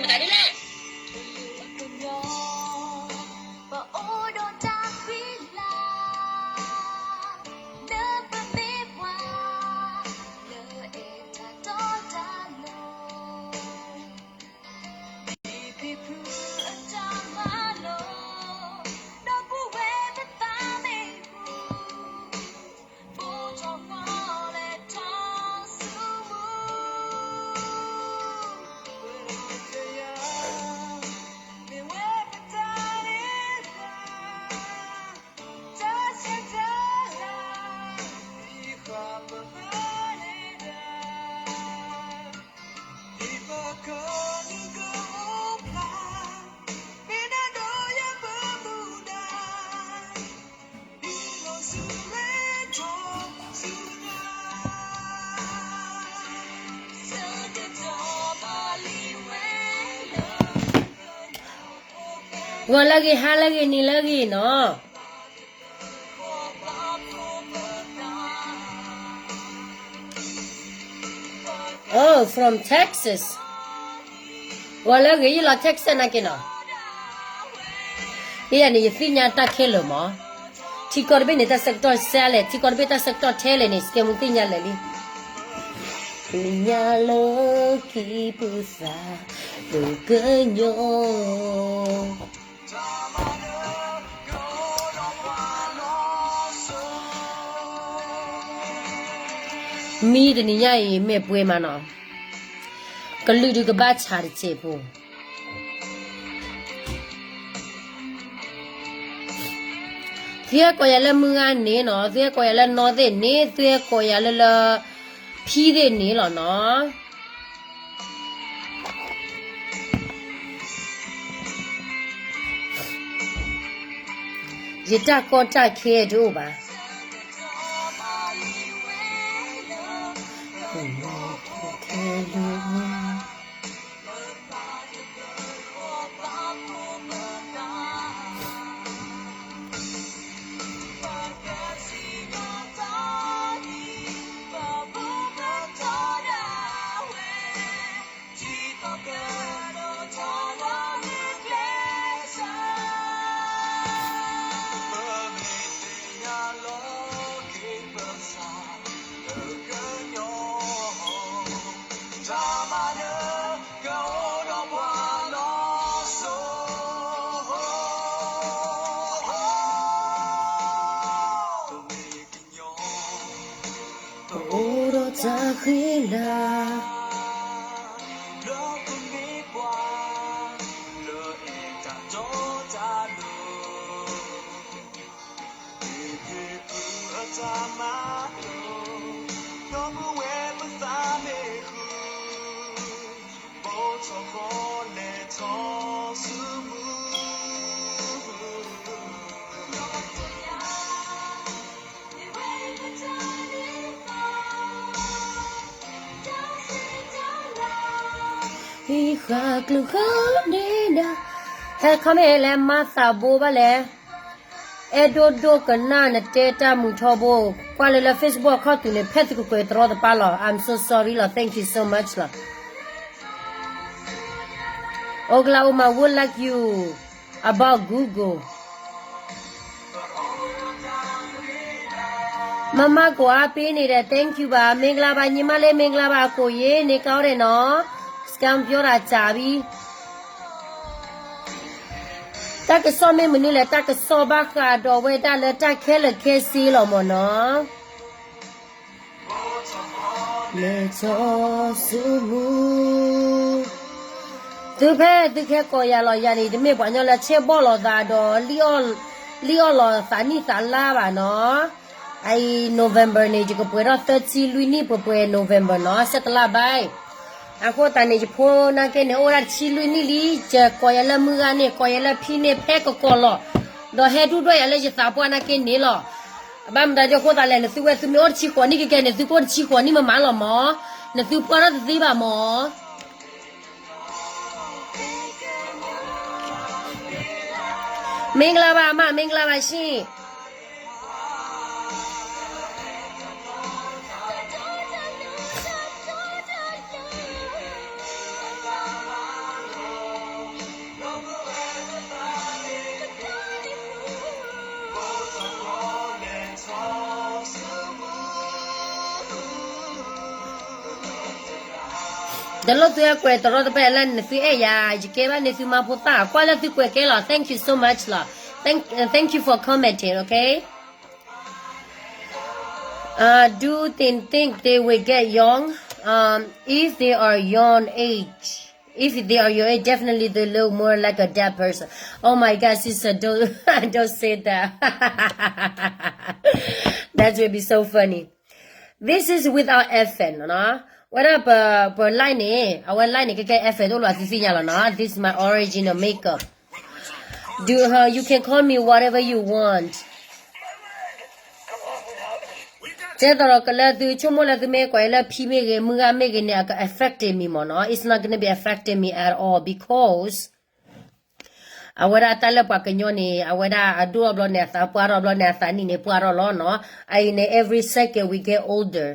မတၤဒ်လဲၣ်. ပအိၣ်ဒီးတၢ်ဃံလၤ လၢပမ့ၢ်ပှၤ လၢအဲၣ်တၢ်တီတၢ်လိၤ မ့ၢ်ခရံာ်ဖိအတၢ်မၤလိာ် ဒီပုၢ်ဝဲၢ်ပသးမ့ၢ်ဃူ ဘိးထီၣ်ဃီလဲၤထီၣ်ဆူမူ မ့ၢ်ဝဲပတၢ်န့ၢ်သါ တၢ်ဆဲးတၢ်လၤ ဒ်ဃးပမၤန့ၢ်ဒၣ် ဒ်ပကနုာ်ကအိၣ်ဖျါ မ့ၢ်နၤဒီးယၤပမူဒါ ဒ်လီၤဆူလဲၤထီၣ်ဆူညါ ဆၢကတီၢ်ဘၣ်လံဝဲလၢ ဂီၤလၢအဂ့ၤ, ဟါလၢအဂ့ၤ, နံၤလၢအဂ့ၤနီၤ. Oh, from Texas. ဂီၤလၢအဂ့ၤ, ယလီၤ Texas နာ်က့နီၤ. ယဲန့ၣ် ယသ့ၣ်ညါတၢ်ခဲလၢာ်မး. ထံကီၢ်တဘ့ၣ်န့ၣ် တၢ်ဆၢကတီၢ်စဲလဲၣ်, ထံကီၢ်တဘ့ၣ်တၢ်ဆၢကတီၢ်ထဲလဲၣ်န့ၣ် စကဲမူသ့ၣ်ညါလၢာ်လံ. သ့ၣ်ညါလၢခံပသး လၢကညီ မံတနံၤညါအံၤ မ့ၢ်ပှဲၤမးနီၤ, ကလုာ်ဒုးကဘၣ်ဆးတစဲးဖိ. သုဟဲကိးယၤလၢမုၢ်ဂၤန့ၣ်နီၤ, သုဟဲကိးယၤလၢနီၢ်သ့ၣ်န့ၣ်, သုဟဲကိးယၤလၢလၢ ဖံသ့ၣ်န့ၣ်လီၤနီၤ. ယတၢ်ကီတၢ်ခဲတအိၣ်ဘၣ်. ပအိၣ်ဒီးတၢ်ဃံလၤ လၢပမ့ၢ်ပှၤ လၢအဲၣ်တၢ်တီတၢ်လိၤ မ့ၢ်ခရံာ်ဖိအတၢ်မၤလိာ် ဒီပုၢ်ဝဲၢ်ပသးမ့ၢ်ဃူ ဘိးထီၣ်ဃီလဲၤထီၣ်ဆူမူ ဟံးဃာ်ကျုာ်ဃာ်န့ၢ်ဒၣ် ဟဲ comment လဲၤမၤသးဘိဘၣ်လဲၣ်. အဲၣ်ဒိၣ်ဒိၣ်ကနၣ်နတဲတၢ်မုာ်ထီဘိ, ကွၢ်လၢလၢ Facebook အခီၣ်ထံးန့ၣ် ဖဲသုကကွဲးတရီတပါလီၤ. I'm so sorry လီၤ. Thank you so much လီၤ. Oklahoma would like you about Google. မမကိးအါပ့ၤန့ၣ်ဒီး thank you ဘၣ်, မင်္ဂလာပါညီမလေး, မင်္ဂလာပါအကိုရေ, နေကောင်းတယ်နော်, scam ပြောတာကြာပြီ. တၢ်ကစီၣ်မ့ၢ်မနုၤလဲၣ်, တၢ်ကစီၣ်ဘၣ်ဃးဒီးဝဲဒၣ်လၢတၢ်ခဲလၢာ်ခဲဆ့လီၤမ့ၢ်နီၤ. လဲၤထီၣ်ဆူမူ, သုဖဲသုကဟဲကိးယၤလီၤ, ယၤန့ၣ် တမ့ၢ်ပှၤကညီလၢဆဲးဘီၣ်လိာ်သးဒီး လံၣ်အီၣ်လီၤသးနံၣ်သးလါဘၣ်နီၤ. အအံၤ November န့ၣ် ယကပှဲၤထီၣ်သၢဆံလွံၢ်နံၣ်, ပှဲၤပှဲၤ November နီၤ, ဆဲးတလါဘၣ်. အဃိသတးန့ၣ် ယဖိနာ်က့န့ၣ် အိၣ်ဝဲဒၣ်တဆံလွံၢ်နံၣ်လံ, ယကိးယၤလၢမုၢ်ဂၤန့ၣ်, ကိးယၤလၢဖံန့ၣ် ဖဲကကိးလီၤ, ဒီးဟဲဒူၣ်ဒွဲၣ်ယၤလၢယသးပှၢ်နာ်က့န့ၣ်လီၤ. အဘၣ်မတၤဒ်အဃိသတးလဲၣ်, နသုဝဲသုမ့ၢ်အိၣ်တဆံဃိးနံၣ်ကကဲန့ၣ် သုကအိၣ်တဆံဃိးနံၣ်မးမးလီၤမး, နသုပှၢ်ထီၣ်တသ့ဘၣ်မး. မင်္ဂလာပါအမ, မင်္ဂလာပါရှင်. တလိၣ်သုအဲၣ်ကွဲးတရီတပါလၢနသုအဲၣ်ယၤ, ယကဲဘၣ်န့ၢ်သုမါဖိသၣ်, ကွၢ်လၢသုကွဲးကဲလီၤ. Thank you so much လီၤ. Thank, thank you for commenting, okay? Uh, do they think they will get young? Um, if they are young age, if they are your age, definitely they look more like a dead person. Oh my God, sister, don't, don't say that. That will be so funny. This is without effect နီၤ. ဝဲဒၣ်ပ, ပ line န့ၣ်, အဝဲ line န့ၣ် ကဲကဲ effect တအိၣ်လၢအသုသ့ၣ်ညါလီၤနီၤ. This is my original makeup. Do, uh, you can call me whatever you want. ကဲသိးဒီးကလၢသုဆိကမိၣ်လၢသုမ့ၢ်ကွၢ်လၢဖံမ့ၢ်ဂ့ၤ မုၢ်ဂၤမ့ၢ်ဂ့ၤန့ၣ် အက affecting me မ့ၢ်နီၤ. It's not gonna be affecting me at all because အဝဲဒၣ်တၢ်လၢပှၤကညီန့ၣ် အဝဲဒၣ်အဒိၣ်ထီၣ်ဘျီန့ၣ် အသးပှၢ်ထီၣ်ဘျီန့ၣ် အသးနံၣ်န့ၣ်ပှၢ်ထီၣ်လီၤနီၤ. အအံၤန့ၣ် every second we get older,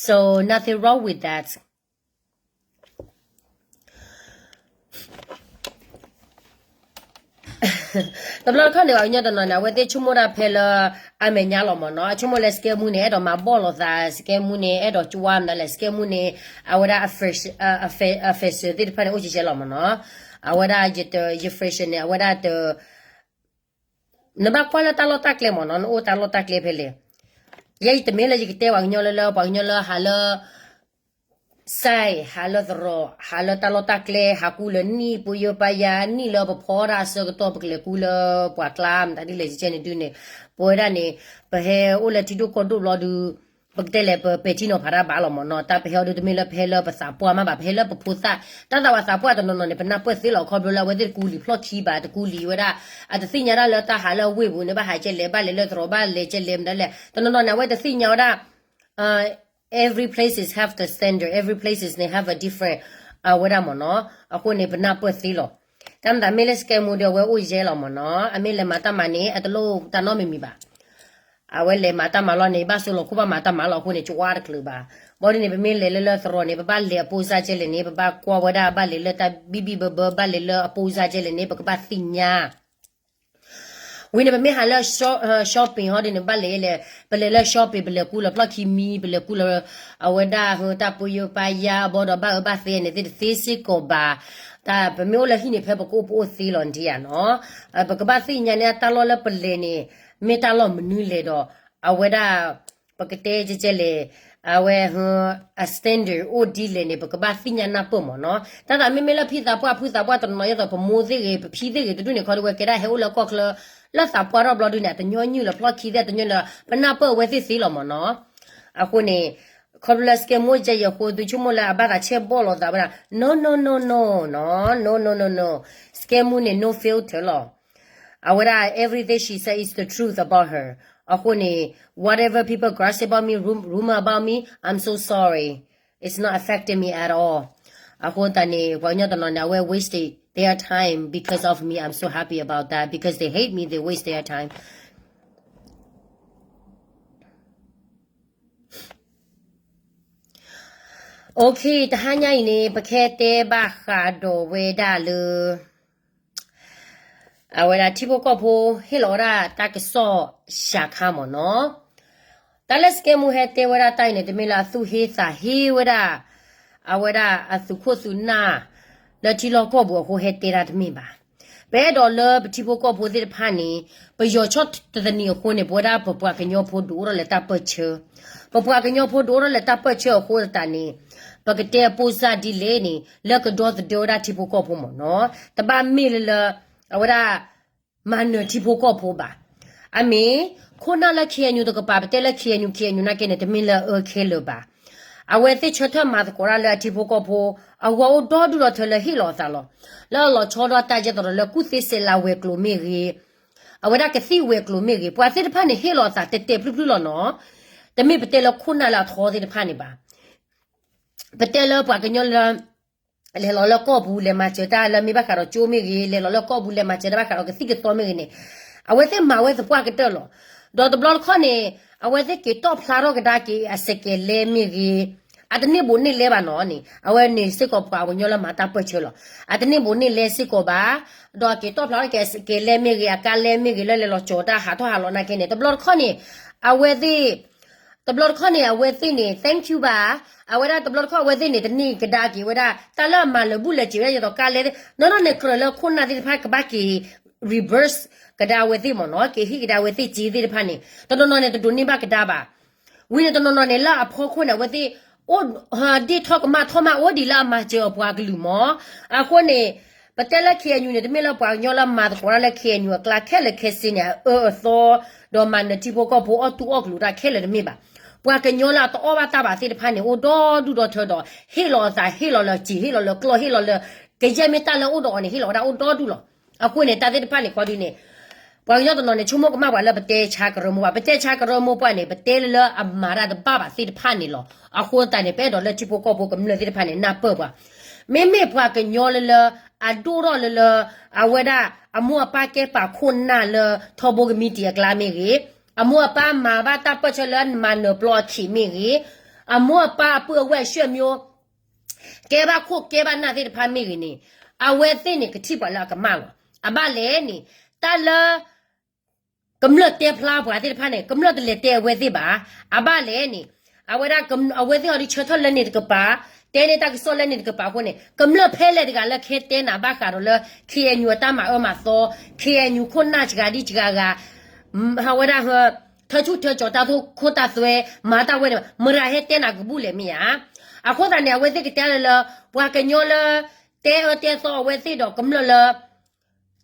so nothing wrong with that. တဘျီတခီၣ်န့ၣ် ပှၤကညီတနီၤန့ၣ် အဝဲသ့ၣ်ဆိကမိၣ်တၢ်ဖဲလၢအမဲာ်ညါလီၤမ့ၢ်နီၤ. အဆိကမိၣ်လၢ စကဲမူန့ၣ် အဲၣ်ဒိးမၤဘီၣ်လိာ်သး, စကဲမူန့ၣ် အဲၣ်ဒိးကွၢ်မနုၤလဲၣ်, စကဲမူန့ၣ် အဝဲဒၣ် အ fashion သ့ၣ်တဖၣ်န့ၣ် အိၣ်ကဲကဲလီၤမ့ၢ်နီၤ. အဝဲဒၣ်ယတ, ယ fashion န့ၣ် အဝဲဒၣ်တ နဘၣ်ကွၢ်လၢတၢ်လီၢ်တၢ်ကျဲမ့ၢ်နီၤ, နအိၣ်တၢ်လီၢ်တၢ်ကျဲဖဲလဲၣ်. ယဲယတမ့ၢ်လၢယကတဲပှၤကညီလၢလၢ ပှၤကညီလၢဟးလၢ စဲး, ဟးလၢသရိာ်, ဟးလၢတၢ်လီၢ်တၢ်ကျဲ, ဟးကူလၢနံၣ်ပယိပယါနံၣ်လၢပဖီဒၣ်အဆၢကတီၢ် ပကလဲၤကူလၢပှၤကျါ မတၤဒ်လဲၣ်ကဲန့ၣ်ဒုန့ၣ်, ပဝဲဒၣ်န့ၣ် ပဟဲအိၣ်လၢထံဒိၣ်ကီၢ်ဒိၣ်ဘျီဒု ပကတဲလဲၣ် ပပဲာ်ထံနီၤဖးတၢ်ဘၣ်လီၤမ့ၢ်နီၤ. တၢ်ပဟဲအီၤဒုတမ့ၢ်လၢပဟဲလၢပသးပှၢ်မးဘၣ်, ပဟဲလၢပဖိသၣ်, တၢ်သးဝးသးပှၢ်တနီၤနီၤန့ၣ် ပနၢ်ပၢၢ်သ့လီၤ. ခီဖျိလၢအဝဲသ့ၣ်တကူလံၤဖျီၣ်ခံဘၣ်, တကူလံၤဝဲဒၣ်, အတသ့ၣ်ညါဒၣ်လၢတၢ်ဟးလၢအဝ့ၢ်ပူၤန့ၣ် ဘၣ်ဟးကဲလဲၣ်, ဘၣ်လဲၤလၢသရိာ်, ဘၣ်လဲၤကဲလဲၣ် မတၤလဲၣ်. တနီၤနီၤန့ၣ် အဝဲတသ့ၣ်ညါဝဲဒၣ် every places have the standard, every places န့ၣ် have a different အဝဲဒၣ်မ့ၢ်နီၤ. အဃိန့ၣ် ပနၢ်ပၢၢ်သ့လီၤ. တၢ်မတၤမ့ၢ်လၢ စကဲမူ ဒီး အဝဲအိၣ်ယဲလီၤမ့ၢ်နီၤ. အမ့ၢ်လဲၤမၤတၢ်မၤန့ၣ် အတလိၣ်တၢ်နီတမံၤမံၤဘၣ်. အဝဲလဲၤမၤတၢ်မၤလီၤန့ၣ် ဘၣ်ဆိလီၤခိၣ်ဘၣ်မၤတၢ်မၤလီၤအဃိန့ၣ် ကဝါတချုးဘၣ်. ဘၣ်ဒ်န့ၣ် ပမ့ၢ်လဲၤလၢလၢသရိာ်န့ၣ် ပဘၣ်လဲၤအပိစၢ်ကဲလဲၣ်န့ၣ် ပဘၣ်ကွၢ်ဝဲဒၣ် ဘၣ်လဲၤလၢတၢ်ဘံၣ်ဘံၣ်ဘၢဘၢ ဘၣ်လဲၤလၢအပိစၢ်ကဲလဲၣ်န့ၣ် ပကဘၣ်သ့ၣ်ညါ ဝံၤန့ၣ် ပမ့ၢ်ဟးလၢ shopping ဟီဒ်န့ၣ် ဘၣ်လဲၤလဲၣ်, ပလဲၤလၢ shopping ပလဲၤကူလၢဖျီၣ်ခံမံၤ, ပလဲၤကူလၢ အဝဲဒၣ်ဟၢတၢ်ပယိပယါဘီဒီး ဘၣ်အၢဘၣ်သီန့ၣ် သ့ၣ်တသ့စ့ၢ်ကီးဘၣ်. တၢ်ပမ့ၢ်အိၣ်လၢဟံၣ်န့ၣ် ဖဲပကအိၣ်ပအိၣ်သ့လီၤ နထံၣ်ဧါနီၤ. ပကဘၣ်သ့ၣ်ညါန့ၣ် တၢ်လီၢ်လၢပလဲၤန့ၣ် မ့ၢ်တၢ်လီၢ်မနုၤလဲၣ်ဒီး အဝဲဒၣ် ပကတဲကဲကဲလဲၣ်, အဝဲဟၢ အ standard အိၣ်ဒ်လဲၣ်န့ၣ် ပကဘၣ်သ့ၣ်ညါနၢ်ပၢၢ်မ့ၢ်နီၤ. တၢ်သးမ့မ့ၢ်လၢဖံသးပှၢ်ဖုသးပှၢ်တနီၤနီၤ ဒ်သိးပမိၢ်သ့ၣ်ဂ့ၤ ပဖံသ့ၣ်ဂ့ၤ တဒူၣ်န့ၣ် ခီဒဝဲကဲဒၣ်ဟဲအိၣ်လၢကီၢ်ချၢ လၢသးပှၢ်ထီၣ်ဘျီဒုန့ၣ် အတညီနုၢ်လၢဖျီၣ်ခံသ့ၣ် အတညီနုၢ်လၢ ပနၢ်ပၢၢ်အဝဲသ့ၣ်သ့လီၤမ့ၢ်နီၤ. အဃိန့ၣ် ခီဖျိလၢ စကဲမူ ယဲယဃိ သုဆိကမိၣ်လၢအဘၣ်သးဆဲးဘီၣ်လိာ်သးဝဲဒၣ် no no no no နီၤ no no no no. စကဲမူန့ၣ် no filter လီၤ. အဝဲဒၣ် everything she said is the truth about her. အဃိန့ၣ် whatever people gossip about me, rum-, rumor about me, I'm so sorry. It's not affecting me at all. အဃိသတးန့ၣ် ပှၤကညီတနီၤန့ၣ် အဝဲ wasted their time because of me. I'm so happy about that. Because they hate me, they waste their time. Okay, တဟါညါအံၤန့ၣ် ပကဟဲတဲဘၣ်ဃးဒီးဝဲဒၣ်လၢ အဝဲဒၣ်ထံဖိကီၢ်ဖိဟ့ၣ်လီၤဝဲဒၣ်တၢ်ကစီၣ်စှၤခါမ့ၢ်နီၤ. တၢ်လၢ စကဲမူ ဟဲတဲဝဲဒၣ်တၢ်အံၤန့ၣ် တမ့ၢ်လၢအသူၣ်ဟ့သးဟ့ဝဲဒၣ် အဝဲဒၣ်အသူၣ်ခိၣ်သူၣ်နၢ် လၢထံလီၢ်ကီၢ်ပူၤအဃိဟဲတဲတၢ်တမ့ၢ်ဘၣ်. ပအဲၣ်ဒိးလၢပထံဖိကီၢ်ဖိသ့ၣ်တဖၣ်န့ၣ် ပယီၤဆီၣ်တနံၤအဃိန့ၣ် ပဝဲဒၣ်ပပှၤကညီဖိဒုးအိၣ်ထီၣ်လၢတၢ်ပၢၢ်ဆၢ, ပပှၤကညီဖိဒုးအိၣ်ထီၣ်လၢတၢ်ပၢၢ်ဆၢအဃိသတးန့ၣ် ပကတဲအပိၢ်စၢ်ဒ်လဲၣ်န့ၣ် လၢကဒီသဒၢဝဲဒၣ်ထံဖိကီၢ်ဖိမ့ၢ်နီၤ. တဘၣ်မ့ၢ်လၢလၢ အဝဲဒၣ် မၤနၢၤထံဖိကီၢ်ဖိဘၣ်. အမ့ၢ် ခိၣ်နၢ်လၢ KNU တကပၤ ပတဲလၢ KNU KNU နာ်က့န့ၣ် တမ့ၢ်လၢအအၢခဲလၢာ်ဘၣ်. အဝဲသ့ၣ်ဆၢထၢၣ်မၤသကိးတၢ်လၢအထံဖိကီၢ်ဖိ အဂီၢ်အိၣ်ဒီဒူၣ်ဒီထၢလၢဟ့ၣ်လီၤအသးလီၤ. လၢအလီၤဆီဒီးတၢ်ကဲသိးဒီးလၢ ကူၣ်သ့စဲးလၤဝဲၤကျိၤမ့ၢ်ဂ့ၤ, အဝဲဒၣ်ကသံၣ်ဝဲၤကျိၤမ့ၢ်ဂ့ၤ, ပှၤသ့ၣ်တဖၣ်န့ၣ် ဟ့ၣ်လီၤအသးတဲာ်တဲာ်ဖျုးဖျုးလီၤနီၤ. တမ့ၢ်ပတဲလၢခိၣ်နၢ်လၢအထီသ့ၣ်တဖၣ်န့ၣ်ဘၣ်. ပတဲလၢပှၤကညီလၢ လဲၤလီၤလၢကီၢ်ပူၤ လဲၤမၤစၢၤတၢ်လၢမ့ၢ်ဘၣ်ဃးဒီးကၠိမ့ၢ်ဂ့ၤ, လဲၤလီၤလၢကီၢ်ပူၤ လဲၤမၤစၢၤတၢ်ဘၣ်ဃးဒီးကသံၣ်ကသီမ့ၢ်ဂ့ၤန့ၣ်, အဝဲသ့ၣ်မၤဝဲသပှၢ်ကတၢၢ်လီၤ. ဒီးတဘျီတခီၣ်န့ၣ် အဝဲသ့ၣ်က့ၤတီၣ်ဖျါထီၣ်ကဒါက့ၤအစကဲးလဲမ့ၢ်ဂ့ၤ, အတန့ၢ်ဘိးန့ၢ်လဲဘၣ်နီၤန့ၣ် အဝဲန့ၣ်စ့ၢ်ကီးပှၤကညီလၢမၤတၢ်ပၢၢ်ဆၢလီၤ. အတန့ၢ်ဘိးန့ၢ်လဲစ့ၢ်ကီးဘၣ်, ဒီးက့ၤတီၣ်ဖျါထီၣ်က့ၤအစကဲးလဲမ့ၢ်ဂ့ၤ, အကါလဲမ့ၢ်ဂ့ၤ လၢလဲၤလီၤကၠီၤတၢ်ဟးထီၣ်ဟးလီၤနာ်က့န့ၣ် တဘျီတခီၣ်န့ၣ် အဝဲသ့ၣ် တဘျီတခီၣ်န့ၣ် အဝဲသ့ၣ်န့ၣ် thank you ဘၣ်. အဝဲဒၣ်တဘျီတခီၣ်အဝဲသ့ၣ်န့ၣ် တန့ၢ်ကဒါက့ၤဝဲဒၣ် တၢ်လၢအမၤလၢာ်ဘူၣ်လၢာ်စ့ၤဝဲဒၣ် ယသိးကါလဲသ့ၣ် နီၢ်နီၢ်န့ၣ် ကြၢးလၢခိၣ်နၢ်သ့ၣ်တဖၣ်ကဘၣ်က့ၤ reverse ကဒါဝဲသ့ၣ်မ့ၢ်နီၤ က့ၤဟ့ၣ်ကဒါဝဲသ့ၣ်စ့သ့ၣ်တဖၣ်န့ၣ် တနီၤနီၤန့ၣ် တဒိးန့ၢ်ဘၣ်ကဒါဘၣ်. ဝံၤန့ၣ်တနီၤနီၤန့ၣ် လၢအဖီခိၣ်န့ၣ် အဝဲသ့ၣ် အိၣ် ဒ့ၣ်ထီၣ်ကမၣ်ထီၣ်မးအိၣ်ဒံးလၢအမၤစၢၤအပှၤကလုာ်မ့ၢ်. အဃိန့ၣ် ပတဲလၢ K N U န့ၣ် တမ့ၢ်လၢပှၤကညီလၢမၤသကိးတၢ်လၢ K N U အကျါခဲလၢာ်ခဲဆ့န့ၣ် အအၢအသီ ဒီးမၤနၢၤထံဖိကီၢ်ဖိအီၣ်တူၢ်အီၣ်ကလိၤတၢ်ခဲလၢာ်တမ့ၢ်ဘၣ်. ပှၤကညီလၢအတအီၣ်ဘၣ်တၢ်ဘၣ်သ့ၣ်တဖၣ်န့ၣ် အိၣ်ဒီဒူၣ်ဒီထၢဒီး ဟ့ၣ်လီၤအသး ဟ့ၣ်လီၤလၢစ့ၤ ဟ့ၣ်လီၤလၢကျီၢ် ဟ့ၣ်လီၤလၢ ကယဲၢ်မ့ၢ်တၢ်လၢအအိၣ်ဒီးအီၤန့ၣ် ဟ့ၣ်လီၤဝဲဒၣ်အိၣ်ဒီဒူၣ်လီၤ. အဃိန့ၣ် တၢ်သ့ၣ်တဖၣ်န့ၣ်ခီဒုန့ၣ် ပှၤကညီတနီၤန့ၣ် ဆိကမိၣ်ကမၣ်ပှၤလၢပတဲဆါကရၢမိၢ်ပှၢ် ပတဲဆါကရၢမိၢ်ပှၢ်န့ၣ် ပတဲလၢလၢအမၤတၢ်တဘၣ်ဘၣ်သ့ၣ်တဖၣ်န့ၣ်လီၤ. အဃိသတးန့ၣ် ပအဲၣ်ဒိးလၢထံဖိကီၢ်ဖိကမျၢၢ်သ့ၣ်တဖၣ်န့ၣ် နၢ်ပၢၢ်ပှၤ မ့မ့ၢ်ပှၤကညီလၢလၢ အဒိၣ်ထီၣ်လၢလၢ အဝဲဒၣ် အမိၢ်အပၢ်ကဲပာ်ခိၣ်နၢ်လၢထီဘိကမံးတံာ်အကျါမ့ၢ်ဂ့ၤ, အမိၢ်အပၢ်မၤဘၣ်တၢ်ပၢၢ်ဆၢလၢမၤနၢၤပျီအခံးမ့ၢ်ဂ့ၤ, အမိၢ်အပၢ်အပုၢ်အဝဲၢ်အဆွေမျိုး ကဲဘၣ်ခိၣ်ကဲဘၣ်နၢ်သ့ၣ်တဖၣ်မ့ၢ်ဂ့ၤန့ၣ် အဝဲသ့ၣ်န့ၣ် ကထံၣ်ပှၤလၢအကမၣ်လီၤ. အဘၣ်လဲၣ်န့ၣ် တၢ်လၢ ကမျၢၢ်တဲဖျါပှၤသ့ၣ်တဖၣ်န့ၣ် ကမျၢၢ်တလဲၤတဲအဝဲသ့ၣ်ဘၣ်. အဘၣ်လဲၣ်န့ၣ် အဝဲဒၣ် အဝဲသ့ၣ်အီၤဒုးဆၢထၢၣ်လၢန့ၣ်တကပၤ, တဲန့ၢ်တၢ်ကစီၣ်လၢန့ၣ်တကပၤအဃိန့ၣ် ကမျၢၢ်ဖဲလဲၣ်တဂၤလၢခဲတဲနၤဘၣ်ဃးဒီးလၢ K N U အတၢ်မၤအၢမၤသီ, K N U ခိၣ်နၢ်စှၤဒံစှၤဂၤ အဝဲဒၣ် ထၢဆူၣ်ထၢကၠီၤတၢ်သိၣ်ခိၣ်တၢ်သွဲ မၤတၢ်ဝဲန့ၣ် မတၤဟဲတဲနၤကဘူၣ်လဲၣ်မ့ၢ်ဧါ. အဃိသတးန့ၣ် အဝဲသ့ၣ်ကတဲလၢလၢ ပှၤကညီလၢ တဲအၢတဲသီအဝဲသ့ၣ်ဒီးကမျၢၢ်လၢ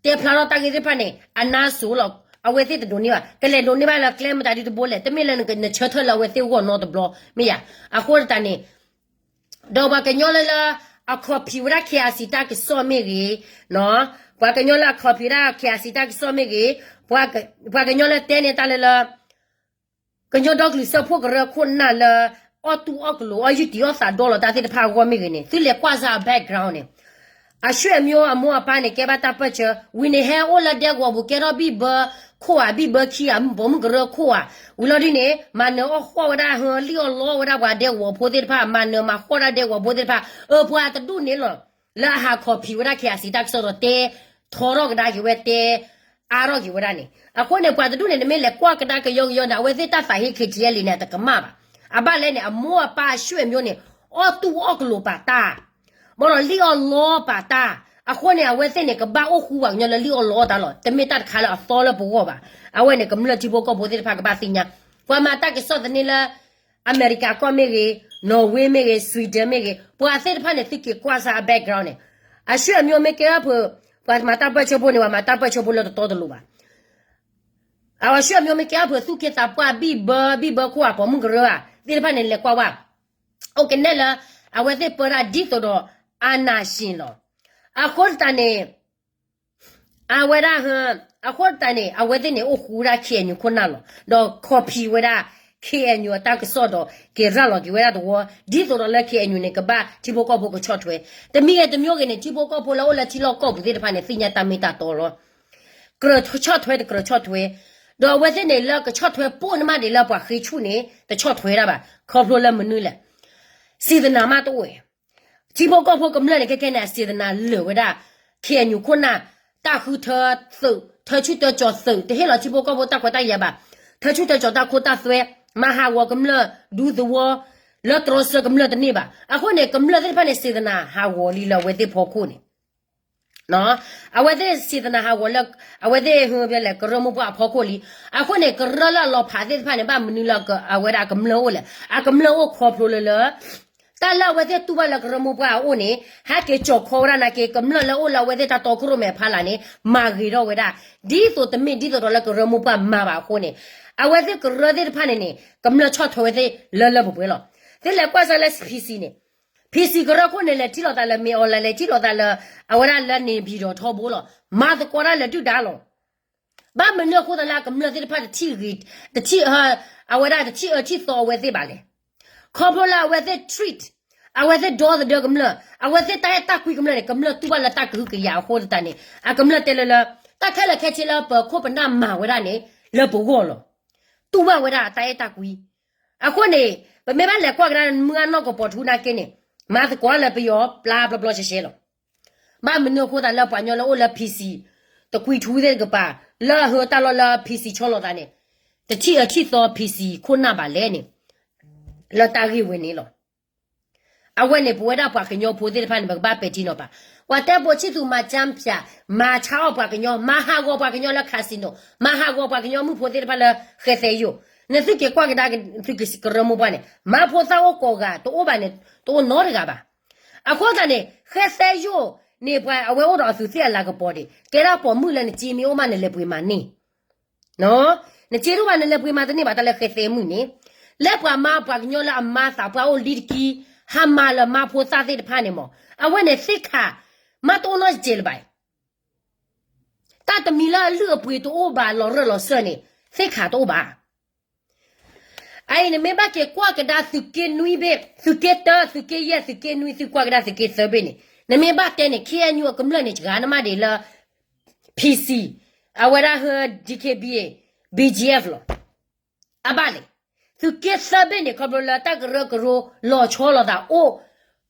တဲဖျါထီၣ်တၢ်ဂ့ၢ်သ့ၣ်တဖၣ်န့ၣ် အနါစိၤလီၤ. အဝဲသ့ၣ်တဒိးန့ၢ်ဘၣ် ကလဲၤဒိးန့ၢ်ဘၣ်လၢကျဲမတၤဒ်တဘိလဲၣ် တမ့ၢ်လၢနဆၢထၢၣ်လၢအဝဲသ့ၣ်ဂီၢ်နီတဘျီ မ့ၢ်ဧါ. အဃိသတးန့ၣ် ဒီးပှၤကညီလၢလၢ အခီၣ်ဖံးဝဲဒၣ် K I C တၢ်ကစီၣ်မ့ၢ်ဂ့ၤ, ပှၤကညီလၢအခီၣ်ဖံးဝဲဒၣ် K I C တၢ်ကစီၣ်မ့ၢ်ဂ့ၤ, ပှၤကညီလၢတဲန့ၢ်တၢ်လၢလၢ ကညီဒီကလုာ်စၢဖှိၣ်ကရၢခိၣ်နၢ်လၢ အီၣ်တူၢ်အီၣ်ကလိၤ အီၣ်ယုၢ်တံၢ်အီၣ်သးဒီလီၤတၢ်သ့ၣ်တဖၣ်အဂီၢ်မ့ၢ်ဂ့ၤန့ၣ် သုလဲၤကွၢ်စၢ်အ background န့ၣ် အဆွေမျိုး အမိၢ်အပၢ်န့ၣ် ကဲဘၣ်တၢ်ပၢၢ်ဆၢ, ဝံၤန့ၣ်ဟဲအိၣ်လၢဒဲကဝီၤပူၤ ကဲထီၣ်ဘံၣ်ဘၢခိၣ်ဧါ ဘံၣ်ဘၢခံဧါ ပိာ်မုၣ်ကရၢခိၣ်ဧါ, ဝံၤလီၤဒ်န့ၣ် မၤနၢၤအီၣ်ဃီၣ်ဝဲဒၣ် ဟၢလံၣ်အီၣ်လီဝဲဒၣ်ပှၤဒဲကဝီၤဖိသ့ၣ်တဖၣ် မၤနၢၤမၤဃီၣ်ဒၣ်ဒဲကဝီၤဖိသ့ၣ်တဖၣ် အပှၤတဒူၣ်န့ၣ်လီၤ လၢအဟးခီၣ်ဖံးဝဲဒၣ် K I C တၢ်ကစီၣ်ဒီးတဲ ထီထီၣ်ကဒါက့ၤဝဲတဲ အါထီၣ်က့ၤဝဲဒၣ်န့ၣ် အဃိန့ၣ် ပှၤတဒူၣ်န့ၣ် နမ့ၢ်လဲၤကွၢ်ကဒါကယီကယီန့ၣ် အဝဲသ့ၣ်တၢ်သးဟ့ K T L န့ၣ် အတကမၣ်ဘၣ်. အဘၣ်လဲၣ်န့ၣ် အမိၢ်အပၢ်အဆွေမျိုးန့ၣ် အီၣ်တူၢ်အီၣ်ကလိၤပာ်တၢ် ဘၣ်ဒီးလံၣ်အီၣ်လီပာ်တၢ်, အဃိန့ၣ် အဝဲသ့ၣ်န့ၣ် ကဘၣ်အိၣ်ဃူပှၤကညီလၢလံၣ်အီၣ်လီအီၣ်တၢ်လီၤ. တမ့ၢ်တၢ်တခါလၢအသီလၢပဂီၢ်ဘၣ်. အဝဲန့ၣ် ကမျၢၢ်ထံဖိကီၢ်ဖိသ့ၣ်တဖၣ်ကဘၣ်သ့ၣ်ညါ, ပှၤမၤတၢ်ကစီၣ်သန့လၢ အမဲရကၤကီၢ်မ့ၢ်ဂ့ၤ, နီၣ်ဝ့မ့ၢ်ဂ့ၤ, Sweden မ့ၢ်ဂ့ၤ, ပှၤသ့ၣ်တဖၣ်န့ၣ် သုက့ၤကွၢ်စၢ်အ background န့ၣ်, အဆွေမျိုးမ့ၢ်ကဲထီၣ်ဖုး, ပှၤမၤတၢ်ပၢၢ်ဆၢဖိန့ၣ် ပှၤမၤတၢ်ပၢၢ်ဆၢဖိလၢတတီတလိၤဘၣ်. အဆွေမျိုးမ့ၢ်ကဲထီၣ်ဖုး သူၣ်က့သးပှၢ်ဘံၣ်ဘၢ, ဘံၣ်ဘၢခိၣ်ဧါ ပိာ်မုၣ်ကရၢဧါ သ့ၣ်တဖၣ်န့ၣ် လဲၤကွၢ်ဝဲ, အိၣ်ကနဲၣ်လၢ အဝဲသ့ၣ်ပၢတၢ်ဒ်သိးဒီး အာဏာရှင်လီၤ. အဃိသတးန့ၣ် အဝဲဒၣ် အဃိသတးန့ၣ် အဝဲသ့ၣ်န့ၣ် အိၣ်ဃူဝဲဒၣ် K N U ခိၣ်နၢ်လီၤ. ဒီးခီၣ်ဖံးဝဲဒၣ် K N U အတၢ်ကစီၣ်ဒီး က့ၤရၤလီၤက့ၤဝဲဒၣ်သဝီ, ဒ်သိးဒီးလၢ K N U န့ၣ် ကဘၣ်ထံဖိကီၢ်ဖိကဆီၣ်ထွဲ, တမံၤဂ့ၤတမံၤဂ့ၤန့ၣ် ထံဖိကီၢ်ဖိလၢအိၣ်လၢထံလီၢ်ကီၢ်ပူၤသ့ၣ်တဖၣ်န့ၣ် သ့ၣ်ညါတၢ်မ့ၢ်တၢ်တီလီၤ. ကြၢးဆီၣ်ထွဲတကြၢးဆီၣ်ထွဲ, ဒီးအဝဲသ့ၣ်န့ၣ် လၢကဆီၣ်ထွဲပိၢ်န့ၣ်မးဒံးလၢပှၤဃ့ဆူၣ်န့ၣ် တဆီၣ်ထွဲဒၣ်ဘၣ်, ခီဖျိလၢမနုၤလဲၣ်, စံသနၤမးတအိၣ်ဝဲ ထံဖိကီၢ်ဖိကမျၢၢ်န့ၣ် ခဲခဲန့ၣ် အစံသနၤလၢာ်ဝဲဒၣ် K N U ခိၣ်နၢ် တၢ်ဃုထၢသုး ထၢဆူၣ်ထၢကၠီၤသုး တဟ့ၣ်လီၤထံဖိကီၢ်ဖိတၢ်ခွဲးတၢ်ယာ်ဘၣ်, ထၢဆူၣ်ထၢကၠီၤတၢ်ခိတၢ်သွဲ, မၤဟးဂီၤကမျၢၢ် ဒူသဝီ လၢတြီဆၢကမျၢၢ်တန့ၢ်ဘၣ်. အဃိန့ၣ် ကမျၢၢ်သ့ၣ်တဖၣ်န့ၣ် စံသနၤဟးဂီၤလံလၢအဝဲသ့ၣ်ဖီခိၣ်န့ၣ် အဝဲသ့ၣ်စံသနၤဟးဂီၤလၢ အဝဲသ့ၣ်ဟဲဖဲလဲၣ် ကရၢမိၢ်ပှၢ်အဖီခိၣ်လံ. အဃိန့ၣ် ကရၢလၢအလီၤဖးသ့ၣ်တဖၣ်န့ၣ် ဘၣ်မနုၤလၢအဝဲဒၣ်ကမျၢၢ်အိၣ်လဲၣ်. အကမျၢၢ်အိၣ်ခီဖျိလၢလၢ တၢ်လၢအဝဲသ့ၣ်တူၢ်ဘၣ်လၢကရၢမိၢ်ပှၢ်အအိၣ်န့ၣ် ဟဲက့ၤကၠီၤခီဝဲဒၣ်နာ်က့ ကမျၢၢ်လၢအိၣ်လၢအဝဲသ့ၣ်တၢ်တီခိၣ်ရိၣ်မဲာ်ဖီလာ်န့ၣ် မၤဂ့ၤထီၣ်ဝဲဒၣ် ဒ်သိးတမ့ၢ်ဒ်သိးဒီးလၢကရၢမိၢ်ပှၢ်မၤဘၣ်အဃိန့ၣ် အဝဲသ့ၣ်ကရၢသ့ၣ်တဖၣ်န့ၣ်န့ၣ် ကမျၢၢ်ဆီၣ်ထွဲဝဲသ့ၣ်လၢလၢပှဲၤပှဲၤလီၤ. သုလဲၤကွၢ်စၢၤလၢ P C န့ၣ် P C ကရၢခိၣ်န့ၣ် လဲၤထံၣ်လိာ်သးလၢမ့ၢ်အီၤလဲၤလဲၤထံၣ်လိာ်သးလၢ အဝဲဒၣ်လၢန့ၣ်ဘံၣ်ဒီးထီဘိလီၤ. မၤသကိးတၢ်လၢဒုၣ်ဒါလီၤ. ဘၣ်မနုၤအဃိသတးလၢအကမျၢၢ်သ့ၣ်တဖၣ်တထံၣ်ဂ့ၤ, တထံၣ်, အဝဲဒၣ်တထံၣ်အၢထံၣ်သီအဝဲသ့ၣ်ဘၣ်လဲၣ်. ခီဖျိလၢအဝဲသ့ၣ် treat, အဝဲသ့ၣ်ဒီသဒၢကမျၢၢ်, အဝဲသ့ၣ်တၢ်အဲၣ်တၢ်ကွံကမျၢၢ်န့ၣ် ကမျၢၢ်တူၢ်ဘၣ်လၢတၢ်ကဟုကယာ်အဃိသတးန့ၣ် အကမျၢၢ်တဲလၢလၢ တၢ်ခဲလၢာ်ခဲဆ့လၢပခိၣ်ပနၢ်မၤဝဲဒၣ်န့ၣ် လၢပဂီၢ်လီၤ. တူၢ်ဘၣ်ဝဲဒၣ်တၢ်အဲၣ်တၢ်ကွံ အဃိန့ၣ် ပမ့ၢ်ဘၣ်လဲၤကွၢ်ကဒါမုၢ်အနီၢ်ကပီၤထူနာ်က့န့ၣ် မၤသကိးလၢပယီၤပျါဘျီဘျီရှဲရှဲလီၤ. ဘၣ်မနုၤအဃိသတးလၢပှၤကညီလၢအိၣ်လၢ P C တကွံထူသ့ၣ်တကပၤ လၢအဟၢတၢ်လီၢ်လၢ P C ဆီလီၤသးန့ၣ် တထံၣ်အၢထံၣ်သီ P C ခိၣ်နၢ်ဘၣ်လဲၣ်န့ၣ် လၢတၢ်ဂ့ၢ်ဝဲန့ၣ်လီၤ. အဝဲန့ၣ် ပဝဲဒၣ်ပှၤကညီဖိသ့ၣ်တဖၣ်န့ၣ် ပကဘၣ်ပဲာ်ထံနီၤဖး, ပှၤတဲပိာ်ဆံၣ်သူးမၤကၠၢဖၠး, မၤဆါအီၣ်ပှၤကညီ, မၤဟးဂီၤပှၤကညီလၢ casino, မၤဟးဂီၤပှၤကညီမုၣ်ဖိသ့ၣ်တဖၣ်လၢဃဲသဲယိာ်, နသုက့ၤကွၢ်ကဒါ သုကရၢမိၢ်ပှၢ်န့ၣ် မၤဖိသၣ်အိၣ်ကိးဂၤ တအိၣ်ဘၣ်န့ၣ် တအိၣ်နီတဂၤဘၣ်. အဃိသတးန့ၣ် ဃဲသဲယိာ်န့ၣ် ပှၤအဝဲအိၣ်ဒီးအသူးသ့ၣ်အလၤကပီၤဒံး, ကဲဒၣ်ပိာ်မုၣ်လၢနစ့မ့ၢ်အိၣ်မး နလဲၤပှ့ၤမၤန့ၢ် နစ့တအိၣ်ဘၣ် နလဲၤပှ့ၤမၤတန့ၢ်ဘၣ် တၢ်လၢဃဲသဲမုၣ်န့ၣ်, လၢပှၤမၤပှၤကညီလၢအမါသးပှၢ်အိၣ်လံတကံ, ဟးမၤလၢမၤဖိသၣ်သ့ၣ်တဖၣ်န့ၣ်မး, အဝဲန့ၣ်သ့ၣ်ခါ မၤတအိၣ်နီတစဲးလၢၤဘၣ်အံၤ, တၢ်တမံၤလၢအလုၢ်အပှ့ၤတအိၣ်ဘၣ် လီၤရၢၢ်လီၤစၢၢ်န့ၣ် သ့ၣ်ခါတအိၣ်ဘၣ်. အအံၤ နမ့ၢ်ဘၣ်က့ၤကွၢ်ကဒါသုးက့နွံဘ့ၣ်, သုးက့တၢ, သုးက့ယဲၢ်, သုးက့နွံ, သုကွၢ်ကဒါသုးက့သၢဘ့ၣ်န့ၣ်, နမ့ၢ်ဘၣ်တဲန့ၣ် ခ့ၣ်အဲၣ်ယူၣ် အကမျၢၢ်န့ၣ် ယဂၤနမးဒံးလၢ PC, အဝဲဒၣ်ဟၢ DKBA, BGF လီၤ. အဘၣ်လဲၣ်, သုးက့သၢဘ့ၣ်န့ၣ် ခီဖျိလၢတၢ်ကရၢကရိလီၤဆီလိာ်သးအိၣ်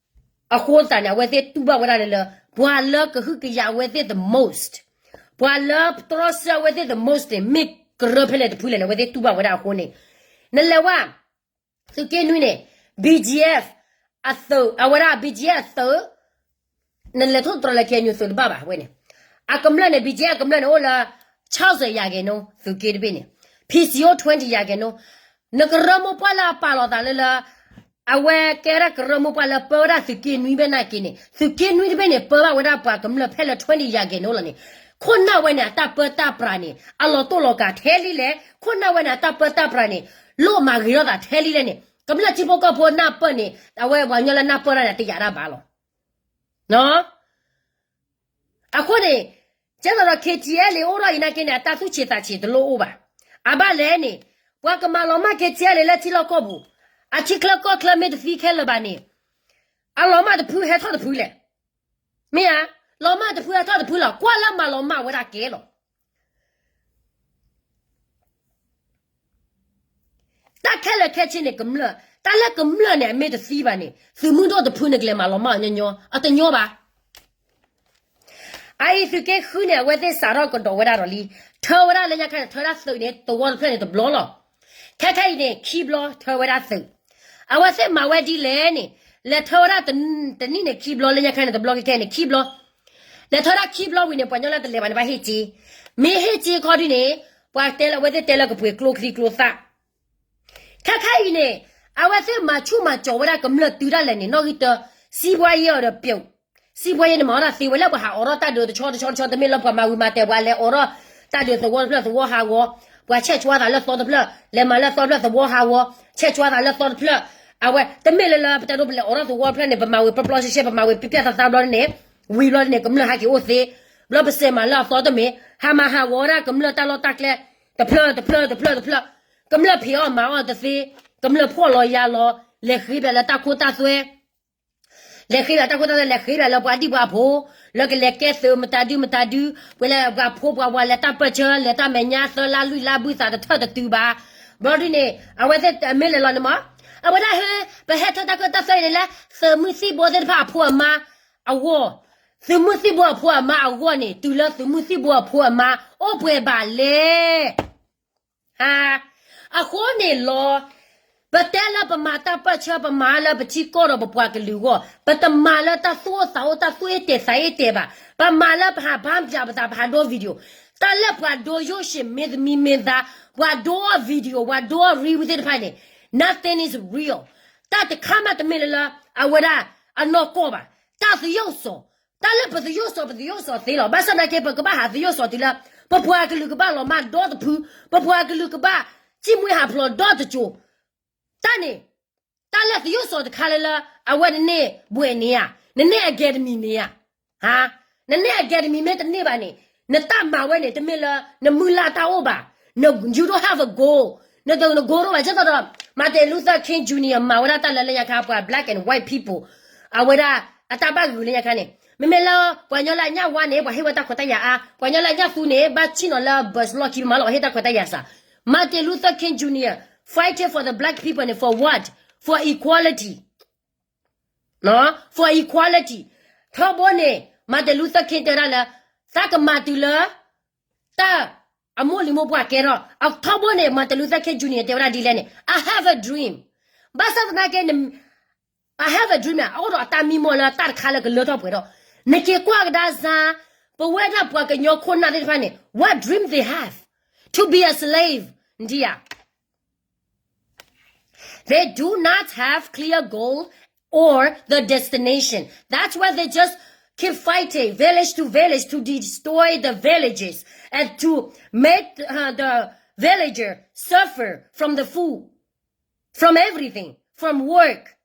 အဃိသတးန့ၣ် အဝဲသ့ၣ်တူၢ်ဘၣ်ဝဲဒၣ်လၢ ပှၤလၢကဟုကယာ်အဝဲသ့ၣ် the most, ပှၤလၢတြီဆၢအဝဲသ့ၣ် the most န့ၣ် မ့ၢ်ကရၢဖဲလဲၣ်တဖုလဲၣ်န့ၣ် အဝဲသ့ၣ်တူၢ်ဘၣ်ဝဲဒၣ်အဃိန့ၣ်, နလဲၤဝဲ သုးက့နွံန့ၣ် BGF အသုး, အဝဲဒၣ် BGF အသုး, နလဲၤထိၣ်သတြီၤလၢ ခ့ၣ်အဲၣ်ယူၣ် သုးတဘၣ်ဘၣ်ဝဲန့ၣ်, အကမျၢၢ်န့ၣ် BGF အကမျၢၢ်န့ၣ် အိၣ်လၢ ခြောက်ဆယ်ရာခိုင်နှုန်း သုးက့တဘ့ၣ်န့ၣ်, PC အိၣ် twentyရာခိုင်နှုန်း, နကရၢမိၢ်ပှၢ်လၢအပာ်လီၤသးလၢလၢ အဝဲကဲဒၣ်ကရၢမိၢ်ပှၢ်လၢပၢဝဲဒၣ်သုးက့နွံဘ့ၣ်နာ်က့န့ၣ် သုးက့နွံတဘ့ၣ်န့ၣ် ပၢဘၣ်ဝဲဒၣ်ပှၤကမျၢၢ်ဖဲလၢ twentyရာခိုင်နှုန်းလီၤန့ၣ်, ခိၣ်နၢ်ဝဲန့ၣ် အတၢ်ပၢတၢ်ပြးန့ၣ် အလီၤတိၢ်လီၤကၤထဲလံလဲၣ်, ခိၣ်နၢ်ဝဲန့ၣ် အတၢ်ပၢတၢ်ပြးန့ၣ် လိၣ်မၤဂ့ၤထီၣ်သးထဲလံလဲၣ်န့ၣ် ကမျၢၢ်ထံဖိကီၢ်ဖိနၢ်ပၢၢ်န့ၣ် အဝဲပှၤကညီလၢနၢ်ပၢၢ်တၢ်န့ၣ် တယာ်တၢ်ဘၣ်လီၤ. အဃိန့ၣ် ကဲသိးဒီး KTLA အိၣ်ထီၣ်အံၤနာ်က့န့ၣ် အတၢ်သူၣ်ဆံးသးဆံးတလိၣ်အိၣ်ဘၣ်. အဘၣ်လဲၣ်န့ၣ် ပှၤကမၤလီၤမၢ် KTLA လၢထံလီၢ်ကီၢ်ပူၤ, အထံချၢကီၢ်ချၢမ့ၢ်တသံခဲလၢာ်ဘၣ်န့ၣ် အလီၤမၢ်တဖုဟဲထီၣ်တဖုလဲၣ်. မ့ၢ်ဧါ, လီၤမၢ်တဖုဟဲထီၣ်တဖုလီၤ. ကွၢ်လၢမၤလီၤမၢ်ဝဲဒၣ်ကဲလီၤ. တၢ်ခဲလၢာ်ခဲဆ့န့ၣ် ကမျၢၢ်, တၢ်လၢကမျၢၢ်န့ၣ် အမ့ၢ်တသံဘၣ်န့ၣ် သုးမုၢ်ဒိၣ်တဖုန့ၣ် ကလဲၤမၤလီၤမၢ်အီၤညီညီ, အတညီဘၣ်. အအံၤသုးက့ဃုန့ၣ် အဝဲသ့ၣ်စးထီၣ်ကဒီးဝဲဒၣ်ဒီးလံ, ထၢဝဲဒၣ်လၢညါခါန့ၣ် ထၢဒၣ်သုးန့ၣ် သဝီတဖျၢၣ်န့ၣ်တဘျီလီၤ. ခဲခါအံၤန့ၣ် ခံဘျီထၢဝဲဒၣ်သုး. အဝဲသ့ၣ်မၤဝဲဒ်လဲၣ်န့ၣ်, လဲၤထၢဝဲဒၣ်တနံၣ်န့ၣ်ခံဘျီ, လၢညါခါန့ၣ်တဘျီ, ခဲခဲန့ၣ်ခံဘျီ. လဲၤထၢဒၣ်ခံဘျီဝံၤန့ၣ် ပှၤကညီလၢတလဲၤဘၣ်န့ၣ် ဘၣ်ဟ့ၣ်စ့, မ့ၢ်ဟ့ၣ်စ့ခီဒုန့ၣ် ပှၤတဲလၢအဝဲသ့ၣ်တဲလၢကပှ့ၤကျိချံကျိသၣ် ခဲခါအံၤန့ၣ် အဝဲသ့ၣ်မၤဆူၣ်မၤစီၤဝဲဒၣ်ကမျၢၢ်တုၤဒၣ်လဲာ်န့ၣ် နီၣ်ဂံၢ်တၢ, စံးဘှါယဲအီၤဒီးပျိး, စံးဘှါယဲန့ၣ်မၤဝဲဒၣ်သ့ဝဲလၢပှၤဟးအိးထီၣ်တၢ်ဒုးတဆီတဆီတဆီ တမ့ၢ်လၢပှၤမၤဝံၤမၤတဲာ်ပှၤလဲၤအိးထီၣ်တၢ်ဒုးသဝီတဖျၢၣ်သဝီဟးဂီၤ, ပှၤဆဲးဆှါသးလၢသီတဖျၢၣ်, လဲၤမၤလၢသီတဖျၢၣ်သဝီဟးဂီၤ, ဆဲးဆှါသးလၢသီတဖျၢၣ်, အဝဲတမ့ၢ်လၢလၢပတဲဒိပလဲၤအိးထီၣ်သဝီတဖျၢၣ်န့ၣ် ပမၤဝံၤပျီပျီရှဲရှဲ ပမၤဝံၤပျီပျီသးသးဘျီန့ၣ်, ဝံၤဘျီန့ၣ် ကမျၢၢ်ဟဲက့ၤအိၣ်သ့, ဘျီပစဲးမၤလၢအသီတမ့ၢ်, ဟးမၤဟးဂီၤဝဲဒၣ်ကမျၢၢ်တၢ်လီၢ်တၢ်ကျဲ, တဖျၢၣ်တဖျၢၣ်တဖျၢၣ်တဖျၢၣ်, ကမျၢၢ်ဖံးအီၣ်မၤအီၣ်တသ့, ကမျၢၢ်ဖှီၣ်လီၤယာ်လီၤ, လဲၤဃ့ဘၣ်လၢတၢ်ခိတၢ်သွဲ လဲၤဃ့ဘၣ်တၢ်ခိတၢ်သွဲ လဲၤဃ့ဘၣ်လၢပှၤဒံၣ်ပှၤဖိ, လၢကလဲၤကဲသုးမတၤဒုမတၤဒု, ပှၤလဲၤပှၤဖိပှၤဝၤလဲၤတၢ်ပၢၢ်ဆၢ လဲၤတၢ်မဲာ်ညါသၢလါလွံၢ်လါဘုသးတထၢၣ်တတုၤဘၣ်, ဘျီဒုန့ၣ် အဝဲသ့ၣ်မ့ၢ်လဲၤလီၤန့ၣ်မး, အဝဲဒၣ်ဟဲ, ပဟဲထၢတၢ်ခိတၢ်သွဲအံၤန့ၣ်လၢ သုးမုၢ်သံၣ်ဘိသ့ၣ်တဖၣ်အဖိအမါအဂီၢ်, သုးမုၢ်သံၣ်ဘိအဖိအမါအဂီၢ်န့ၣ် တုၤလၢသုးမုၢ်သံၣ်ဘိအဖိအမါအိၣ်ပှဲၤဘၣ်လဲၣ် အဃိန့ၣ်လီၤ, ပတဲလၢပမၤတၢ်ပၢၢ်ဆၢ ပမၤလၢပထံကီၢ်ဒီးပပှၤကလုာ်အဂီၢ်, ပတမၤလၢတၢ်သူၣ်အိၣ်သးအိၣ် တၢ်သူၣ်အ့ၣ်တဲာ်သးအ့ၣ်တဲာ်ဘၣ်, ပမၤလၢပဟးဘါပၠးပသး ပဟးဒိ video, တၢ်လၢပှၤဒိယိၣ်ၡ့မ့သမံမ့သါ, ပှၤဒိအီၣ် video, ပှၤဒိအီၣ် reel သ့ၣ်တဖၣ်န့ၣ်, nothing is real, တၢ်တခါမးတမ့ၢ်လၢလၢ အဝဲဒၣ်အနီၢ်ကီၢ်ဘၣ်, တၢ်သယိၣ်စီၤ တၢ်လၢပသယိၣ်စီၤ ပသယိၣ်စီၤသ့လီၤ. ဘၣ်ဆၣ်သနာ်က့ ပကဘၣ်ဟးသယိၣ်စီၤတုၤလၢ ပပှၤကလုာ်ကဘၣ်လီၤမၢ်ဒီတဖု, ပပှၤကလုာ်ကဘၣ်စံၣ်မှံဟးဖျိးဒီတစိၤ, တၢ်န့ၣ်, တၢ်လၢသယိၣ်စီၤတခါလၢလၢ အဝဲနန့ၢ်ဘှဲးန့ၣ်ဧါ, နန့ၢ် academy န့ၣ်ဧါ, နန့ၢ် academy မ့ၢ်တန့ၢ်ဘၣ်န့ၣ်, နတၢ်မၤဝဲန့ၣ် တမ့ၢ်လၢနမုၢ်လၢ်တၢ်အိၣ်ဘၣ်, န you don't have a goal, န န goal တအိၣ်ဘၣ်. ဒ်သိးဒီး Martin Luther King Junior မၤဝဲဒၣ်တၢ်လၢလၢညါခါ ပှၤ black and white people အဝဲဒၣ်အတၢ်ဘၣ်ဂုာ်လၢညါခါန့ၣ်, မ့မ့ၢ်လၢပှၤကညီလၢအညၣ်ဝါန့ၣ် ပှၤဟ့ၣ်ဝဲတၢ်ခွဲးတၢ်ယာ်အါ, ပှၤကညီလၢအညၣ်သူန့ၣ် ဘၣ်ဆ့ၣ်နီၤလၢ bus လီၢ်ခံမးလီၤ ပှၤဟ့ၣ်တၢ်ခွဲးတၢ်ယာ်စ့ၢ်. Martin Luther King Junior fighting for the black people န့ၣ် for what? For equality, for equality. ထီဘိန့ၣ် Martin Luther King တဲဝဲဒၣ်လၢ သးကမၤတုၤလၢ တၢ်အမိၢ်လံၤမိၢ်ပှၢ်ကဲထီၣ်, အထီဘိန့ၣ် Martin Luther King Junior တဲဝဲဒၣ်ဒ်လဲၣ်န့ၣ်, I have a dream. ဘၣ်ဆၣ်သနာ်က့န့ၣ် I have a dream န့ၣ် အအိၣ်ဒီးအတၢ်မံမီၢ်လၢတၢ်တခါလၢကလၢထီၣ်ပှဲၤထီၣ်, နက့ၤကွၢ်ကဒါစါ, ပဝဲဒၣ်ပှၤကညီခိၣ်နၢ်သ့ၣ်တဖၣ်န့ၣ် what dream they have, to be a slave, နဒံဧါ. They do not have clear goal or the destination. That's why they just keep fighting village to village to destroy the villages and to make uh, the villager suffer from the food, from everything, from work.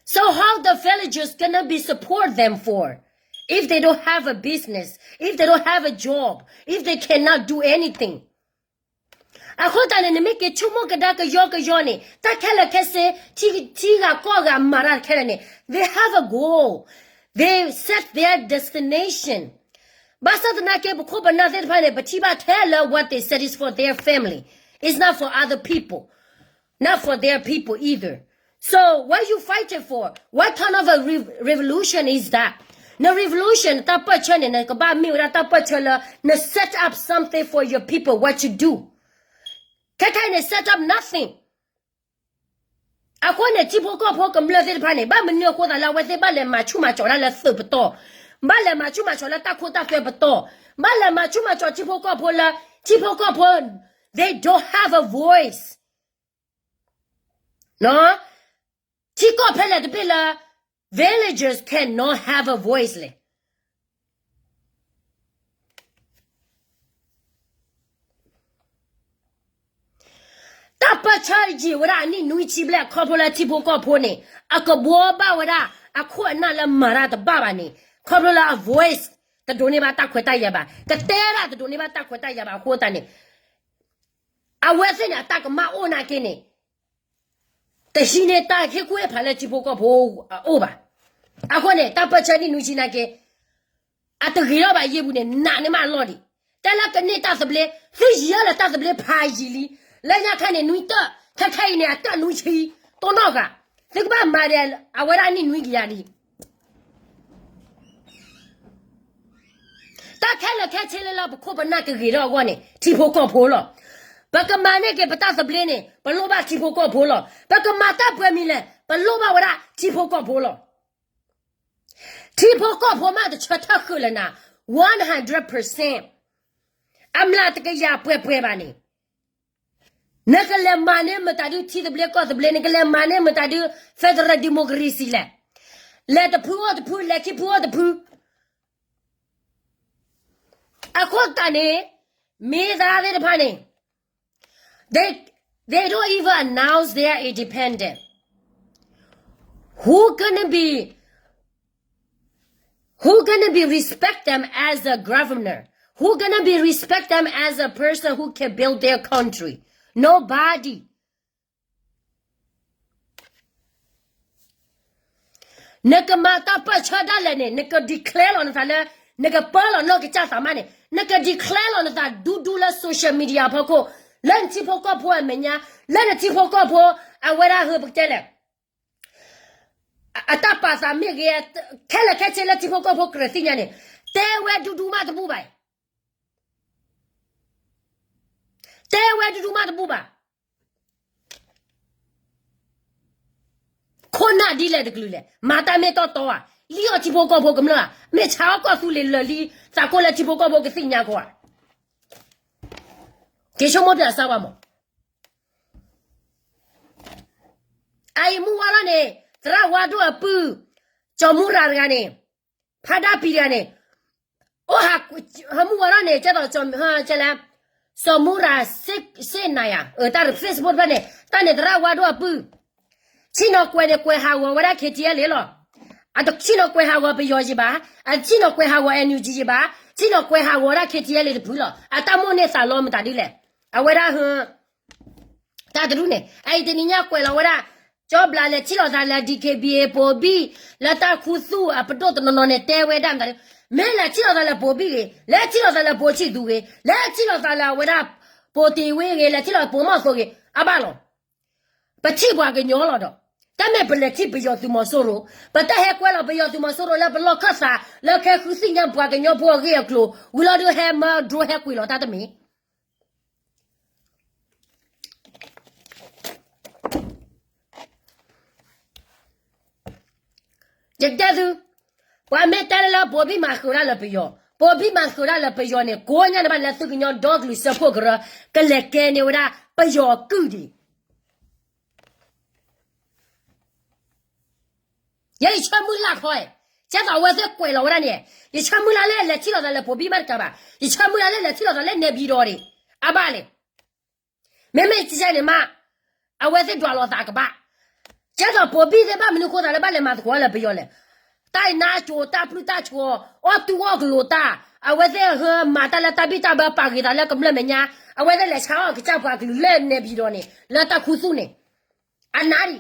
So how the villagers gonna be support them for if they don't have a business, if they don't have a job, if they cannot do anything? အဃိသတးန့ၣ် နမ့ၢ်က့ၤဆိကမိၣ်ကဒါကယီကယီန့ၣ် တၢ်ခဲလၢာ်ခဲဆ့ ထံဂၤကီၢ်ဂၤမၤတၢ်ခဲလၢာ်န့ၣ် they have a goal, they set their destination. ဘၣ်ဆၣ်သနာ်က့ ပခိၣ်ပနၢ်သ့ၣ်တဖၣ်န့ၣ် ပထံၣ်ဘၣ်ထဲလၢ what they said is for their family, it's not for other people, not for their people either. So what you fighting for? What kind of a re- revolution is that? န revolution တၢ်ပၢၢ်ဆၢန့ၣ် နကဘၣ်မ့ၢ်ဝဲဒၣ်တၢ်ပၢၢ်ဆၢလၢ န set up something for your people, what you do. ခဲခဲအံၤန့ၣ် set up nothing. အဃိန့ၣ် ထံဖိကီၢ်ဖိကမျၢၢ်သ့ၣ်တဖၣ်န့ၣ် ဘၣ်မနုၤအဃိသတးလၢ အဝဲသ့ၣ်ဘၣ်လဲၤမၤဆူၣ်မၤစီးဒၣ်လၢသုးပတီၢ်, ဘၣ်လဲၤမၤဆူၣ်မၤစီးလၢတၢ်ခိတၢ်သွဲပတီၢ်, ဘၣ်လဲၤမၤဆူၣ်မၤစီးထံဖိကီၢ်ဖိလၢ ထံဖိကီၢ်ဖိ they don't have a voice. ထံကီၢ်ဖဲလဲၣ်တဘ့ၣ်လၢ villagers cannot have a voice လဲၣ်. တၢ်ပၢၢ်ဆၢယံာ်ဝဲဒၣ်အနံၣ်နွံဆံဘျဲၣ် ခီဖျိလၢထံဖိကီၢ်ဖိန့ၣ် အကဘှီဘၣ်ဝဲဒၣ် အခိၣ်အနၢ်လၢမၤတၢ်တဘၣ်ဘၣ်န့ၣ် ခီဖျိလၢအ voice တဒိးန့ၢ်ဘၣ်တၢ်ခွဲးတၢ်ယာ်ဘၣ်, ကတဲဒၣ်တဒိးန့ၢ်ဘၣ်တၢ်ခွဲးတၢ်ယာ်ဘၣ်အဃိသတးန့ၣ် အဝဲသ့ၣ်န့ၣ် အတၢ်ကမၣ်အိၣ်နာ်က့န့ၣ် တဟံးန့ၢ်တၢ်ဟ့ၣ်ကူၣ်ဟ့ၣ်ဖးလၢထံဖိကီၢ်ဖိအအိၣ်ဘၣ်. အဃိန့ၣ် တၢ်ပၢၢ်ဆၢနံၣ်နွံဆံနာ်က့ အတဂ့ၤထီၣ်ဘၣ်ယ့ၢ်ပူၤန့ၣ် နာ်န့ၢ်မးအလီၢ်ဒံး. တဲလၢကန့ၢ်တၢ်သဘျ့ သုယံာ်လၢတၢ်သဘျ့ဖးယံာ်လံ. လၢညါခါန့ၣ် နွံတၢၢ် ခဲခဲအံၤန့ၣ် အတၢၢ်နွံဆံ တိၢ်နီၣ်ဂၤ သုကဘၣ်မၤဒီး အဝဲဒၣ်နံၣ်နွံကယၤဒံး တၢ်ခဲလၢာ်ခဲဆ့လၢလၢပခိၣ်ပနၢ်ကဂ့ၤထီၣ်အဂီၢ်န့ၣ် ထံဖိကီၢ်ဖိလီၤ. ပကမၤန့ၢ်က့ၤပတၢ်သဘျ့န့ၣ် ပလိၣ်ဘၣ်ထံဖိကီၢ်ဖိလီၤ. ပကမၤတၢ်ပှဲၤမံၤလဲၣ် ပလိၣ်ဘၣ်ဝဲဒၣ်ထံဖိကီၢ်ဖိလီၤ. ထံဖိကီၢ်ဖိမးတဆၢထၢၣ်ဃုာ်လၢနၤ one hundred percent. အမျးတကယၤပှဲၤပှဲၤဘၣ်န့ၣ် နကလဲၤမၤန့ၢ်မတၤဒုးထံသဘျ့ကီၢ်သဘျ့ နကလဲၤမၤန့ၢ်မတၤဒုး federal democracy လဲၣ်. လဲၤတဖုအိၣ်တဖု လဲၤခံဖုအိၣ်တဖု. အဃိသတးန့ၣ် မ့ၢ်သးသ့ၣ်တဖၣ်န့ၣ် they, they don't even announce they are independent. Who gonna be, who gonna be respect them as a governor? Who gonna be respect them as a person who can build their country? Nobody. နကမၤတၢ်ပၢၢ်ဆၢဒၣ်လဲာ်န့ၣ် နက declare လီၤနသးလၢ နကပၢလီၤနီၢ်ကစၢ်သးမးန့ၣ် နက declare လီၤနသးဒူဒူလၢ social media ဖီခိၣ် လၢနထံဖိကီၢ်ဖိအမဲာ်ညါ လၢနထံဖိကီၢ်ဖိ အဝဲဒၣ်ဟၢပကတဲလဲၣ် အတၢ်ပာ်သးမ့ၢ်ဂ့ၤ ခဲလၢာ်ခဲဆ့လၢထံဖိကီၢ်ဖိကြၢးသ့ၣ်ညါန့ၣ် တဲဝဲဒူဒူမးတဘူၣ်ဘၣ် တဲဝဲဒူဒူမးတဘူၣ်ဘၣ်. ခိၣ်နၢ်ဒ်လဲၣ်တကလုာ်လဲၣ် မၤတၢ်မ့ၢ်တီတီဧါ လံၣ်အီၣ်ထံဖိကီၢ်ဖိကမျၢၢ်ဧါ မ့ၢ်ဆါအီၣ်ကီၢ်သူလ့ၤလၢာ်လံ သးကိၢ်လၢထံဖိကီၢ်ဖိကသ့ၣ်ညါကီးဧါ က့ၤဆိကမိၣ်ပၠးစၢ်ဝဲမး အအံၤမုၢ်ဝါထီၣ်န့ၣ် သရၣ်ဝါဒိၣ်အပုၢ် ကၠီၤမူရၤတဂၤန့ၣ် ဖါဒၣ်ပံၤတဂၤန့ၣ် အိၣ်ဟးမုၢ်ဝါထီၣ်န့ၣ် ကဲသိး ကဲလၢ စီၤမူရၤ စ့ၣ်နၤယၤ တၢ် Facebook တဖၣ်န့ၣ် တၢ်န့ၣ်သရၣ်ဝါဒိၣ်အပုၢ် ဆ့ၣ်နီၤကွဲးန့ၣ်ကွဲးဟးဂီၤဝဲဒၣ် KTLA လီၤ. အတဆ့ၣ်နီၤကွဲးဟးဂီၤပယီၤယံၤဘၣ်, အတဆ့ၣ်နီၤကွဲးဟးဂီၤ NUG ယံၤဘၣ်, ဆ့ၣ်နီၤကွဲးဟးဂီၤဒၣ် KTLA တဖုလီၤ. အတၢ်မိၣ်န့ၢ်သးလီမတၤဒ်လဲၣ်. အဝဲဒၣ် တၢ်တရူၢ်န့ၣ် အအံၤတနံၤညါကွဲးလီၤဝဲဒၣ် ကၠီဘျးလဲၤထံၣ်လိာ်သးလၢ DKBA ပိာ်ဘံၣ် လၢတၢ်ခူသူၣ်အပဒိၣ်တနီၤနီၤန့ၣ် တဲဝဲဒၣ်မတၤဒ်, မ့ၢ်လဲၤထံၣ်လိာ်သးလၢပိာ်ဘံၣ်ဂ့ၤ, လဲၤထံၣ်လိာ်သးလၢပိာ်ဆံၣ်သူဂ့ၤ, လဲၤထံၣ်လိာ်သးလၢအဝဲဒၣ် ပိာ်တ့ၢ်ဝ့ဂ့ၤ, လဲၤထံၣ်လိာ်ပိာ်မီၢ်သိးဂ့ၤ, အဘၣ်လီၤ. ပထံၣ်ပှၤကညီလီၤဒီး တၢ်မ့ၢ်ပလဲၤထံၣ်ပယီၤသုးမီၤစိရိၤ, ပတၢ်ဟဲကွဲလီၤပယီၤသုးမီၤစိရိၤလၢပလီၢ်ခၢၣ်သး လၢကဟဲဃုသ့ၣ်ညါပှၤကညီဖိအဂ့ၢ်အကျိၤ ဝံၤလီၤဒုးဟဲမၢဒြိဟဲကွံာ်လီၤတၢ်တမံၤ တဲသု, ပှၤမ့ၢ်တဲလၢလၢ ပိာ်ဘံၣ်မၤဃုာ်ဒၣ်လၢပယီၤ, ပိာ်ဘံၣ်မၤဃုာ်ဒၣ်လၢပယီၤန့ၣ် ကိးညါန့ၣ်ဘၣ်လၢသုကညီဒီကလုာ်စၢဖှိၣ်ကရၢ ကလဲၤကဲန့ၢ်ဝဲဒၣ်ပယီၤကုၢ်ဒံး ယဲယဆၢမုၢ်လၢ်ခီ, ကဲသိးအဝဲသ့ၣ်ကွဲးလီၤဝဲဒၣ်န့ၣ်, ယဆၢမုၢ်လၢ်လၢလဲၤထံၣ်လိာ်သးလၢပိာ်ဘံၣ်မးတကးဘၣ်, ယဆၢမုၢ်လၢ်လၢလဲၤထံၣ်လိာ်သးလၢနဲပၠံၤဒီးဒံး, အဘၣ်လဲၣ်. မ့မ့ၢ်ကဲန့ၣ်မး, အဝဲသ့ၣ်ဒွးလိာ်သးကဘၣ်. ကဲသိးပိာ်ဘံၣ်သ့ၣ်ဘၣ်မနုၤဃိသးလၢဘၣ်လဲၤမၤသကိးလၢပယီၤလဲၣ်. တၢ်အံၤနါကိၤတၢ်ပျုၢ်တၢ်ဆိး, အီၣ်တူၢ်အီၣ်ကလိာ်တၢ်, အဝဲသ့ၣ်ဟဲမၤတၢ်လၢတၢ်ဘံၣ်တၢ်ဘၢပာ်ဂ့ၤသးလၢကမျၢၢ်မဲာ်ညါ, အဝဲသ့ၣ်လဲၤဆါအီၣ်ကစၢ်ပှၤကလုာ်လၢနဲပၠံၤဒီးန့ၣ် လၢတၢ်ခူသူၣ်န့ၣ်, အနါဒံး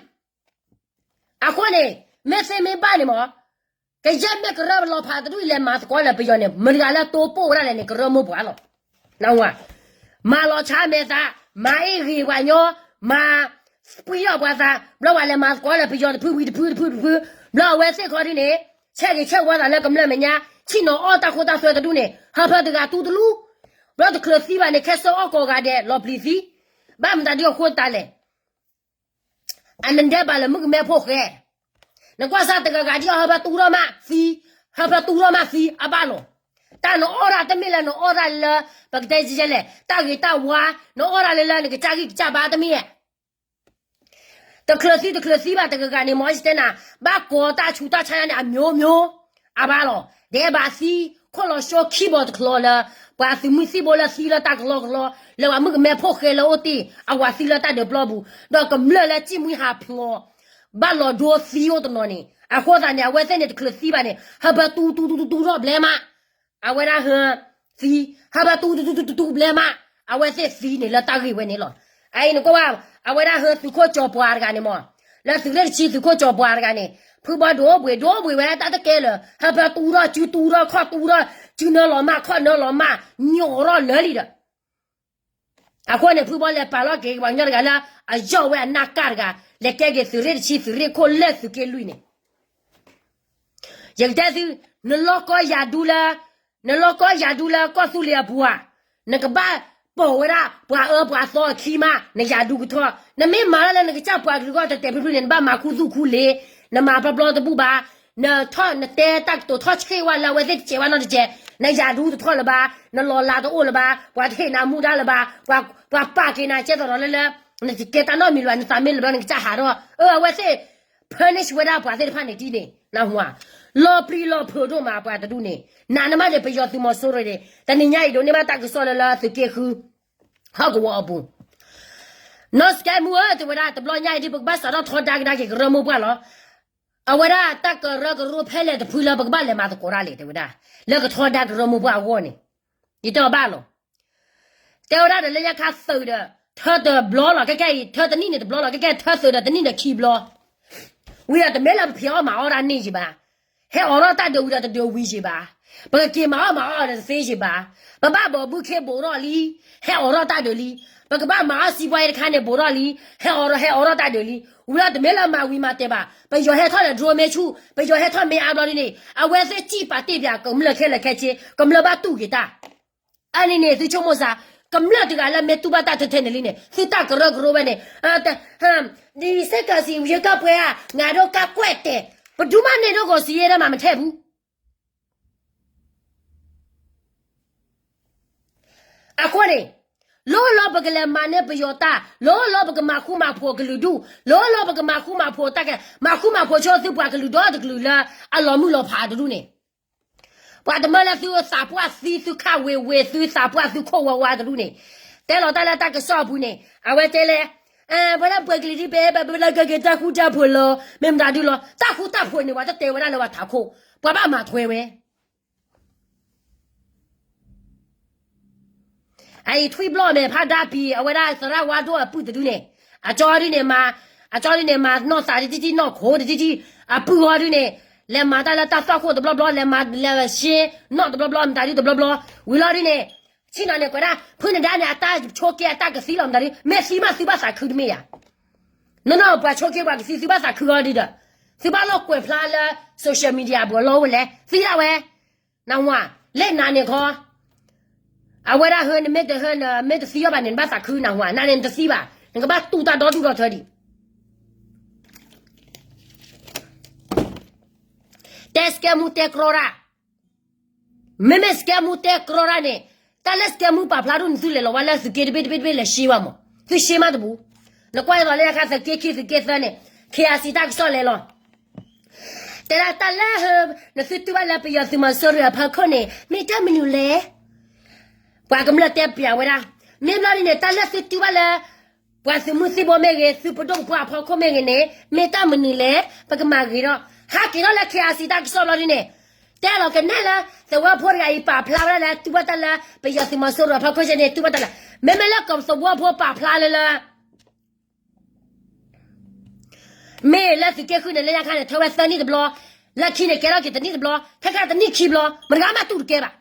အဃိန့ၣ်, မ့ၢ်သ့မ့ၢ်ဘၣ်န့ၣ်မး, ကယဲၢ်မ့ၢ်ကရၢလီၤဖးတဒူၣ်အံၤလဲၤမၤသကိးလၢပယီၤန့ၣ် မတၤတဂၤလၢတိပိၢ်ဝဲဒၣ်လဲၣ်န့ၣ် ကရၢမိၢ်ပှၢ်လီၤ. နဝၤ, မၤလီၤဆါမဲာ်သး, မၤအ့ၣ်ဂ့ၤပှၤညီ, မၤပှံအီၣ်ပှၤသး, ဘျီဝဲလဲၤမၤသကိးလၢပယီၤတဖုဝံၤတဖုတဖုတဖု, ဘျီအဝဲသ့ၣ်ခီဒ်န့ၣ်, ဆဲးဂ့ၤဆဲးဝါသးလၢကမျၢၢ်မဲာ်ညါ, ထံၣ်နီၤအီၣ်တၢ်ဃိတၢ်သွဲတဒူၣ်န့ၣ် ဟၢဖၢတဂၤတူတလူ, ဘျီတချုးသံဘၣ်န့ၣ် ခဲစၢအီၣ်ကိးဂၤဒဲးလီၤပျံၤသံ, ဘၣ်မတၤဒ်အဃိသတးလဲၣ်. အနဒဲးဘၣ်လၢမုၣ်ကမဲဖိဃဲ, နကွၢ်စၢ်တဂၤဂၤဒ်အီၤ ဟၢဖၢတူထီၣ်မးသံ, ဟၢဖၢတူထီၣ်မးသံအဘၣ်လီၤ. တၢ်နအီၣ်ဒၣ်တမ့ၢ်လၢနအီၣ်ဒၣ်လၢ, ပကတဲလဲၣ်, တၢ်ဂ့ၤတၢ်ဝါ, နအီၣ်ဒၣ်လၢလၢနကစၢ်ဂံၢ်ကစၢ်ဘါတမ့ၢ်ဧါ. တချုးသံတချုးသံဘၣ်တဂၤဂၤန့ၣ် မ့ၢ်ယတဲနၤ, ဘၣ်ကိးတၢ်ဆူးတၢ်ဆါန့ၣ် အမျိုးမျိုး, အဘၣ်လီၤ. ဒဲးဘးသံ, ခိၣ်လီၤၡိခံဘီတချီလၢ, ပှၤသုးမုၢ်သံၣ်ဘိလၢသံလၢတၢ်ကလီကလီ, လၢပှၤမုၣ်ကမဲဖိဃဲလၢအိၣ်တ့ၢ်, အဝၤသံလၢတၢ်ဒုးပျီပူၤ, ဒီးကမျၢၢ်လၢစံၣ်မှံဟးဖျိး, ဘၣ်လီၤဒိသံအိၣ်တနီၤန့ၣ်, အဃိသတးန့ၣ် အဝဲသ့ၣ်န့ၣ်တချုးသံဘၣ်န့ၣ် ဟၢဖၢတူတူတူတူထီၣ်ဘျဲမး အဝဲဒၣ်ဟၢသံ, ဟၢဖၢတူတူတူတူတူဘျဲမး, အဝဲသ့ၣ်သံန့ၣ်လၢတၢ်ဂ့ၢ်ဝဲန့ၣ်လီၤ. အအံၤနကွၢ်ဘၣ်, အဝဲဒၣ်ဟၢသုးခိၣ်ကၠီၤပှၤတဂၤန့ၣ်မ့ၢ်, လၢသုးရ့ၣ်တဆံသုးခိၣ်ကၠီၤပှၤတဂၤန့ၣ်, ဖုဘီဒိၣ်ဘှံးဒိၣ်ဘှံးဝဲတၢ်တကဲလၢၤ, ဟၢဖၢတူထီၣ်စုတူထီၣ်ခီၣ်တူထီၣ်, စုနၢလီၤမးခီၣ်နၢလီၤမး, ညီထီၣ်လၢာ်လံဒီး အဃိန့ၣ် ဖုဘီလဲၤပာ်လီၤက့ၤပှၤကညီတဂၤလၢ အယီၢ်ဝဲအနၢ်ကၢ်တဂၤ, လဲၤကဲက့ၤသုးရ့ၣ်တဆံသုးရ့ၣ်ခိၣ်လၢသုးက့လွံၢ်န့ၣ်, ယကတဲသု, နလီၢ်ကီယၤဒူလၢ, နလီၢ်ကီယၤဒူလၢကီၢ်သူလ့ၤအပူၤဧါ, နကဘၣ်ပိာ်ဝဲဒၣ်ပှၤအၢပှၤသီအခံမး နယၤဒူကထီၣ်, နမ့ၢ်မၤတၢ်လၢနကစၢ်ပှၤကလုာ်ဂီၢ်တဲာ်တဲာ်ဖျုးဖျုးန့ၣ် နဘၣ်မၤခူသူၣ်ခူလ့ၤ, နမၤပျီပျီတဘူၣ်ဘၣ်, နထီၣ်နတဲတၢ်ကတိၤထီၣ်ဆှ့ဝဲလၢအဝဲသ့ၣ်တစဲးဝဲနီတစဲး, နယၤဒူတထီၣ်လၢၤဘၣ်, နလီၤလးတအိၣ်လၢၤဘၣ်, ပှၤတဟ့ၣ်နၤမူဒါလၢၤဘၣ်, ပှၤပာ်က့ၤနၤကဲသိးဒီးလၢလၢ, နကကဲတၢ်နီတမံၤလၢၤဘၣ်, နသးမ့ၢ်လၢၤဘျီနကစၢ်ဟးထီၣ်, အဝဲသ့ၣ် punish ဝဲဒၣ်ပှၤသ့ၣ်တဖၣ်န့ၣ်ဒ်န့ၣ်, နဟူဧါ, လီၤပျံၤလီၤဖုးဒိၣ်မးပှၤတဒူၣ်န့ၣ်, နးနမးန့ၣ် ပယီၤသုးမီၤစိရိၤန့ၣ် တနံၤညါအံၤဒိးန့ၢ်ဘၣ်တၢ်ကစီၣ်လၢလၢသုးက့ဃု ဟီၣ်ကဝီၤအပူၤ, နီၢ်စကဲမူဧၢ တဲဝဲဒၣ် တဘျီညါအံၤဒ်ပကဘၣ်စးထီၣ်ထီဒါကဒါက့ၤကရၢမိၢ်ပှၢ်လီၤ. အဝဲဒၣ်တၢ်ကရၢကရိဖဲလဲၣ်တဖုလၢပကဘၣ်လဲၤမၤသကိးတၢ်လဲၣ် တဲဝဲဒၣ်, လၢကထီဒါကရၢမိၢ်ပှၢ်အဂီၢ်န့ၣ်, ယတဲအီၤဘၣ်လီၤ. တဲဝဲဒၣ်ဒီးလၢညါခါသုးဒီး ထၢတဘျီလီၤ ခဲကဲအံၤ ထၢတနံၣ်န့ၣ်တဘျီလီၤ ခဲကဲထၢသုးဒီးတနံၣ်ဒီးခံဘျီ, ဝံၤဒီးတမ့ၢ်လၢပဖံးအီၣ်မၤအီၣ်တၢ်န့ၢ်ယံၤဘၣ်, ဟဲအိးထီၣ်တၢ်ဒုးဝံၤဒီးတဒုးဝံၤယံၤဘၣ်, ပကက့ၤမၤအီၣ်မၤအီၣ်ဒီးတသ့ယံၤဘၣ်, ပဘၣ်ဘီးဘုခ့ဘိးထီၣ်လံ, ဟဲအိးထီၣ်တၢ်ဒုးလံ, ပကဘၣ်မၤအီၣ်စံးပှၤအံၤတခါန့ၣ်ဘိးထီၣ်လံ, ဟဲအိးထီၣ် ဟဲအိးထီၣ်တၢ်ဒုးလံ, ဝံၤဒီးတမ့ၢ်လၢမၤဝံၤမၤတဲာ်ဘၣ်, ပယီၤဟဲထီၣ်ဒီး drone မ့ၢ်ဆူၣ်, ပယီၤဟဲထီၣ်မ့ၢ်အါဘျီဒ်န့ၣ် အဝဲသ့ၣ်စံၣ်ပာ်တ့ၢ်ပၠးကမျၢၢ်ခဲလၢာ်ခဲဆ့, ကမျၢၢ်ဘၣ်တူၢ်က့ၤတၢ် အန့ၣ်န့ၣ် သုဆိကမိၣ်စ့ၢ်, ကမျၢၢ်တဂၤလၢမ့ၢ်တူၢ်ဘၣ်တၢ်ထဲထဲန့ၣ်လံန့ၣ် သုတၢ်ကရၢကရိဝဲန့ၣ်, ဒီးစ့ၢ်ကီးစံး ရွေးကောက်ပွဲ ငါတို့ကကွက်တယ်, ပဒုးမ့ၢ်န့ၣ်ဒိၣ်ကီးစံးယဲဒၣ်မးမထဲဘူး. အဃိန့ၣ်, လီၤလီၤပကလဲၤမၤန့ၢ်ပယီၤတၢ်, လီၤလီၤပကမၤဃူမၤဖိးကလုာ်ဒူၣ်, လီၤလီၤပကမၤဃူမၤဖိးတၢ်ကဲ, မၤဃူမၤဖိးဆိသုပှၤကလုာ်ဒီတကလုာ်လၢအလီၤမုၢ်လီၤဖးတဒူၣ်န့ၣ် ပှၤတမၢလၢသုသးပှၢ်သံ သုခးဝ့ၤဝ့ၤ သုသးပှၢ်သုခိၣ်ဝါဝါတဒူၣ်န့ၣ်, တဲလီၤတၢ်လၢတၢ်ကစီၣ်အပူၤန့ၣ် အဝဲတဲလၢ, ပဝဲဒၣ်ပှၤကလုာ်ဒ်ပ ပလၢကက့ၤတၢ်ဃူတၢ်ဖိးလီၤ မ့ၢ်မတၤဒုလီၤ တၢ်ဃူတၢ်ဖိးန့ၣ် ပှၤတတဲဝဲဒၣ်လၢပှၤထးခိၣ်, ပှၤဘၣ်မၤထွဲဝဲ အအံၤထွံၣ်ဘျီၣ်မဲာ်ဖးဒါပံၤ အဝဲဒၣ်သရၣ်ဝါဒိၣ်အပုၢ်တဒုန့ၣ်, အကၠီဒုန့ၣ်မၤ, အကၠီဒုန့ၣ်မၤနီၢ်သးတထံၣ်ထံၣ် နီၢ်ခိတထံၣ်ထံၣ်, အပုၢ်ဂီၤဒုန့ၣ်, လဲၤမၤတၢ်လၢတၢ်သွၣ်ခိၣ်တဘျီဘျီ လဲၤမၤလဲၤဆ့နီၢ်တဘျီဘျီ မတၤဒုတဘျီဘျီ, ဝံၤလီၤဒုန့ၣ်, ဆ့ၣ်နီၤန့ၣ် ကွဲးဒၣ် ဖုနဒါန့ၣ် အတၢ်ဆိးက့အတၢ်ကသံလီၤ မတၤဒု မ့ၢ်သံမးသုဘၣ်သးခုတမ့ၢ်ယၤ နီၢ်နီၢ်ပှၤဆိးက့ပှၤကသံသုဘၣ်သးခုဂီၤဒုဒီး, သုဘၣ်လိာ်ကွဲးဖျါလၢ social media ပူၤအလီၢ်အိၣ်လဲၣ် သံဒၣ်ဝဲ, နဝၤ, လၢနၤန့ၣ်ခီ, အဝဲဒၣ်ဟၢနမ့ၢ်တဟၢနမ့ၢ်တသံအီၤဘၣ်န့ၣ် နဘၣ်သးခုနဝၤ နၤန့ၣ်နတသံဘၣ် နကဘၣ်တူၢ်တၢ်ဒီဒူၣ်ဒီထၢဒံး စကဲမူတဲကြီတၢ်, မ့မ့ၢ်စကဲမူတဲကြီတၢ်န့ၣ်, တၢ်လၢစကဲမူပာ်ဖျါဒိၣ်န့ၣ် သုလဲၤလီၤဝဲလၢသုးက့တဘ့ၣ်တဘ့ၣ်တဘ့ၣ်လဲၤရှဲဝဲမး, သုရှဲမးတပူၤ, နကွၢ်သိးလၢယခါသုးက့ခံသုးက့သၢန့ၣ်, ခ့အစံးတၢ်ကစီၣ်လဲၤလီၤ, တဲဒၣ်တၢ်လၢ နသုတူၢ်ဘၣ်လၢပယီၤသုးမီၤစိရိၤအဖီခိၣ်န့ၣ် မ့ၢ်တၢ်မနုၤလဲၣ်. ပှၤကမျၢၢ်တဲပျးဝဲဒၣ်, မ့ၢ်ဘျီဒ်န့ၣ် တၢ်လၢသုတူၢ်ဘၣ်လၢ ပှၤသုးမုၢ်သံၣ်ဘိမ့ၢ်ဂ့ၤ သုးပဒိၣ်ပပှၢ်အဖီခိၣ်မ့ၢ်ဂ့ၤန့ၣ် မ့ၢ်တၢ်မနုၤလဲၣ် ပကမၤဂ့ၤဒီး, ဟးက့ၤထီၣ်လၢခ့အစံးတၢ်ကစီၣ်ဘျီဒ်န့ၣ်, တဲလီၤကနဲလၢ သဝီဖိတဂၤအံၤပာ်ဖျါဝဲဒၣ်လၢ တူၢ်ဘၣ်တၢ်လၢ ပယီၤသုးမီၤစိရိၤအဖီခိၣ်န့ၣ် တူၢ်ဘၣ်တၢ်လၢ, မ့မ့ၢ်လၢကသဝီဖိပာ်ဖျါလၢလၢ မ့ၢ်လၢသုးက့ဃုန့ၣ် လၢညါခါန့ၣ် ထၢဝဲသၢနံၣ်တဘျီ, လၢခံန့ၣ် ကဲထီၣ်က့ၤတနံၣ်တဘျီ, ခဲခါတနံၣ်ခံဘျီ, မတဂၤမးတူၢ်တကဲဘၣ်.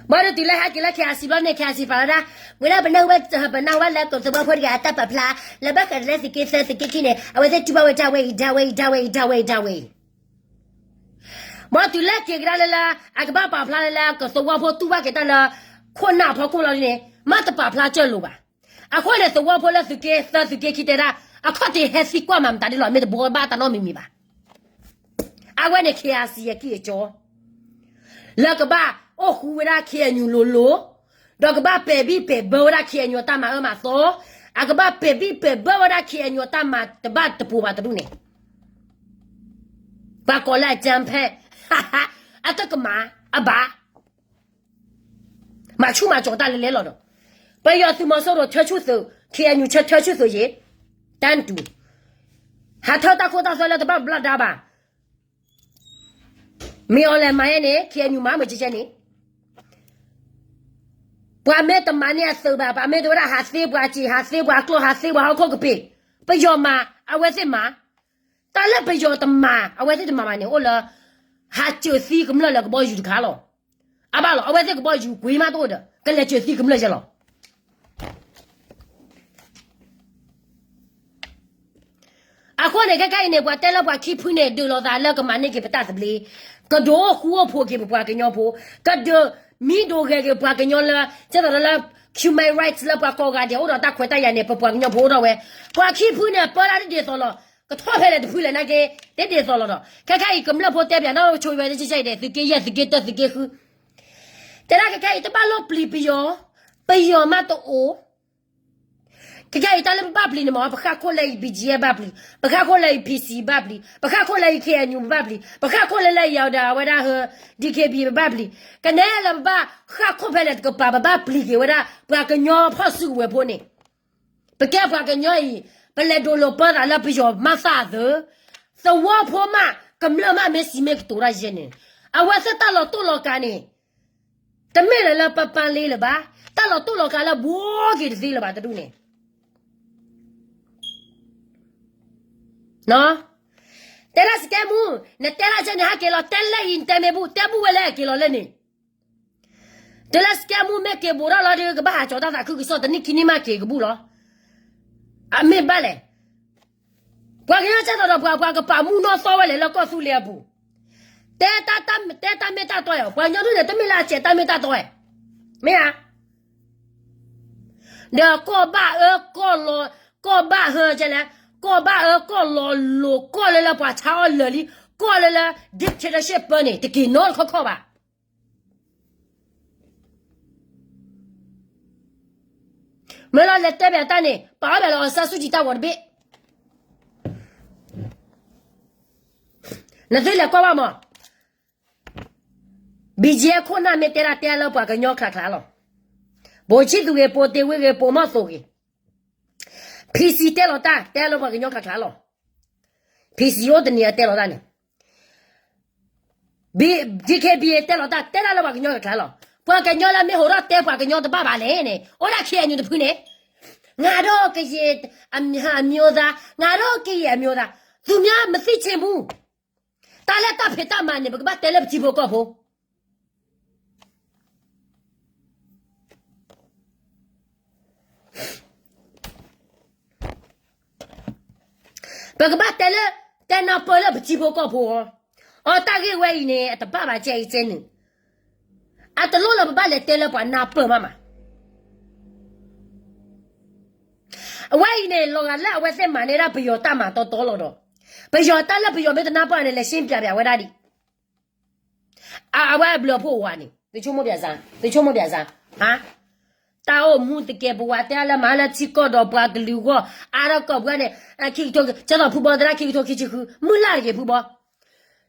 ဘၣ်ဒီးတုၤလၢဟဲက့ၤလၢ ခ့အစံး ဘျီန့ၣ် ခ့အစံး ပာ်ဝဲဒၣ်, ဝဲဒၣ်ပနၢ်ဟူဘၣ် ပနၢ်ဟူဘၣ်လၢကသဝီဖိတဂၤအတၢ်ပာ်ဖျါ, လၢဘၣ်ဃးလၢသုးက့သၢသုးက့ခံန့ၣ် အဝဲသ့ၣ်တူၢ်ဘၣ်ဝဲဒၣ်ဝဲအံၤ ဒၣ်ဝဲအံၤ ဒၣ်ဝဲအံၤ ဒၣ်ဝဲအံၤ ဒၣ်ဝဲအံၤ ဘၣ်တုၤလၢက့ၤကဒါလၢလၢ အကဘၣ်ပာ်ဖျါလၢလၢ ကသဝီဖိတူၢ်ဘၣ်က့ၤတၢ်လၢ ခိၣ်နၢ်အဖီခိၣ်လီၤဒ်န့ၣ် မ့ၢ်တပာ်ဖျါစၢၢ်လိာ်ဘၣ်. အဃိန့ၣ် သဝီဖိလၢသုးက့သၢသုးက့ခံတဲဒၣ် အခီၣ်ထံးဟဲသံကွၢ်မၤမတၤဒ်လီၤ မ့ၢ်တဘှီဘၣ်တၢ်နီတမံၤမံၤဘၣ်. အဝဲန့ၣ် ခ့အစံး အကံၢ်အကီ လၢကဘၣ်အိၣ်ဃူဝဲဒၣ် ခ့အညူလိၤလိၤ, ဒီးကဘၣ်ပဲာ်ဘံၣ်ပဲာ်ဘၢဝဲဒၣ် ခ့အညူ အတၢ်မၤအၢမၤသီ, အကဘၣ်ပဲာ်ဘံၣ်ပဲာ်ဘၢဝဲဒၣ် ခ့အညူ အတၢ်မၤတဘၣ်တပိၤဘၣ်တဒူၣ်န့ၣ် ပှၤကိးလၢအကြမ်းဖက် အတကမၣ်အဘၣ် မၤဆူၣ်မၤစီၤတၢ်လဲၤလဲၤလီၤဒီး ပယီၤသုးမီၤစိရိၤထၢဆူၣ်သုး ခ့အညူ ထၢဆူၣ်သုးယ့ၤ တၢ်တူၢ် ဟးထၢတၢ်ခိတၢ်သွဲလၢတဘၣ်ဘျီဒါဘၣ်. မ့ၢ်အီၤလဲၤမၤယဲန့ၣ် ခ့အညူ မၤမုာ်ကဲကဲန့ၣ် ပှၤမ့ၢ်တမၤန့ၢ်အသုးဘၣ် ပှၤမ့ၢ်တဝဲဒၣ်ဟးသ့ပှၤစံာ် ဟးသ့ပှၤကျီၢ် ဟးသ့ပှၤဟီၣ်ခိၣ်ကပ့ၤ ပယီၤမၤ အဝဲသ့ၣ်မၤ တၢ်လၢပယီၤတမၤ အဝဲသ့ၣ်တမၤဘၣ်န့ၣ် အိၣ်လၢ ဟးစၢၤသံကမျၢၢ်လၢကဘီယူၤတခါလီၤ. အဘၣ်လီၤ အဝဲသ့ၣ်ကဘီယူၤကွံာ်မးတအိၣ်ဒီး ကလဲၤစၢၤသံကမျၢၢ်ယဲလီၤ. အဃိန့ၣ် ခဲခါအံၤန့ၣ် ပှၤတဲလၢပှၤခံဖုန့ၣ် ဒုးလိာ်သးလၢကမၤန့ၢ်က့ၤပတၢ်သဘျ့, ကဒုးအိၣ်ဃူအိၣ်ဖိးက့ၤပပှၤကညီဖိ, ကဒုးမံဒိးဂဲၤက့ၤပှၤကညီလၢ ကဲသိးလၢ human rights လၢပှၤကိးဂၤဒဲးအိၣ်ဒီးတၢ်ခွဲးတၢ်ယာ်န့ၣ် ပပှၤကညီဖိအိၣ်ထီၣ်ဝဲ, ပှၤခံဖုန့ၣ် ပၢဒၣ်တဒ်သိးလီၤ. ကထီၣ်ဖဲလဲၣ်တဖုလဲၣ်နာ်က့ တဒ်သိးလီၤဒီး ခဲခါအံၤကမျၢၢ်ဖိတဲပၠးနီၣ်ဆိဝဲတဆဲးဆဲးဒဲး သုးက့ယဲၢ်သုးက့တၢသုးက့ဃု တဲဒၣ်ခဲခါအံၤ တဘၣ်လိၣ်ပျံၤပယီၤ, ပယီၤမးတအိၣ်, ခဲခါအံၤတၢ်လၢပဘၣ်ပျံၤန့ၣ်မ့ၢ် ပဃၣ်ခိၣ်လၢအံၤ BGF ဘၣ်ပျံၤ, ပဃၣ်ခိၣ်လၢအံၤ PC ဘၣ်ပျံၤ, ပဃၣ်ခိၣ်လၢအံၤ ခ့အညူ ဘၣ်ပျံၤ, ပဃၣ်ခိၣ်လၢလၢအံၤအဝဲဒၣ် DKBA ဘၣ်ပျံၤ, ကနဲလၢပဘၣ်ဃၣ်ခိၣ်ဖဲလဲၣ်တကပၤ ပဘၣ်ပျံၤက့ၤဝဲဒၣ် ပှၤကညီဖီၣ်စုကဝဲၤဖိန့ၣ် ပကဲပှၤကညီအံၤ ပလဲၤဒိးလိာ်ပၢသးလၢပယီၤမၤသးအသိး, သဝီဖိမး ကမျၢၢ်မး မ့ၢ်စံးမ့ၢ်ကတိၤတၢ်ယဲန့ၣ်, အဝဲသ့ၣ်တၢ်လီၤတိၢ်လီၤကၤန့ၣ် တမ့ၢ်လၢလၢပပာ်လ့လၢၤဘၣ်, တၢ်လီၤတိၢ်လီၤကၤလၢဘှီက့ၤတသ့လၢၤဘၣ်တဒူၣ်န့ၣ် တဲဒၣ်စကဲမူ, နတဲဒၣ်ကဲန့ၣ် ဟးက့ၤလီၤတဲလၢအံၤ နတဲမ့ၢ်ဘူၣ် တဲဘူၣ်ဝဲလၢအက့ၤလီၤလၢန့ၣ် တုၤလၢစကဲမူမ့ၢ်က့ၤဘူးထီၣ်လီၤဒီး ကဘၣ်ဟးကၠီၤတၢ်သးခုကစီၣ် တနံၣ်ခံနံၣ်မးက့ၤကဘူၣ်လီၤ. အမ့ၢ်ဘၣ်လဲၣ်. ပှၤကညီကဲသိးဒီးပှၤ ပှၤကပာ်မူနီၢ်သီဝဲလဲၣ်လၢကီၢ်သူလ့ၤအပူၤ, တဲတၢ်မ့ၢ်တၢ်တီ, ပှၤကညီဒ်န့ၣ် တမ့ၢ်လၢအစဲးတၢ်မ့ၢ်တၢ်တီ, မ့ၢ်ဧါ. ဒီးကီၢ်ဘၣ်အၢ ကီၢ်လီၤ, ကီၢ်ဘၣ်ဟၢကဲလဲၣ်, ကီၢ်ဘၣ်အၢ ကီၢ်လီၤလိၤ ကီၢ်လၢလၢပှၤဆါအီၣ်လၢာ်လံ, ကီၢ်လၢလၢ dictatorship ပၢန့ၣ် တက့ၤနီတခီခီဘၣ် မ့ၢ်လီၤလဲၤတဲဘၣ်တၢ်န့ၣ် ပာ်အီၣ်ဘၣ်လၢ အောင်ဆန်းစုကြည် တၢ်ဂီၤတဘ့ၣ်, နသုလဲၤကွၢ်ဘၣ်မး, BGF ခိၣ်နၢ်မ့ၢ်တဲဒၣ်တဲလၢပှၤကညီချါချါလီၤ. ပိာ်ဆံသူဂ့ၤ ပိာ်တ့ဝ့ဂ့ၤ ပိာ်မီၢ်သိးဂ့ၤ, PC တဲလီၤတၢ်တဲလၢပှၤကညီချါချါလီၤ. PC အိၣ်တနံၤအတဲလီၤတၢ်န့ၣ် DKBA တဲလီၤတၢ် တဲဒၣ်လၢပှၤကညီကကျါလီၤ. ပှၤကညီလၢမ့ၢ်ဟိးထီၣ်တဲပှၤကညီတဘၣ်ဘၣ်လဲၣ်န့ၣ် အိၣ်ဒၣ် ခ့အညူ တဖုန့ၣ်, ငါတို့ကရင်အမျိုးသား, ငါတို့ကရင်အမျိုးသား, သူများမသိချင်ဘူး. တၢ်လၢတၢ်ဖံးတၢ်မၤန့ၣ် ပကဘၣ်တဲလၢပထံဖိကီၢ်ဖိ ပကဘၣ်တဲလၢ တဲနၢ်ပၢၢ်လၢပထံဖိကီၢ်ဖိအီၤ, အတၢ်ဂ့ၢ်ဝဲအံၤန့ၣ် အတဘၣ်ဘၣ်ကဲအံၤကဲန့ၣ်, အတလိၣ်လၢပဘၣ်လဲၤတဲလၢပှၤနၢ်ပၢၢ်မးမး. အဝဲအံၤန့ၣ် လီၤဂာ်လၢအဝဲသ့ၣ်မၤန့ၢ်ဒၣ်ပယီၤတၢ်မၤတီတီလီၤဒီး, ပယီၤတၢ်လၢပယီၤမ့ၢ်တနၢ်ပၢၢ်န့ၣ် လဲၤရှင်းပြဝဲဒၣ်ဒံး, အဝဲအဘျုးအဖှိၣ်အိၣ်ဧါန့ၣ် သုဆိကမိၣ်ပၠးစါ, သုဆိကမိၣ်ပၠးစါ, ဟါ, တၢ်အိၣ်မူတကဲ ပဝးတဲလၢမၤလၢထံကီၢ်ဒီးပှၤကလုာ်အဂီၢ် အါထီၣ်ကီၢ်ပှၤန့ၣ် ခံကထိ ကဲသိးဖုဘီသရၣ် ခံကထိခံဆံဃု မုၢ်လၢ်တဂ့ၤဖုဘီ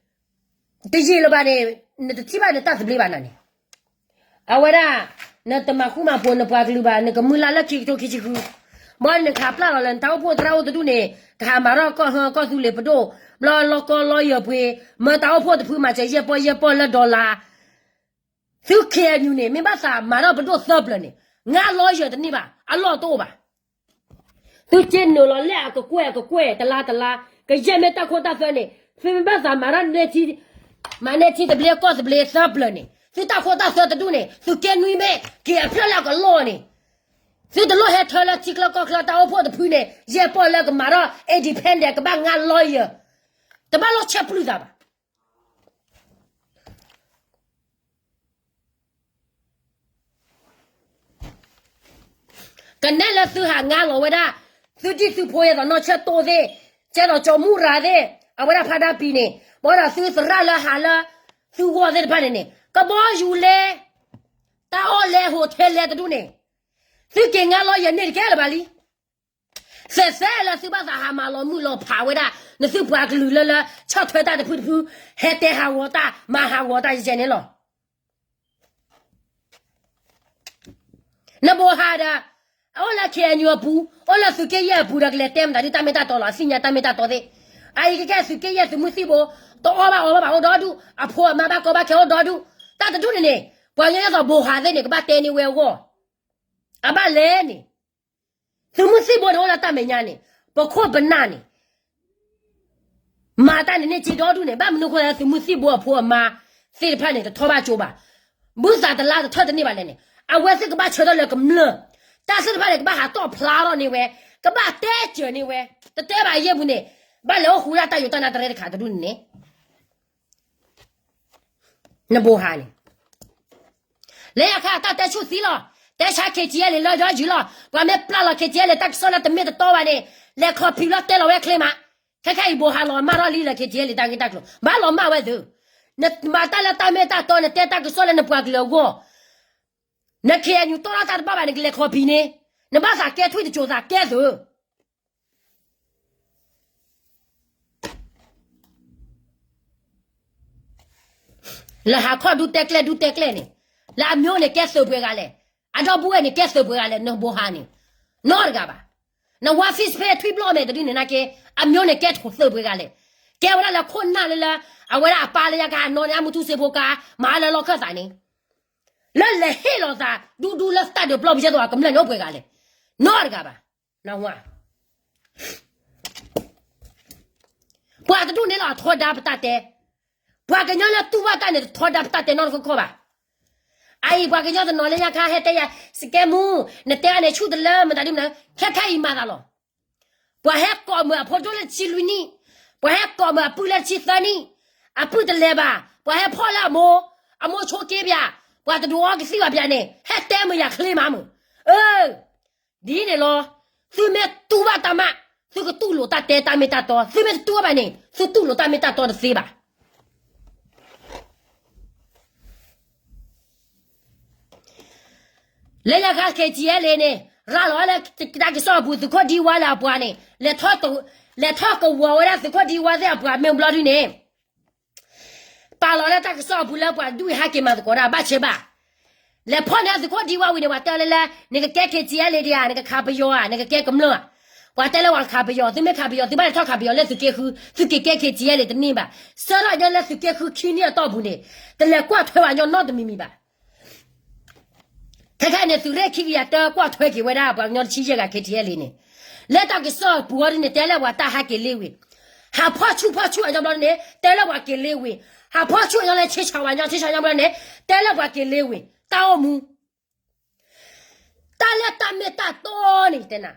တယံာ်လၢၤဘၣ်န့ၣ် နတထံၣ်ဘၣ်နတၢ်သဘျ့ဘၣ်နၤန့ၣ်, အဝဲဒၣ် နတမၤဃူမၤဖိးနပှၤကလုာ်ဘၣ် နကမုၢ်လၢ်လၢခံကထိခံဆံဃု, ဘၣ်နခးပျၢ်လီၤလၢနတၢ်အိၣ်ဖှိၣ်သရၣ်အိၣ်တဒူၣ်န့ၣ် ကဟးမၤထီၣ်ကီၢ်ဟၢကီၢ်သူလ့ၤပဒိၣ်, ဘျီလီၢ်ကီၢ်လီၢ်ယၢၤပှ့ၤ, မၢတၢ်အိၣ်ဖှိၣ်တဖုမၤစၢၤယဲၢ်ပီၢ်ယဲၢ်ပီၢ်လၢ dollar, သု K N U န့ၣ် မ့ၢ်ဘၣ်သးမၤထီၣ်ပဒိၣ်သၢပျၢၤန့ၣ် ငါလီၢ်ယၢၤတန့ၢ်ဘၣ် အလီၢ်တအိၣ်ဘၣ် သုက့နုာ်လီၤလဲၣ်အကကွဲၢ်အကကွဲၢ် တလါတလါ, ကယဲၢ်မ့ၢ်တၢ်ခိတၢ်သွဲန့ၣ် သုမ့ၢ်ဘၣ်သးမၤထီၣ် မၤန့ၢ်ထံသဘျ့ကီၢ်သဘျ့သၢပျၢၤန့ၣ် သုတၢ်ခိတၢ်သွဲတဒူၣ်န့ၣ် သုက့နွံမ့ၢ်က့ၤအဖျၢၣ်လၢအကလီၢ်န့ၣ်, သုတလိၣ်ဟဲထၢလၢထံချၢကီၢ်ချၢတၢ်အိၣ်ဖှိၣ်တဖုန့ၣ် ယဲၢ်ပီၢ်လၢကမၤထီၣ် independent ကဘၣ်ငါလီၢ်ယၢၤ, တဘၣ်လိၣ်ဆဲးပျုၢ်သးဘၣ် ကနဲလၢသုဟးငါလီၤဝဲဒၣ် သုဒံၣ်သုဖိယဲသိးနီၢ်ဆၢၣ်တိၢ်သ့ၣ်, ကဲသိးကၠီမူရၤသ့ၣ်, အဝဲဒၣ်ဖးဒါပံၤန့ၣ်, ဘၣ်ဒီးသုသရၣ်လၢဟးလၢ သုဂီၢ်သ့ၣ်တဖၣ်န့ၣ်န့ၣ် ကဘီယူၤလဲ, တၢ်အီၣ်လဲ hotel လဲတဒူၣ်န့ၣ်, သုက့ၤငါလီၤယဲၢ်န့ၣ်တကဲလၢၤဘၣ်လံ. သဲးသဲလၢသုဘၣ်သးဟးမၤလီၤမုၢ်လီၤဖးဝဲဒၣ် နသုပှၤကလုာ်လၢလၢ ဆီၣ်ထွဲတၢ်တဖုတဖု, ဟဲတဲဟးဂီၤတၢ် မၤဟးဂီၤတၢ်ယဲၢ်န့ၣ်လီၤ. နဘိးဟးဒီး, အိၣ်လၢ K N U အပူၤ, အိၣ်လၢသုးက့ယဲၢ်အပူၤဒီးကလဲၤတဲမတၤဒုးတၢ်မ့ၢ်တၢ်တီလီၤ အသ့ၣ်ညါတၢ်မ့ၢ်တၢ်တီသ့ၣ်, အအံၤကကဲသုးက့ယဲၢ်သုးမုၢ်သံၣ်ဘိ, တအီၣ်ဘၣ်အီဘၣ်ဘၣ်အိၣ်ဒီဒူၣ်, အဖိအမါဘၣ်ကီဘၣ်ခဲအိၣ်ဒီဒူၣ်, တၢ်တဒူၣ်န့ၣ်န့ၣ်, ပှၤကညီဒ်သိးဘိးဟးသ့ၣ်န့ၣ် ကဘၣ်တဲန့ၢ်ဝဲအဂီၢ်, အဘၣ်လဲၣ်န့ၣ် သုးမုၢ်သံၣ်ဘိန့ၣ်အိၣ်လၢတၢ်မဲာ်ညါန့ၣ်, ပခိၣ်ပနၢ်န့ၣ် မၤတၢ်န့ၣ်န့ၢ်က့ၤဒီဒူၣ်န့ၣ် ဘၣ်မနုၤဃိသုးမုၢ်သံၣ်ဘိအဖိအမါသ့ၣ်တဖၣ်န့ၣ် တထီၣ်ဘၣ်ကၠိဘၣ်, ဘုသးတလါတထၢၣ်တန့ၢ်ဘၣ်လဲၣ်န့ၣ်, အဝဲသ့ၣ်ကဘၣ်ဆၢထၢၣ်လၢကမျၢၢ်, တၢ်သ့ၣ်တဖၣ်န့ၣ် ကဘၣ်ဟးတီၣ်ဖျါထီၣ်န့ၢ်ဝဲ, ကဘၣ်တဲစၢၤန့ၢ်ဝဲ, တတဲဘၣ်အယဲၢ်ပူၤန့ၣ်, ဘၣ်လဲၤအိၣ်ဃူဒၣ်တၢ်ယိးတၢ်နါတရဲတခါတဒူၣ်န့ၣ်န့ၣ် နဘိးဟးန့ၣ်, လၢညါခါတၢ်တဲဆူၣ်သံလီၤ, တဲဆါ K T L လၢယီယုၤလီၤ, ပှၤမ့ၢ်ပျၢ်လီၤ K T L တၢ်ကစီၣ်လၢတမ့ၢ်တတီဘၣ်န့ၣ်, လဲၤခီဖံးလီၤတဲလီၤဝဲချ့မး, ခဲခါအံၤဘိးဟးလီၤမၢ်ထီၣ်လံလၢ K T L တၢ်ဂ့ၢ်တၢ်ကျိၤ ဘၣ်လီၤမၢ်ဝဲသု, နမၤတၢ်လၢတၢ်မ့ၢ်တၢ်တီ နတဲတၢ်ကစီၣ်လၢနပှၤကလုာ်အဂီၢ်, န K N U တီၢ်ထီၣ်တၢ်တဘၣ်ဘၣ်န့ၣ် ကလဲၤခီဖံးန့ၣ်, နဘၣ်သးကဲထွံၣ်တစိၤသးကဲသု လၢဟးခီၣ်ဒူတဲကျဲဒူတဲကျဲန့ၣ်, လၢအမျိုးန့ၣ်ကဲသုးပှဲၤဂၤလဲၣ်, အဒီပုၢ်ဝဲၢ်န့ၣ်ကဲသုးပှဲၤဂၤလဲၣ်, နဘိးဟးန့ၣ်, နီတဂၤဘၣ်, နဝါ face ဖဲထွံၣ်ဘျီၣ်မဲာ်တဒုန့ၣ်နာ်က့, အမျိုးန့ၣ်ကဲသုးပှဲၤဂၤလဲၣ်, ကဲဝဲဒၣ်လၢခိၣ်နၢ်လၢလၢ, အဝဲဒၣ်အပၢ်လၢညါခါအနီၢ်န့ၣ် အမုၢ်ထူၣ်စ့ဖိကါ, မၤလၢလီၢ်ခၢၣ်သးန့ၣ်, လၢလဲၤဟ့ၣ်လီၤသး, ဒူဒူလၢတၢ်ဒုးပျီပူၤကဲသိးအကမျၢၢ်န့ၣ်အိၣ်ပှဲၤဂၤလဲၣ်, နီတဂၤဘၣ်, နဝါ ပှၤတဒူၣ်န့ၣ်လီၤအထီဒါပတၢ်တဲ, ပှၤကညီလၢတူၢ်ဘၣ်တၢ်န့ၣ် တထီဒါပတၢ်တဲနီတခီခီဘၣ်. အအံၤပှၤကညီတနီၤလၢညါခါဟဲတဲယၤ, စကဲမူ, နတဲအန့ၣ်ဆူၣ်တလၢမတၤဒ်မနုၤ, ခဲခဲအံၤမၤသးလီၤ. ပှၤဟဲကိးမုာ်အဖိဒိၣ်လၢတဆံလွံၢ်နံၣ်, ပှၤဟဲကိးမုာ်အပုၢ်လၢတဆံသၢနံၣ်, အပုၢ်တလဲၤဘၣ်, ပှၤဟဲဖီၣ်လၢအမိၢ်, အမိၢ်ဆိက့ပၠး, ပှၤတဒုးအီကသံၣ်ဘၣ်ပၠးန့ၣ် ဟဲတဲမုာ်ယၤချ့မးမုာ်, အၢ ဒ်န့ၣ်လီၤ. သုမ့ၢ်တူၢ်ဘၣ်တၢ်မး, သုကတူၢ်လိာ်တၢ်တဲတၢ်မ့ၢ်တၢ်တီ, သုမ့ၢ်တတူၢ်ဘၣ်န့ၣ် သုတူၢ်လိာ်တၢ်မ့ၢ်တၢ်တီတသ့ဘၣ်. လၢညါခါ K T L န့ၣ် ရၤလီၤလၢတၢ်ကစီၣ်အပူၤ သုးခိၣ်ဒံဝါလၢအပှၤန့ၣ် လဲၤထီၣ်ကဝီၤဝဲဒၣ်သုးခိၣ်ဒံဝါသ့ၣ်အပှၤမ့ၢ်ဘျီဒုန့ၣ် ပာ်လီၤလၢတၢ်ကစီၣ်အပူၤလၢပှၤဒုးဟဲက့ၤမၤသကိးတၢ်ဘၣ်ဆဲးဘၣ်. လဲၤဖီၣ်န့ၢ်သုးခိၣ်ဒံဝါဝံၤန့ၣ် ပှၤတဲလၢလၢ နကကဲ K T L ဒံးဧါ, နကခးပယီၤဧါ, နကကဲကမျၢၢ်ဧါ. ပှၤတဲလၢပှၤခးပယီၤ, သုမ့ၢ်ခးပယီၤ သုဘၣ်လဲၤထီၣ်ခးပယီၤလၢသုးက့ဃု, သုက့ၤကဲ K T L တန့ၢ်ဘၣ်. ဆၢထၢၣ်ညီလၢသုးက့ဃုခံနံၣ်အတီၢ်ပူၤန့ၣ် တလဲၤကွၢ်ထွဲပှၤကညီနီတမံၤမံၤဘၣ်. ခဲခဲအံၤန့ၣ် သုးရ့ၣ်ခံကယၤတၢကွၢ်ထွဲက့ၤဝဲဒၣ်ပှၤကညီတဆံယဲၢ်ဂၤ K T L န့ၣ်, လၢတၢ်ကစီၣ်ပူၤအီၤဒ်န့ၣ် တဲလၢပှၤတၢ်ဟးက့ၤလ့ဝ့ၤ, ဟးဖီၣ်ဆူၣ်ဖီၣ်ဆူၣ်အညီဘျီန့ၣ် တဲလၢပှၤက့ၤလ့ဝ့ၤ, ဟးဖီၣ်ဆူၣ်အညီလၢဆ့ဆၢဝဲညီ ဆ့ဆၢညီဘျီန့ၣ် တဲလၢပှၤက့ၤလ့ဝ့ၤ, တၢ်အိၣ်မူ တၢ်လၢတၢ်မ့ၢ်တၢ်တီန့ၣ် ယတဲနၤ,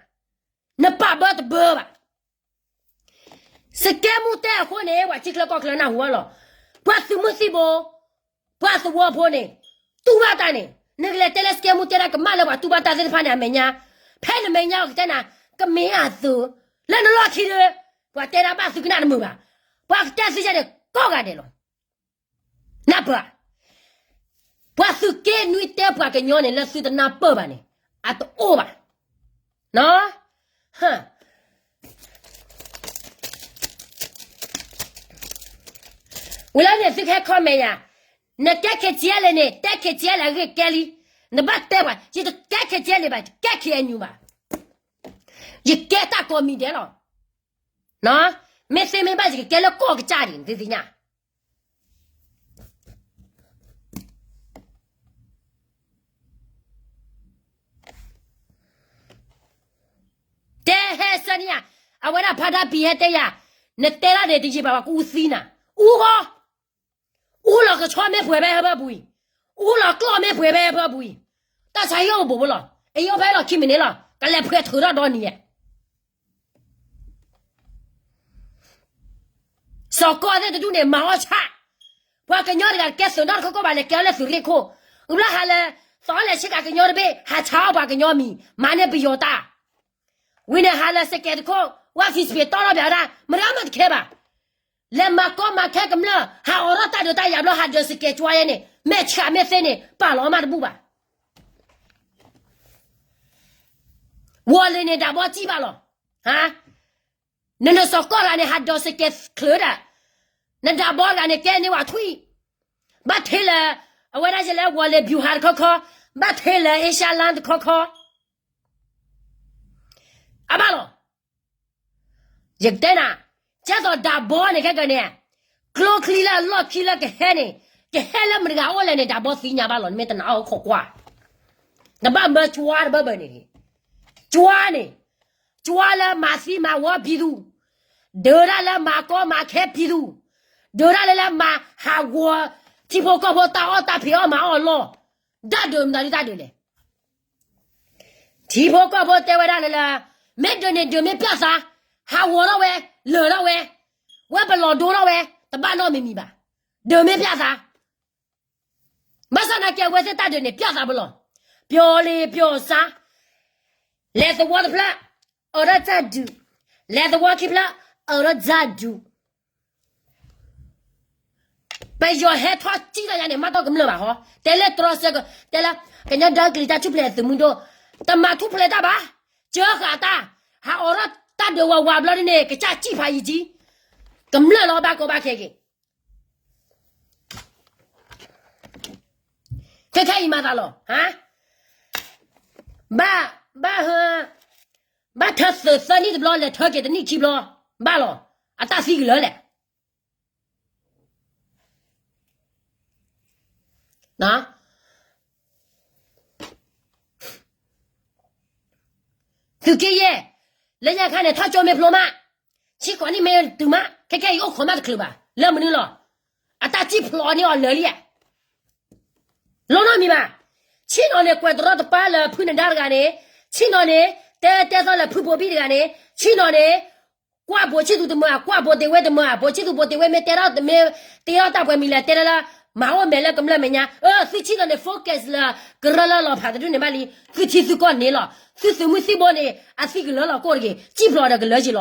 နပာ်ဘၢတဘၢဘၣ်. စကဲမူတဲအဃိန့ၣ် ပှၤထံချၢကီၢ်ချၢနၢ်ဟူအီၤလီၤ. ပှၤသုးမုၢ်သံၣ်ဘိ, ပှၤသဝီဖိန့ၣ်, တူၢ်ဘၣ်တၢ်န့ၣ်, နကလဲၤတဲလၢစကဲမူတဲဒၣ်ကမၣ်လၢပှၤတူၢ်ဘၣ်တၢ်သ့ၣ်တဖၣ်န့ၣ် အမဲာ်ညါ, ဖဲနမဲာ်ညါအီၤကတဲနၤ, ကမ့ၢ်အသုး, လၢနလီၢ်ခံဒီး, ပှၤတဲဒၣ်ဘၣ်သုကနၣ်တမုာ်ဘၣ်. ပှၤကတဲသုကဲန့ၣ်ကိးဂၤဒဲးလီၤ. နၢ်ပၢၢ်ဧါ. ပှၤသုးက့နွံတဲပှၤကညီန့ၣ် လၢသုတနၢ်ပၢၢ်ဘၣ်န့ၣ် အတအိၣ်ဘၣ်. ဝံၤလၢန့ၣ် သုကဟဲ comment ယၤ, နကဲ KTLA န့ၣ် တဲ KTLA အဂ့ၢ်ကဲလံ. နဘၣ်တဲပှၤ ယတကဲ KTLA ဘၣ်, ယတကဲ KNU ဘၣ်. ယကဲတၢ်ကိးမံၤဒဲးလီၤ. မ့ၢ်သ့မ့ၢ်ဘၣ် ယကကဲလၢကီၢ်ကစၢ်ဒံး နသုသ့ၣ်ညါ. တဲဟဲဆၢန့ၣ်ယၤ, အဝဲဒၣ်ဖါတၢ်ပံၤဟဲတဲယၤ, နတဲဒၣ်န့ၣ်တယံာ်ဘၣ် ပှၤကအူသံနၤ, အူဃီ, အူလီၤကဆီမ့ၢ်ပှဲၤဖဲဟၢဖၢပူၤအံၤ, အူလီၤကျီၢ်မ့ၢ်ပှဲၤဖဲဟၢဖၢပူၤအံၤ, တၢ်ဆါဟံၣ်အိၣ်ဘူးဘူးလီၤ. အံၤအိၣ်ဖဲလီၤခံမံးနံးလီၤ ကလဲၤဖှဲးထုးထီၣ်ဒီနံၤဧါ. စီၤကီၢ်သ့ၣ်တဒူၣ်န့ၣ် မၤအီၣ်ဆၣ်, ပှၤကညီတဂၤတကဲသုးနီၣ်တခီခီဘၣ် လဲၤကဲအီၤလၢသုးရ့ၣ်ခိၣ်, အဘျီဟးလၢ သီလဲၤဆ့ကၤကညီတဘ့ၣ် ဟးဆါအီၣ်ပှၤကညီမံၤ မၤန့ၢ်ပယီၤတၢ်, ဝံၤန့ၣ်ဟးလၢစကဲးတခိၣ် ဝၣ်ဖံးစပံးတီၢ်ထီၣ်ဘၣ်ဒၣ် မတၤမးတခဲဘၣ်. လဲၤမၤကီမၤခဲကမျၢၢ် ဟးအိးထီၣ်တၢ်ဒုးတၢ်ယၤဘျီ ဟးဒၢးစကဲးကွါယဲန့ၣ် မဲာ်ဆှးမ့ၢ်သ့န့ၣ် ပာ်လီၤအီၣ်မးတဘူၣ်ဘၣ်. ဝီၤလ့ၤန့ၣ် ဒးဘီစံၣ်ဘၣ်လီၤ. နနစီၤကီၢ်တဂၤန့ၣ် ဟးဒၢးစကဲးချၢဒၣ်, နဒးဘီတဂၤန့ၣ် ကဲန့ၢ်ဝဲထွံၣ်, ဘၣ်ထဲလၢ အဝဲဒၣ်ယလဲၤဝီၤလ့ၤ ဗျူဟာ တခီခီ, ဘၣ်ထဲလၢ Asia Line တခီခီ အဘၣ်လီၤ. ယကတဲနၤ, ကဲသိးဒးဘီန့ၣ် ခဲကနံၣ်, ကျိချံလၢအလီၢ်ခံလၢကဟဲန့ၣ်, ကဟဲလၢမတၤတဂၤအိၣ်လဲၣ်န့ၣ် ဒးဘီသ့ၣ်ညါဘၣ်လီၤ. နမ့ၢ်တနာ်အီၤခိးကွၢ်, နဘၣ်မၢကွါတဘၢဘၢန့ၣ်, ကွါန့ၣ်, ကွါလၢမၤသံမၤဝီဖံးသူ, ဒုးတၢ်လၢမၤကီမၤခဲဖံးသူ, ဒုးတၢ်လၢလၢမၤဟးဂီၤ ထံဖိကီၢ်ဖိတၢ်အီၣ်တၢ်ဖံးအီၣ်မၤအီၣ်အလီၢ်, တၢ်ဒုးမတၤဒုတၢ်ဒုးလဲၣ်. ထံဖိကီၢ်ဖိတဲဝဲဒၣ်လၢလၢ, မ့ၢ်ဒုးန့ၣ်ဒုးမ့ၢ်ပျၢ်သး, ဟးဂီၤထီၣ်ဝဲ, လၢာ်ထီၣ်ဝဲ, ဝဲပလီၤဒိထီၣ်ဝဲ, တဘၣ်နီတမံၤမံၤဘၣ်, ဒုးမ့ၢ်ပျၢ်သး. ဘၣ်ဆၣ်သနာ်က့ အဝဲသ့ၣ်တၢ်ဒုးန့ၣ် ပျၢ်သးပလီၢ်, ပျီလံပျီစါ, လဲၤသဝီတဖျၢၣ်, အၢထီၣ်တၢ်ဒုး, လဲၤသဝီခံဖျၢၣ်, အၢထီၣ်တၢ်ဒုး ပယီၤဟဲထီၣ်စံၣ်တၢ်ယါန့ၣ် မၤတီၢ်ကမျၢၢ်ဘၣ်ဟီ, တဲလၢတြီဆၢက, တဲလၢ ကညီဒီကလုာ်တၢ်ထူၣ်ဖျဲးသုးမုၢ်ဒိၣ်, တမၤထူၣ်ဖျဲးတၢ်ဘၣ်, စၢဃာ်တၢ်, ဟးအိးထီၣ်တၢ်ဒုးဝးဝးဘျီဒ်န့ၣ် ကစၢ်စံၣ်ဖးယံၤကံ, ကမျၢၢ်လီၤဘၣ်ကီဘၣ်ခဲက့ၤ ခဲခဲအံၤမၤသးလီၤ, ဘၣ်, ဘၣ်, ဘၣ်ထၢသုးသၢနံၣ်တဘျီ လဲၤထၢက့ၤတနံၣ်ခံဘျီ, ဘၣ်လီၤ, အတၢ်သံကလၢာ်လဲၣ်. သုးက့ယဲၢ်, လၢညါခါန့ၣ် ထီၣ်ကၠိမ့ၢ်ဖျိမး, ဆံဃိးနံၣ်မ့ၢ်တုၤမး ခဲခဲအံၤအိၣ်ခိးမးတချုးဘၣ်, လၢမနုၤလီၤ, အတၢ်စံၣ်ဖျိးန့ၢ်အီၤလၢာ်လံဧါ. လီၤနီတမံၤဘၣ်. ဆ့ၣ်နီၤန့ၣ် ကွဲးတရီတပါလၢဖုနဒါတဂၤန့ၣ်, ဆ့ၣ်နီၤန့ၣ် တဲတဲသီလၢဖုဘိဘံၣ်တဂၤန့ၣ်, ဆ့ၣ်နီၤန့ၣ် ကွၢ်ဘိးဆံၣ်သူတမၢ, ကွၢ်ဘိးတ့ၢ်ဝဲတမၢ, ဘိးဆံၣ်သူဘိးတ့ၢ်ဝဲမ့ၢ်တဲထီၣ်တမ့ၢ်, တ့ထီၣ်တၢ်ပှဲၤမံၤလဲၣ် တဲလၢလၢ မၤအိၣ်မဲာ်လၢကမျၢၢ်မဲာ်ညါ, အၢ သုဆ့ၣ်နီၤန့ၣ် focus လၢ ကရၢလၢလီၤဖးတဒူၣ်န့ၣ်ဘၣ်လံ, သုထံသုကီၢ်န့ၣ်လီၤ, သုသုးမုၢ်သံၣ်ဘိန့ၣ် အသံကလၢာ်လီၤကိၣ်တဂ့ၤ, စံၣ်ဖျိးဒီးကလၢာ်က့ၤလီၤ.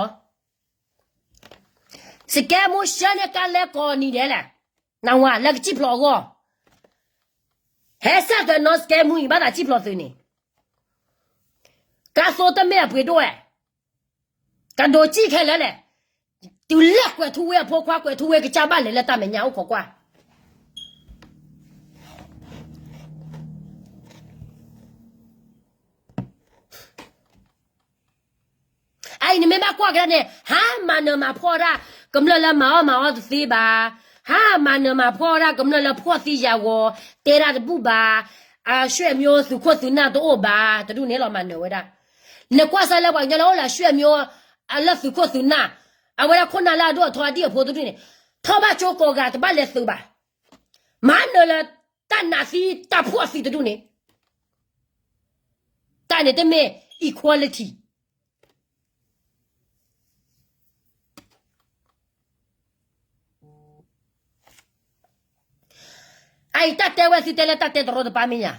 စကဲမူဆှၢန့ၢ်ကါလဲကိးနံၤဒဲးလဲၣ်, နဝၤလၢကစံၣ်ဖျိးအဂီၢ်, ဟဲစၢ်သွဲးနီၢ်စကဲမူအံၤ ဘၣ်သးစံၣ်ဖျိးသုးန့ၣ်, ကါသိတမ့ၢ်အပှ့ၤဒိၣ်ဝဲ, ကဒိးစံၣ်ခဲလၢာ်လဲၣ်, တုၤလဲၤကွဲးထူဝ့အဖိခွါ ကွဲးထူဝ့ကစၢ်ဘၣ်လဲၤလၢတၢ်မဲာ်ညါအိၣ်ခိးကွၢ် အအံၤနမ့ၢ်ဘၣ်ကွၢ်ကဒါန့ၣ် ဟးမၤနၢၤမၤဖှီၣ်ဒၣ် ကမျၢၢ်လၢမၤအီၣ်မၤအီတသ့ဘၣ်, ဟးမၤနၢၤမၤဖှီၣ်ဒၣ်ကမျၢၢ်လၢဖှီၣ်သံယာ်ဂီၤ တဲဒၣ်တဘူၣ်ဘၣ်, အရွှေ့မျိုးသုးခိၣ်သုးနၢ်တအိၣ်ဘၣ် တဒူၣ်န့ၣ်လီၤမၤနၢၤဝဲဒၣ်. နကွၢ်စၢ်လၢပှၤကညီလၢအိၣ်လၢရွှေ့မျိုး လၢသုးခိၣ်သုးနၢ်, အဝဲဒၣ်ခိၣ်နၢ်လၢအဒိၣ်အထီအဒံၣ်အဖိတဒူၣ်န့ၣ် ထီၣ်ဘၣ်ကၠိကိးဂၤတဘၣ်လဲၤသုးဘၣ်, မၤနၢၤလၢတၢ်နးသံတၢ်ဖှီၣ်သံတဒူၣ်န့ၣ် တၢ်န့ၣ်တမ့ၢ် equality. အအံၤတၢ်တဲဝဲသုတဲလၢတၢ်တဲတရီတပါမ့ၢ်ဧါ,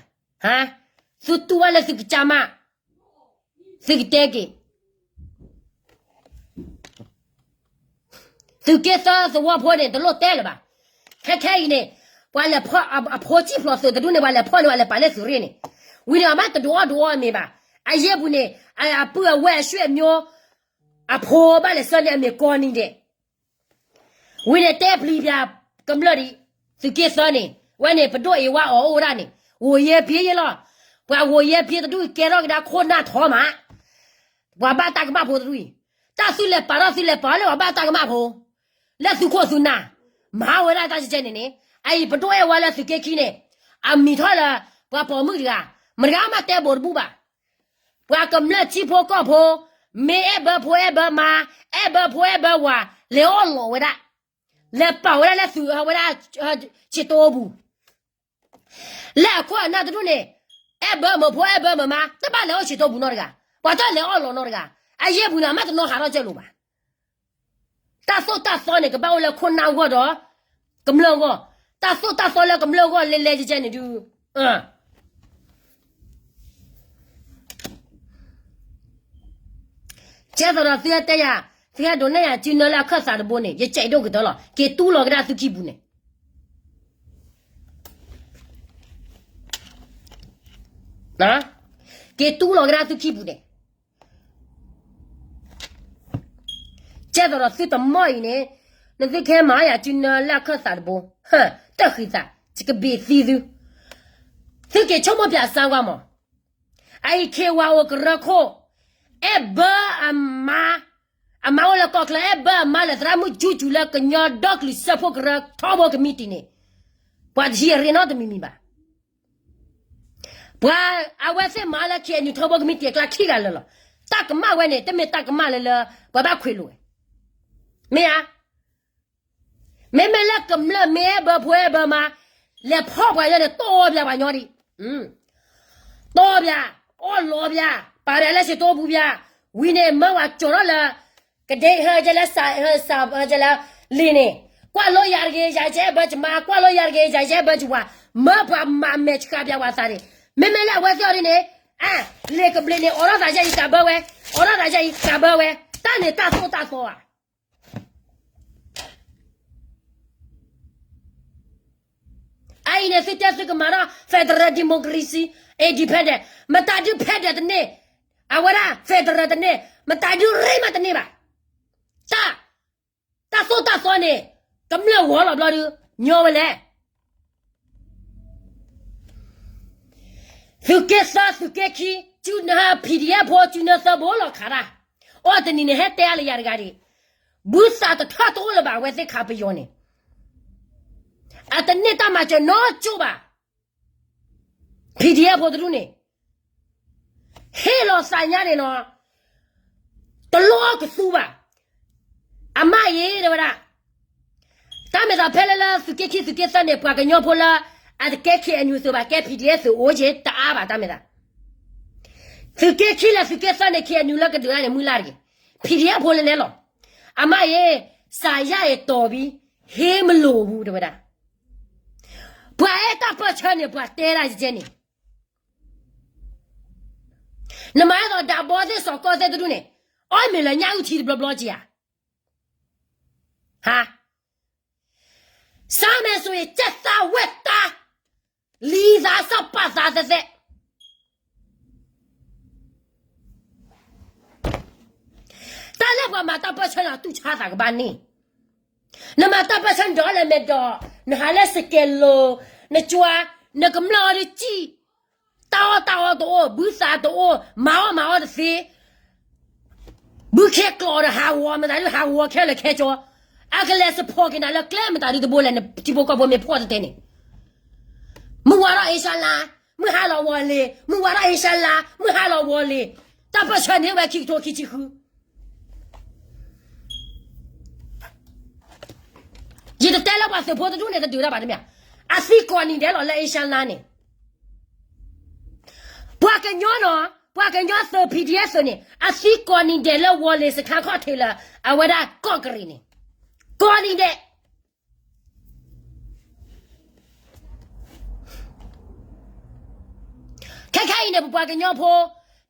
သုတူၢ်ဘၣ်လၢသုကစၢ်မး, သုကတဲက့ၤ. သုးက့သၢသဝီဖိန့ၣ် တလိၣ်တဲလၢၤဘၣ်. ခဲခဲအံၤန့ၣ် ပှၤလဲၤဖီၣ်အဖိစံၣ်ဖျိးသုးတဒူၣ်န့ၣ် ပှၤလဲၤဖီၣ်န့ၣ် ပှၤလဲၤပာ်လၢသုးရ့ၣ်န့ၣ်, ဝံၤန့ၣ် အမ့ၢ်တဒုးအီၣ်ဒုးအီမ့ၢ်ဘၣ်. အယဲၢ်ပူၤန့ၣ် အပုၢ်အဝဲၢ်အဆွေမျိုး အဖိဘၣ်လဲၤဆှၢန့ၢ်အမ့ၢ်ကိးနံၤဒဲး ဝံၤန့ၣ်တဲပျံၤပၠးကမျၢၢ်ဒံး, သုးက့သၢန့ၣ် ဝဲန့ၣ် ပဒိၣ်အ့ၣ်ဝါအီၣ်အိၣ်ဝဲဒၣ်န့ၣ် ဂိၢ်ယဲၢ်ဖံယဲၢ်လီၤ. ပှၤဂိၢ်ယဲၢ်ဖံတဒူၣ်ကဲထီၣ်ကဒါခိၣ်နၢ်ထီမး, ပှၤဘၣ်တၢ်ကမၣ်ဖိတဒူၣ်အံၤ, တၢ်သုလဲၤပာ်ထီၣ်သုလဲၤပာ်လၢပှၤဘၣ်တၢ်ကမၣ်ဖိ, လၢသုခိၣ်သုနၢ်, မၤဝဲဒၣ်တၢ်ကဲကဲန့ၣ်န့ၣ်, အအံၤပဒိၣ်အဲၣ်ဝဲလၢသုးက့ခံန့ၣ်, အမံၤထီၣ်လၢ ပှၤပိာ်မုၣ်တဂၤ, မတဂၤမးတဲဘိးတဘူၣ်ဘၣ်. ပှၤကမျၢၢ်ထံဖိကီၢ်ဖိ, မ့ၢ်အဲၣ်ဘၢဖိအဲၣ်ဘၢမါ, အဲၣ်ဘၢဖိအဲၣ်ဘၢဝၤ, လဲၤအီၣ်လီၤဝဲဒၣ်, လဲၤပာ်ဝဲဒၣ်လၢသုးဝဲဒၣ် ဆ့တိပူၤ, လၢအခိၣ်အနၢ်တဒူၣ်န့ၣ်, အဲၣ်ဘၢမုၢ်ဖိအဲၣ်ဘၢမုၢ်မါ တဘၣ်လဲၤအီၣ်ဆ့တိပူၤနီတဂၤ, ပှၤတလဲၤအီၣ်လီၤနီတဂၤ, အယဲၢ်ပူၤန့ၣ် အမ့ၢ်တနီၤဟးထီၣ်ကၢလိာ်ဘၣ်. တၢ်သိၣ်တၢ်သီန့ၣ် ကဘၣ်အိၣ်လၢခိၣ်နၢ်ဂီၢ်ဒီး ကမျၢၢ်ဂီၢ်, တၢ်သိၣ်တၢ်သီလၢကမျၢၢ်ဂီၢ်လဲၤလဲၤကဲကဲန့ၣ်ဒုး ကဲသိးဒီးသုဟဲတဲယၤ, သုဟဲဒိးနဲၣ်ယၤစုနၢလၢအခၢၣ်သးတဘိန့ၣ် ယကဲးဒိၣ်ကတၢၢ်လီၤ. က့ၤတူၢ်လီၤကဒါသုခံပူၤန့ၣ်, က့ၤတူၢ်လီၤကဒါသုခံပူၤန့ၣ်, ကဲသိးဒီးသုတမီၢ်အံၤန့ၣ်, နသုကဟဲမၤယၤစုနၢလၢအခၢၣ်သးတဘိ, တၢ်ဃံသး, ယကဘ့ၣ်သံသု, သုက့ၤဆိကမိၣ်ပၠးစၢ်ကွၢ်မး. အအံၤ ခ့ဝါအိၣ် ကရၢခိၣ်, အဲၣ်ဘၢအမါ, အမါအိၣ်လၢကီၢ်ချၢ အဲၣ်ဘၢအမါလၢသရၣ်မုၣ်ကၠူကၠူလၢကညီဒီကလုာ်စၢဖှိၣ်ကရၢထီဘိကမံးတံာ်န့ၣ်, ပှၤတဟံးအရ့နီတမံၤမံၤဘၣ်. ပှၤအဝဲသ့ၣ်မၤလၢ ခ့ၣ်အဲၣ်ယူၣ် ထီဘိကမံးတံာ်အကျါခံဂၤလၢာ်လီၤ. တၢ်ကမၣ်ဝဲန့ၣ် တမ့ၢ်တၢ်ကမၣ်လၢလၢ ပှၤဘၣ်ခွဲးလိာ်ဝဲ, မ့ၢ်ဧါ. မ့မ့ၢ်လၢကမျၢၢ်မ့ၢ်အဲၣ်ဘၢဖိအဲၣ်ဘၢမါ, လဲၤဖီၣ်ပှၤညီန့ၣ် တီၢ်ပၠးပှၤညီဒံး, တီၢ်ပၠး, အီၣ်လီၤပၠး, ပာ်ပၠးလၢဆ့တိပူၤပၠး, ဝံၤန့ၣ် မၢပှၤကၠီၤထီၣ်လၢ ကဒဲဟဲကဲလၢစး, ဟဲစး, ဟဲကဲလၢလံာ်န့ၣ်, ကွၢ်လိယၤတဂ့ၤ ယၤကဲအဲၣ်ဘၢယမါ, ကွၢ်လိယၤတဂ့ၤ ယၤကဲအဲၣ်ဘၢယဝၤ, မၢပှၤမၤမဲာ်ဆှးပၠးပှၤသးန့ၣ်, မ့မ့ၢ်လၢအဝဲသ့ၣ်အီၤဒ်န့ၣ်, အါ, လံာ်ကဘျံးန့ၣ် အိးထီၣ်သးယဲအံၤကးဘၢဝဲ, အိးထီၣ်သးယဲအံၤကးဘၢဝဲ, တၢ်န့ၣ်တၢ်သိၣ်တၢ်သီဧါ. အအံၤန့ၣ် သုတဲသုကမၤထီၣ် federal democracy independent, မတၤဒု federal တန့ၢ်, အဝဲဒၣ် federal တန့ၢ်, မတၤဒုရ့မးတန့ၢ်ဘၣ်. တၢ်, တၢ်သိၣ်တၢ်သီန့ၣ် ကမျၢၢ်ဂီၤလီၤဘျီဒု ညီဝဲလဲၣ်. သုးက့သၢ သုးက့ခံ စုနၢ PDF ဖိ စုနၢသၢဘိလီၤခးတၢ်, အီၣ်တနံၤန့ၣ် ဟဲတဲအါလၢယၤတဂၤဒံး, ဘုသးတထီၣ်တအိၣ်လၢၤဘၣ် အဝဲသ့ၣ်ခးပယီၤန့ၣ်, အတန့ၢ်တၢ်မၤစၢၤနီတကၠိၢ်ဘၣ်. PDF ဖိတဒူၣ်န့ၣ် ဟ့ၣ်လီၤသးညါန့ၣ်နီၤ, တလီၤကသူဘၣ်. အမါအံၤ တဲဝဲဒၣ်, တၢ်မ့ၢ်သးဖဲလၢလၢသုးက့ခံသုးက့သၢန့ၣ် ပှၤကညီဖိလၢ အတကဲ ခ့ၣ်အဲၣ်ယူၣ် သုးဘၣ် ကဲ PDF သုးအိၣ်က့ၤတအါဘၣ် တၢ်မ့ၢ်သး. သုးက့ခံလၢသုးက့သၢန့ၣ် ခ့ၣ်အဲၣ်ယူၣ် လၢကဒုးတၢ်န့ၣ် မုၢ်လၢ်တဂ့ၤ, PDF ဖိလဲၤလဲၤလီၤ. အမါအံၤ စးယါအံၤတီၤဘံ, ဟ့မလိာ်ဘူး တဲဝဲဒၣ်. ပှၤအဲၣ်တၢ်ပၢၢ်ဆၢန့ၣ် ပှၤတဲဒၣ်ယကဲန့ၣ် နမၤဒ်သိးဒၣ်ဘီသ့ၣ်စီၤကီၢ်သ့ၣ်တဒူၣ်န့ၣ်, အီၣ်မ့ၤလၢညၣ်အုၣ်ထံတဘျီဘျီက့ဧါ. ဟါ, စါမဲာ်စိၤအံၤ ကဲသးဝဲတၢ်, လံသးစၢ်ပာ်သးသဲသဲ. တၢ်လၢပှၤမၤတၢ်ပၢၢ်ဆၢန့ၣ် တူၢ်ဆါသးကဘၣ်န့ၣ်, နမၤတၢ်ပၢၢ်ဆၢ နဒိးလဲၤမဲာ်ဒီး, နဟးလၢစကဲးလိၤ, နကွၢ်, နကမျၢၢ်အီၤဒုးကံၣ်, တၢ်အီၣ်တၢ်အီတအိၣ်, ဘုသးတအိၣ်, မၤအီၣ်မၤအီတသ့, ဘုခ့ကျိးဒီးဟးဂီၤ မတၤဒုးဟးဂီၤခဲလၢာ်ခဲဆ့, အကလဲၤစဖီၣ်က့ၤနၤလၢကျဲမတၤဒုးတဘိလဲၣ် နထံဖိကီၢ်ဖိမ့ၢ်ဖှီၣ်တတဲန့ၣ်, မုၢ်ဝါထီၣ်အ့ရှါလါ, မုၢ်ဟါလီၤဝီၤလ့ၤ, မုၢ်ဝါထီၣ်အ့ရှါလါ, မုၢ်ဟါလီၤဝီၤလ့ၤ, တၢ်ပၢၢ်ဆၢန့ၣ်ဝဲခံကထိခံဆံဃု ယတတဲလၢပှၤသုးဖိတဒူၣ်န့ၣ် တဒုးတၢ်ဘၣ်တမ့ၢ်ဧါ, အသံကိးနံၤဒဲးလီၤလၢအ့ရှါလါန့ၣ်, ပှၤကညီနီၤ, ပှၤကညီသုး PDF သုးန့ၣ် အသံကိးနံၤဒဲးလၢဝီၤလ့ၤစခါခီၣ်ထံးလၢ အဝဲဒၣ်ကီၢ်ကရ့ၣ်န့ၣ်, ကိးနံၤဒဲး ခဲခဲအံၤန့ၣ် ပပှၤကညီဖိ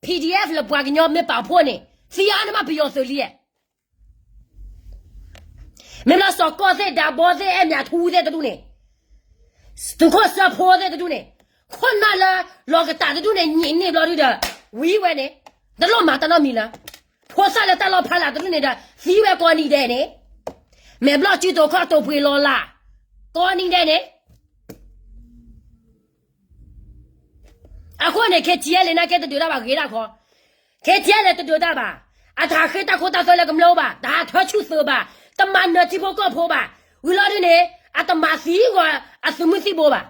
PDF လၢပှၤကညီမ့ၢ်ပာ်ဖှိၣ်န့ၣ် သံအါန့ၢ်မးပယီၤသုးလံဧါ. မ့ၢ်ဘျီစီၤကီၢ်သ့ၣ် ဒးဘီသ့ၣ် အဲၣ်မၠးထူသ့ၣ်တဒူၣ်န့ၣ်, သုးခိၣ်စၢဖိသ့ၣ်တဒူၣ်န့ၣ်, ခိၣ်နၢ်လၢလီၤကတၢ်တဒူၣ်န့ၣ် ညံးန့ၢ်ဘျီဒုဒီး ဝံၤဝဲန့ၣ်, တလိၣ်မၤတၢ်နီတမံၤလၢၤ. ဖိသၣ်လၢတၢ်လီၢ်ဖီလာ်တဒူၣ်န့ၣ်ဒီး သံဝဲကိးနံၤဒဲးန့ၣ်, မ့ၢ်ဘျီစုတိာ်ခီၣ်တိာ်ပှ့ၤလီၤလၢ် ကိးနံၤဒဲးန့ၣ် အဃိန့ၣ် KTLA န့ၣ်ကဲတဒုးတၢ်ဘၣ်ဂ့ၤဒၣ်ခီ, KTLA တဒုးတၢ်ဘၣ်, အတဟးဃ့တၢ်ခိတၢ်သွဲလၢကမျၢၢ်အိၣ်ဘၣ်, တဟးထၢဆူၣ်သုးဘၣ်, တမၤနၢၤထံဖိကီၢ်ဖိဘၣ်, ဝံၤလီၤဒုန့ၣ် အတမၤသံဂီၤအသုးမုၢ်သံၣ်ဘိဘၣ်.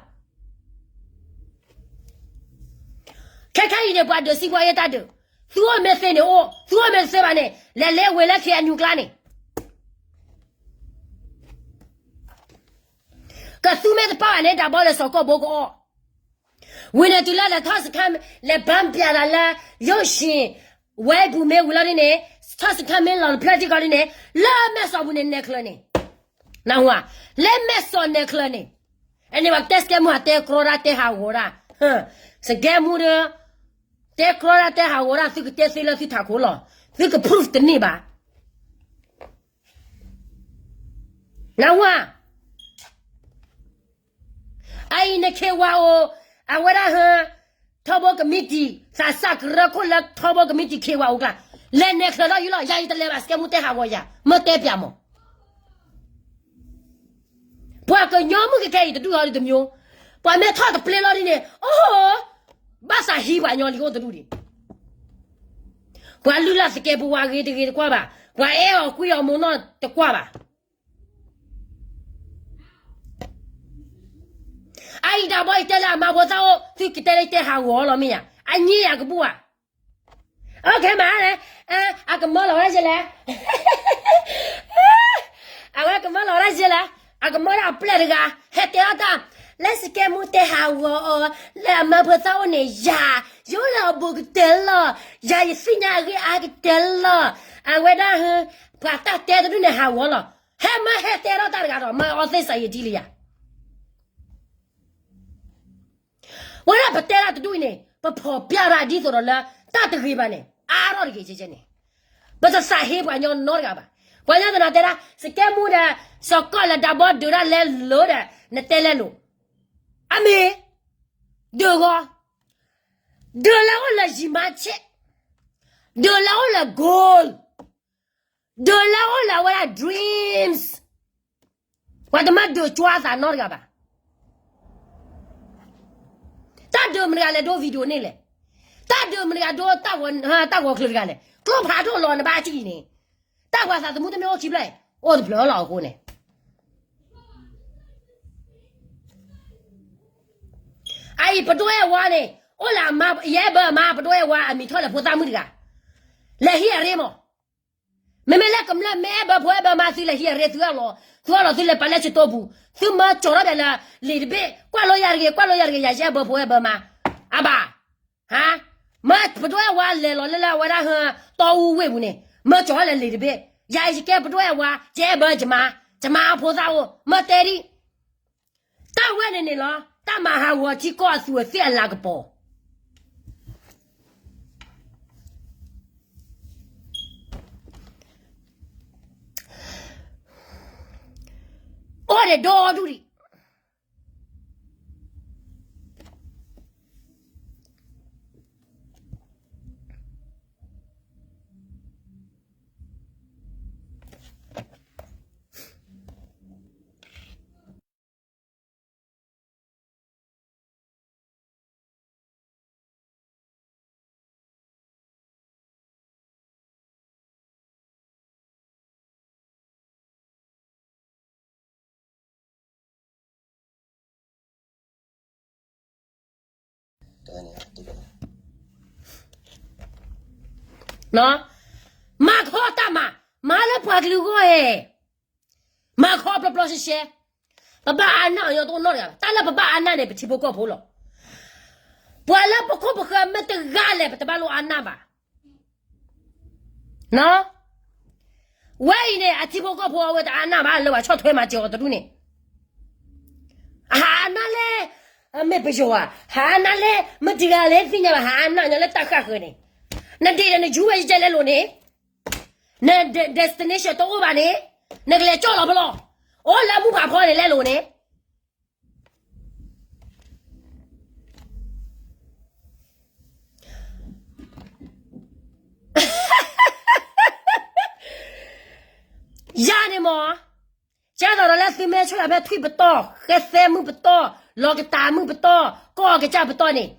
ခဲခဲအံၤန့ၣ် ပှၤဒုးစံးပှၤအ့ၣ်တၢ်ဒုး, သုအိၣ်မ့ၢ်သ့န့ၣ်အိၣ်, သုအိၣ်မ့ၢ်တသ့ဘၣ်န့ၣ် လဲၤလဲၤဝဲလၢ KNU ကျါန့ၣ် ကသူမ့ၢ်တပာ်ဘၣ်န့ၣ် ဒးဘီလၢစီၤကီၢ်ဘိကအီၣ်, ဝံၤန့ၣ်တုၤလၢလဲၤထီၣ်စခါ, လဲၤဘၣ်ပျဲသးလၢ ယိၣ်ၡံၣ်, ဝဲပူၤမ့ၢ်ဝံၤလီၤဒ်န့ၣ်, ထီၣ်စခါမ့ၢ်လီၤတဖျၢၣ်ထံကီၢ်ဒ်န့ၣ်, လၢမဲၢ်စီၤပူၤန့ၣ် နဲချၢန့ၣ်, နၢ်ဟူဧါ, လၢမဲၢ်စီၤနဲချၢန့ၣ်, အန့ၣ်ဘၣ်တဲစကဲမူ တဲကြီတၢ်တဲဟးဂီၤတၢ်, စကဲမူဒီး တဲကြီတၢ်တဲဟးဂီၤတၢ် သုကတဲသ့လၢသုထးခိၣ်လီၤ, သုက proof တန့ၢ်ဘၣ်. နၢ်ဟူဧါ, အအံၤန့ၣ် KYO, အဝဲဒၣ်ဟၢ, ထီဘိကမံးတံာ်, သးစၢ်ကရၢခိၣ်လၢထီဘိကမံးတံာ် KYO ကျါ, လဲၤနဲချၢထီၣ်ယုၢ်လီၤ, ယၤယတလဲၤဘၣ် စကဲမူတဲဟးဂီၤယၤ, မ့ၢ်တဲပၠးမး. ပှၤကညီမုၣ်ကကဲအံၤတဒူၣ်ဟီဒ်တမံၤ, ပှၤမ့ၢ်ထီၣ်တပျ့ၤလီၤဒ်န့ၣ်, အိ, ဘၣ်သးဟံးပှၤကညီလံအိၣ်တဒူၣ်ဒံး, ပှၤလုၢ်လၢ်သကဲးပဝးဂ့ၤတဂ့ၤတကွၢ်ဘၣ်, ပှၤအဲၣ်အီၤကွံအီၤမ့ၢ်နီၢ်တကွၢ်ဘၣ်. အအံၤဒးဘီအံၤတဲလၢအမါဖိသၣ်အိၣ် သုကတဲလၢတဲဟးဂီၤလီၤမ့ၢ်ဧါ, အညံယၤကဘူၣ်ဧါ. အကမၢလီၤဝဲဒၣ်ယဲလဲၣ်, အဝဲကမၢလီၤဝဲဒၣ်ယဲလဲၣ်, အကမၢဒၣ်အပျဲၢ်တဂၤ, ဟဲတဲအီၣ်တၢ်, လၢစကဲမူတဲဟးဂီၤအီၤ, လၢအမါဖိသၣ်အိၣ်န့ၣ်ယၤ, ယအိၣ်လၢအဘူးကတၢၢ်လီၤ, ယၤယသ့ၣ်ညါအဂ့ၢ်အါကတၢၢ်လီၤ, အဝဲဒၣ်ဟၢ, ပှၤတၢ်တဲတဒူၣ်န့ၣ်ဟးဂီၤလီၤ, ဟဲမၢဟဲတဲထီၣ်တၢ်တဂၤဒီး မၢအီသ့ၣ်စးယတံလံယၤ ဝဲဒၣ်ပတဲတၢ်တဒူၣ်အံၤန့ၣ် ပဖီၣ်ပျဲတၢ်ဒ်သိးဒီးလၢ တၢ်တဂ့ၤဘၣ်န့ၣ် အါထီၣ်တဂ့ၤကဲကဲန့ၣ်, ပတသးဟ့ပှၤညီနီတဂၤဘၣ်. ပှၤညီသနာ်တဲဒၣ် စကဲမူဒီး စီၤကီၢ်လၢဒးဘီဒုးတၢ်လဲလိာ်ဒီး နတဲလဲလိာ်, အမ့ၢ်, ဒုးဂီၤ, ဒုးလၢအိၣ်လၢယံၤမါဆဲး, ဒုးလၢအိၣ်လၢ goal, ဒုးလၢအိၣ်လၢအဝဲဒၣ် dreams, ပှၤတမၢဒုးကွၢ်သးနီတဂၤဘၣ်. တၢ်ဒုးမတၤတဂၤလဲၤဒိ video န့ၣ်လဲၣ်, တၢ်ဒုးမတၤတဂၤဒိ တၢ်ဂီၤချၢတဂၤလဲၣ်, ကျိဖးဒိၣ်လီၤနဘၣ်ကံၣ်န့ၣ်, တၢ်ပှၤသးသမူတမ့ၢ်အိၣ်ခံဖျၢၣ်, အိၣ်တဖျၢၣ်လီၤအဃိန့ၣ် အအံၤပဒိၣ်အဲၣ်ဝါန့ၣ် အိၣ်လၢအမါ ယအဲၣ်ဘၢအမါ ပဒိၣ်အဲၣ်ဝါအမံၤထီၣ်လၢဖိသၣ်မုၣ်တဂၤ, လဲၤဟံးအရ့မး, မ့မ့ၢ်လၢကမျၢၢ်မ့ၢ်အဲၣ်ဘၢဖိအဲၣ်ဘၢမါ သုလဲၤဟံးအရ့ သုအၢၣ်လီၤ, သုအၢၣ်လီၤသုလဲၤပာ်လၢစတိပူၤ, သုမၢကၠီၤထီၣ်ဒဲးလၢ လံာ်တဘ့ၣ်, ကွၢ်လိယၤတဂ့ၤ ကွၢ်လိယၤတဂ့ၤ ယၤယအဲၣ်ဘၢဖိအဲၣ်ဘၢမါ, အဘၣ်, ဟါ, မၢပဒိၣ်အဲၣ်ဝါလဲၤလီၤလၢလၢအဝဲဒၣ်ဟၢ တီအူဝ့ၢ်ပူၤန့ၣ် မၢကၠီၤထီၣ်လၢလံာ်တဘ့ၣ်, ယၤယကဲပဒိၣ်အဲၣ်ဝါ ယအဲၣ်ဘၢယမါ, ယမါအဖိသၣ်အိၣ် မၢတဲဒံး တၢ်ဝဲန့ၣ်န့ၣ်လီၤ တၢ်မၤဟးဂီၤထံကီၢ်အသူးအသ့ၣ်အလၤကပီၤ, အိၣ်ဒီးဒီဒူၣ်ဒံး.နီၢ်, မၤခီတၢ်မၤ, မၤလၢပှၤကလုာ်ဂီၢ်ဧၢ, မၤခီပျီပျီရှဲရှဲ, ပဘၣ်အါနၢ်အီၤညီတအိၣ်နီတဂၤဘၣ်, တၢ်လၢပဘၣ်အါနၢ်န့ၣ် ပထံဖိကီၢ်ဖိလီၤ. ပှၤလၢပခိၣ်ပဃၢၤမ့ၢ်တဂၤလဲၣ် ပတဘၣ်လိၣ်အါနၢ်ဘၣ်. ဝဲအံၤန့ၣ် အထံဖိကီၢ်ဖိအဝဲတအါနၢ်ဘၣ် လၢပှၤဆီၣ်ထွဲမၤစၢၤအီၤတဒူၣ်န့ၣ်, အဟးအါနၢ်လဲၣ်, မ့ၢ်ပယီၤဧါ, ဟးအါနၢ်လဲၣ်, မ့ၢ်တဂၤလဲၣ်သ့ၣ်ညါဘၣ် ဟးအါနၢ်ညီလၢတၢ်ဃၣ်ဃၢၤန့ၣ်, နဒ့ၣ်ဒီးနယူဝဲယကဲလဲလိာ်န့ၣ်, န destination တအိၣ်ဘၣ်န့ၣ် နကလဲၤကၠီၣ်လီၤဖဲလဲၣ်, အိၣ်လၢမူဖးဖီန့ၣ်လဲလိာ်န့ၣ် ယၤန့ၣ်မ့ၢ်, ကဲသိးဒီးလၢသုမ့ၢ်ဆိၣ်ယၤဖဲထွံၣ်ပတီၢ်, ဃဲသဲမုၢ်ပတီၢ်, လီၤကတၢ်မုၢ်ပတီၢ်, ကီၢ်ကစၢ်ပတီၢ်န့ၣ်,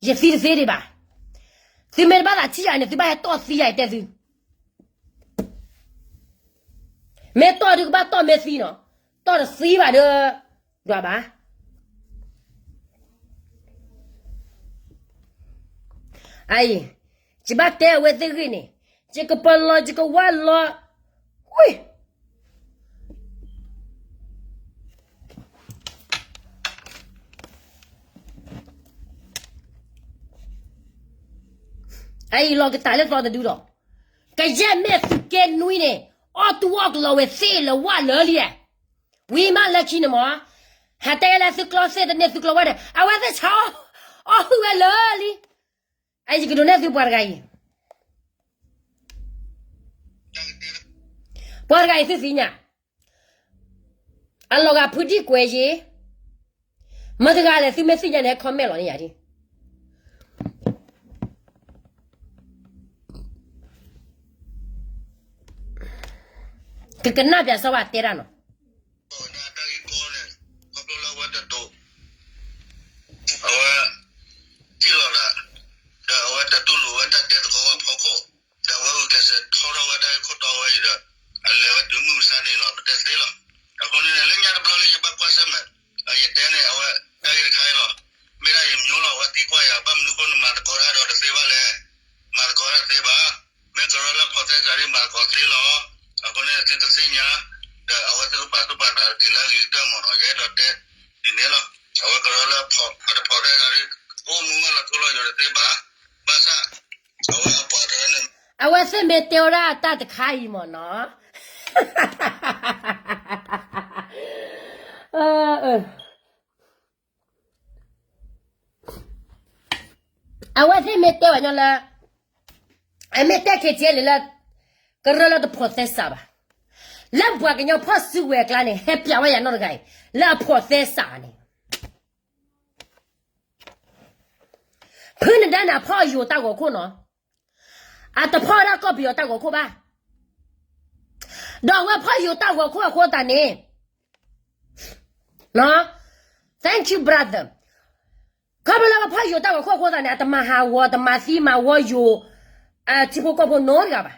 ယသံတသ့ဒံးဘၣ်. သုမ့ၢ်တဘၣ်သးထံၣ်ယၤန့ၣ် သုဘၣ်ဟဲတီၢ်သံယၤတဲသု မ့ၢ်တီၢ်ဒုးကဘၣ်တီၢ်မ့ၢ်သံနီၤ, တီၢ်တသံဘၣ်ဒီး ဒွးဘၣ်. အအံၤ, ယဘၣ်တဲအဝဲသ့ၣ်ဂ့ၢ်န့ၣ်, ယကပလီၤ ယကဝါလီၤ, ဝံၢ် အအံၤလီၤကတၢ်လၢသီတဒုလီၤ. ကယဲၢ်မ့ၢ်သုးက့နွံန့ၣ်, အီၣ်တူၢ်အီၣ်ကလီဝဲသ့ၣ်လၢဝၣ်လၢလံ, ဝံၤမးလၢခံန့ၣ်မ့ၢ်, ဟးတဲလၢသုကျီသ့ၣ်တန့ၢ်သုကျီဝဲန့ၣ် အဝဲသ့ၣ်ဆါအီၣ်ဟုၣ်ဝဲလၢလံ. အယကဒိးနဲၣ်သုပှၤတဂၤအံၤ, ပှၤတဂၤအံၤသုသ့ၣ်ညါ, အလီၤဂာ်ဖုဒံကွဲးယ့ၤ, မတၤတဂၤလဲၣ် သုမ့ၢ်သ့ၣ်ညါန့ၣ် ဟဲ comment လီၤန့ၣ်ယၤဒ် ကကနၣ်ပၠးစီဘၣ်တဲတၢ်နီၤ, အဝဲ ထံၣ်လီၤဒၣ်, ဒီးအဝဲတတူၢ်လိာ်ဝဲတၢ်တဲသကိးဝဲဖီခိၣ်, ဒီးအဝဲဂုာ်ကျဲးစၢးထီထီၣ်ဝဲတၢ်ဂ့ၢ်ခိၣ်တီဝဲအံၤဒီး, အလဲၤဝဲတုၤမုၢ်မဆါန့ၣ်လီၤ ပတဲသ့လီၤ. အဃိန့ၣ် လၢညါတဘျီလၢယဘၣ်ကွၢ်ဆၢၣ်မဲာ်, ယတဲန့ၣ် အဝဲတၢ်ဂ့ၢ်တခါအံၤလီၤ. မ့ၢ်ဒၣ်ယမျိုးလီၤ အဝဲသံကွၢ်ယၤ ဘၣ်မနုၤအဃိနမၤသကိးတၢ်ဒီးတသ့ဘၣ်လဲၣ်, မၤသကိးတၢ်တသ့ဘၣ်, မ့ၢ်ကရၢလၢ process ဒ်မၤသကိးသ့လီၤ. အဃိန့ၣ်သုတသ့ၣ်ညါ, ဒီးအဝဲသ့ၣ်ပာ်သူၣ်ပာ်သးတက့ၤလၢအဂ့ၤကတၢၢ်မးနီၤ, ယအဲၣ်ဒိးတဲဒ်န့ၣ်လီၤ. အဝဲကရၢလၢအတ process ဒ် အိၣ်မူဝဲလီၤထူလီၤယိာ်တသ့ဘၣ်, ဘၣ်ဆၣ် အဝဲအပှၤတရၢန့ၣ် အဝဲသ့ၣ်မ့ၢ်တဲဝဲဒၣ်တၢ်တခါအံၤမ့ၢ်နီၤ, အဝဲသ့ၣ်မ့ၢ်တဲဝဲညီလၢ, အမ့ၢ်တဲ KTLA လၢ, ကရၢလၢတ process ဘၣ်, လၢပှၤကညီဖီၣ်စုကဝဲၤအကျါန့ၣ် ဟဲပၠးဝဲယၤနီတဂၤအံၤ, လၢအ process န့ၣ် ဖုနဒါန့ၣ် အဖီၣ်ယိာ်တၢ်ဂီၤခိၣ်နီၤ, အတဖီၣ်ဒၣ်ကီၢ်ပယီၤတၢ်ဂီၤခိၣ်ဘၣ်. ဒီးအဝဲဖီၣ်ယိာ်တၢ်ဂီၤခိၣ်အဃိသတးန့ၣ်, thank you brother, ခီဖျိလၢအဝဲဖီၣ်ယိာ်တၢ်ဂီၤခိၣ်အဃိသတးန့ၣ် အတမၤဟးဂီၤ တမၤသံမၤဝီယိာ်, ထံဖိကီၢ်ဖိနီတဂၤဘၣ်.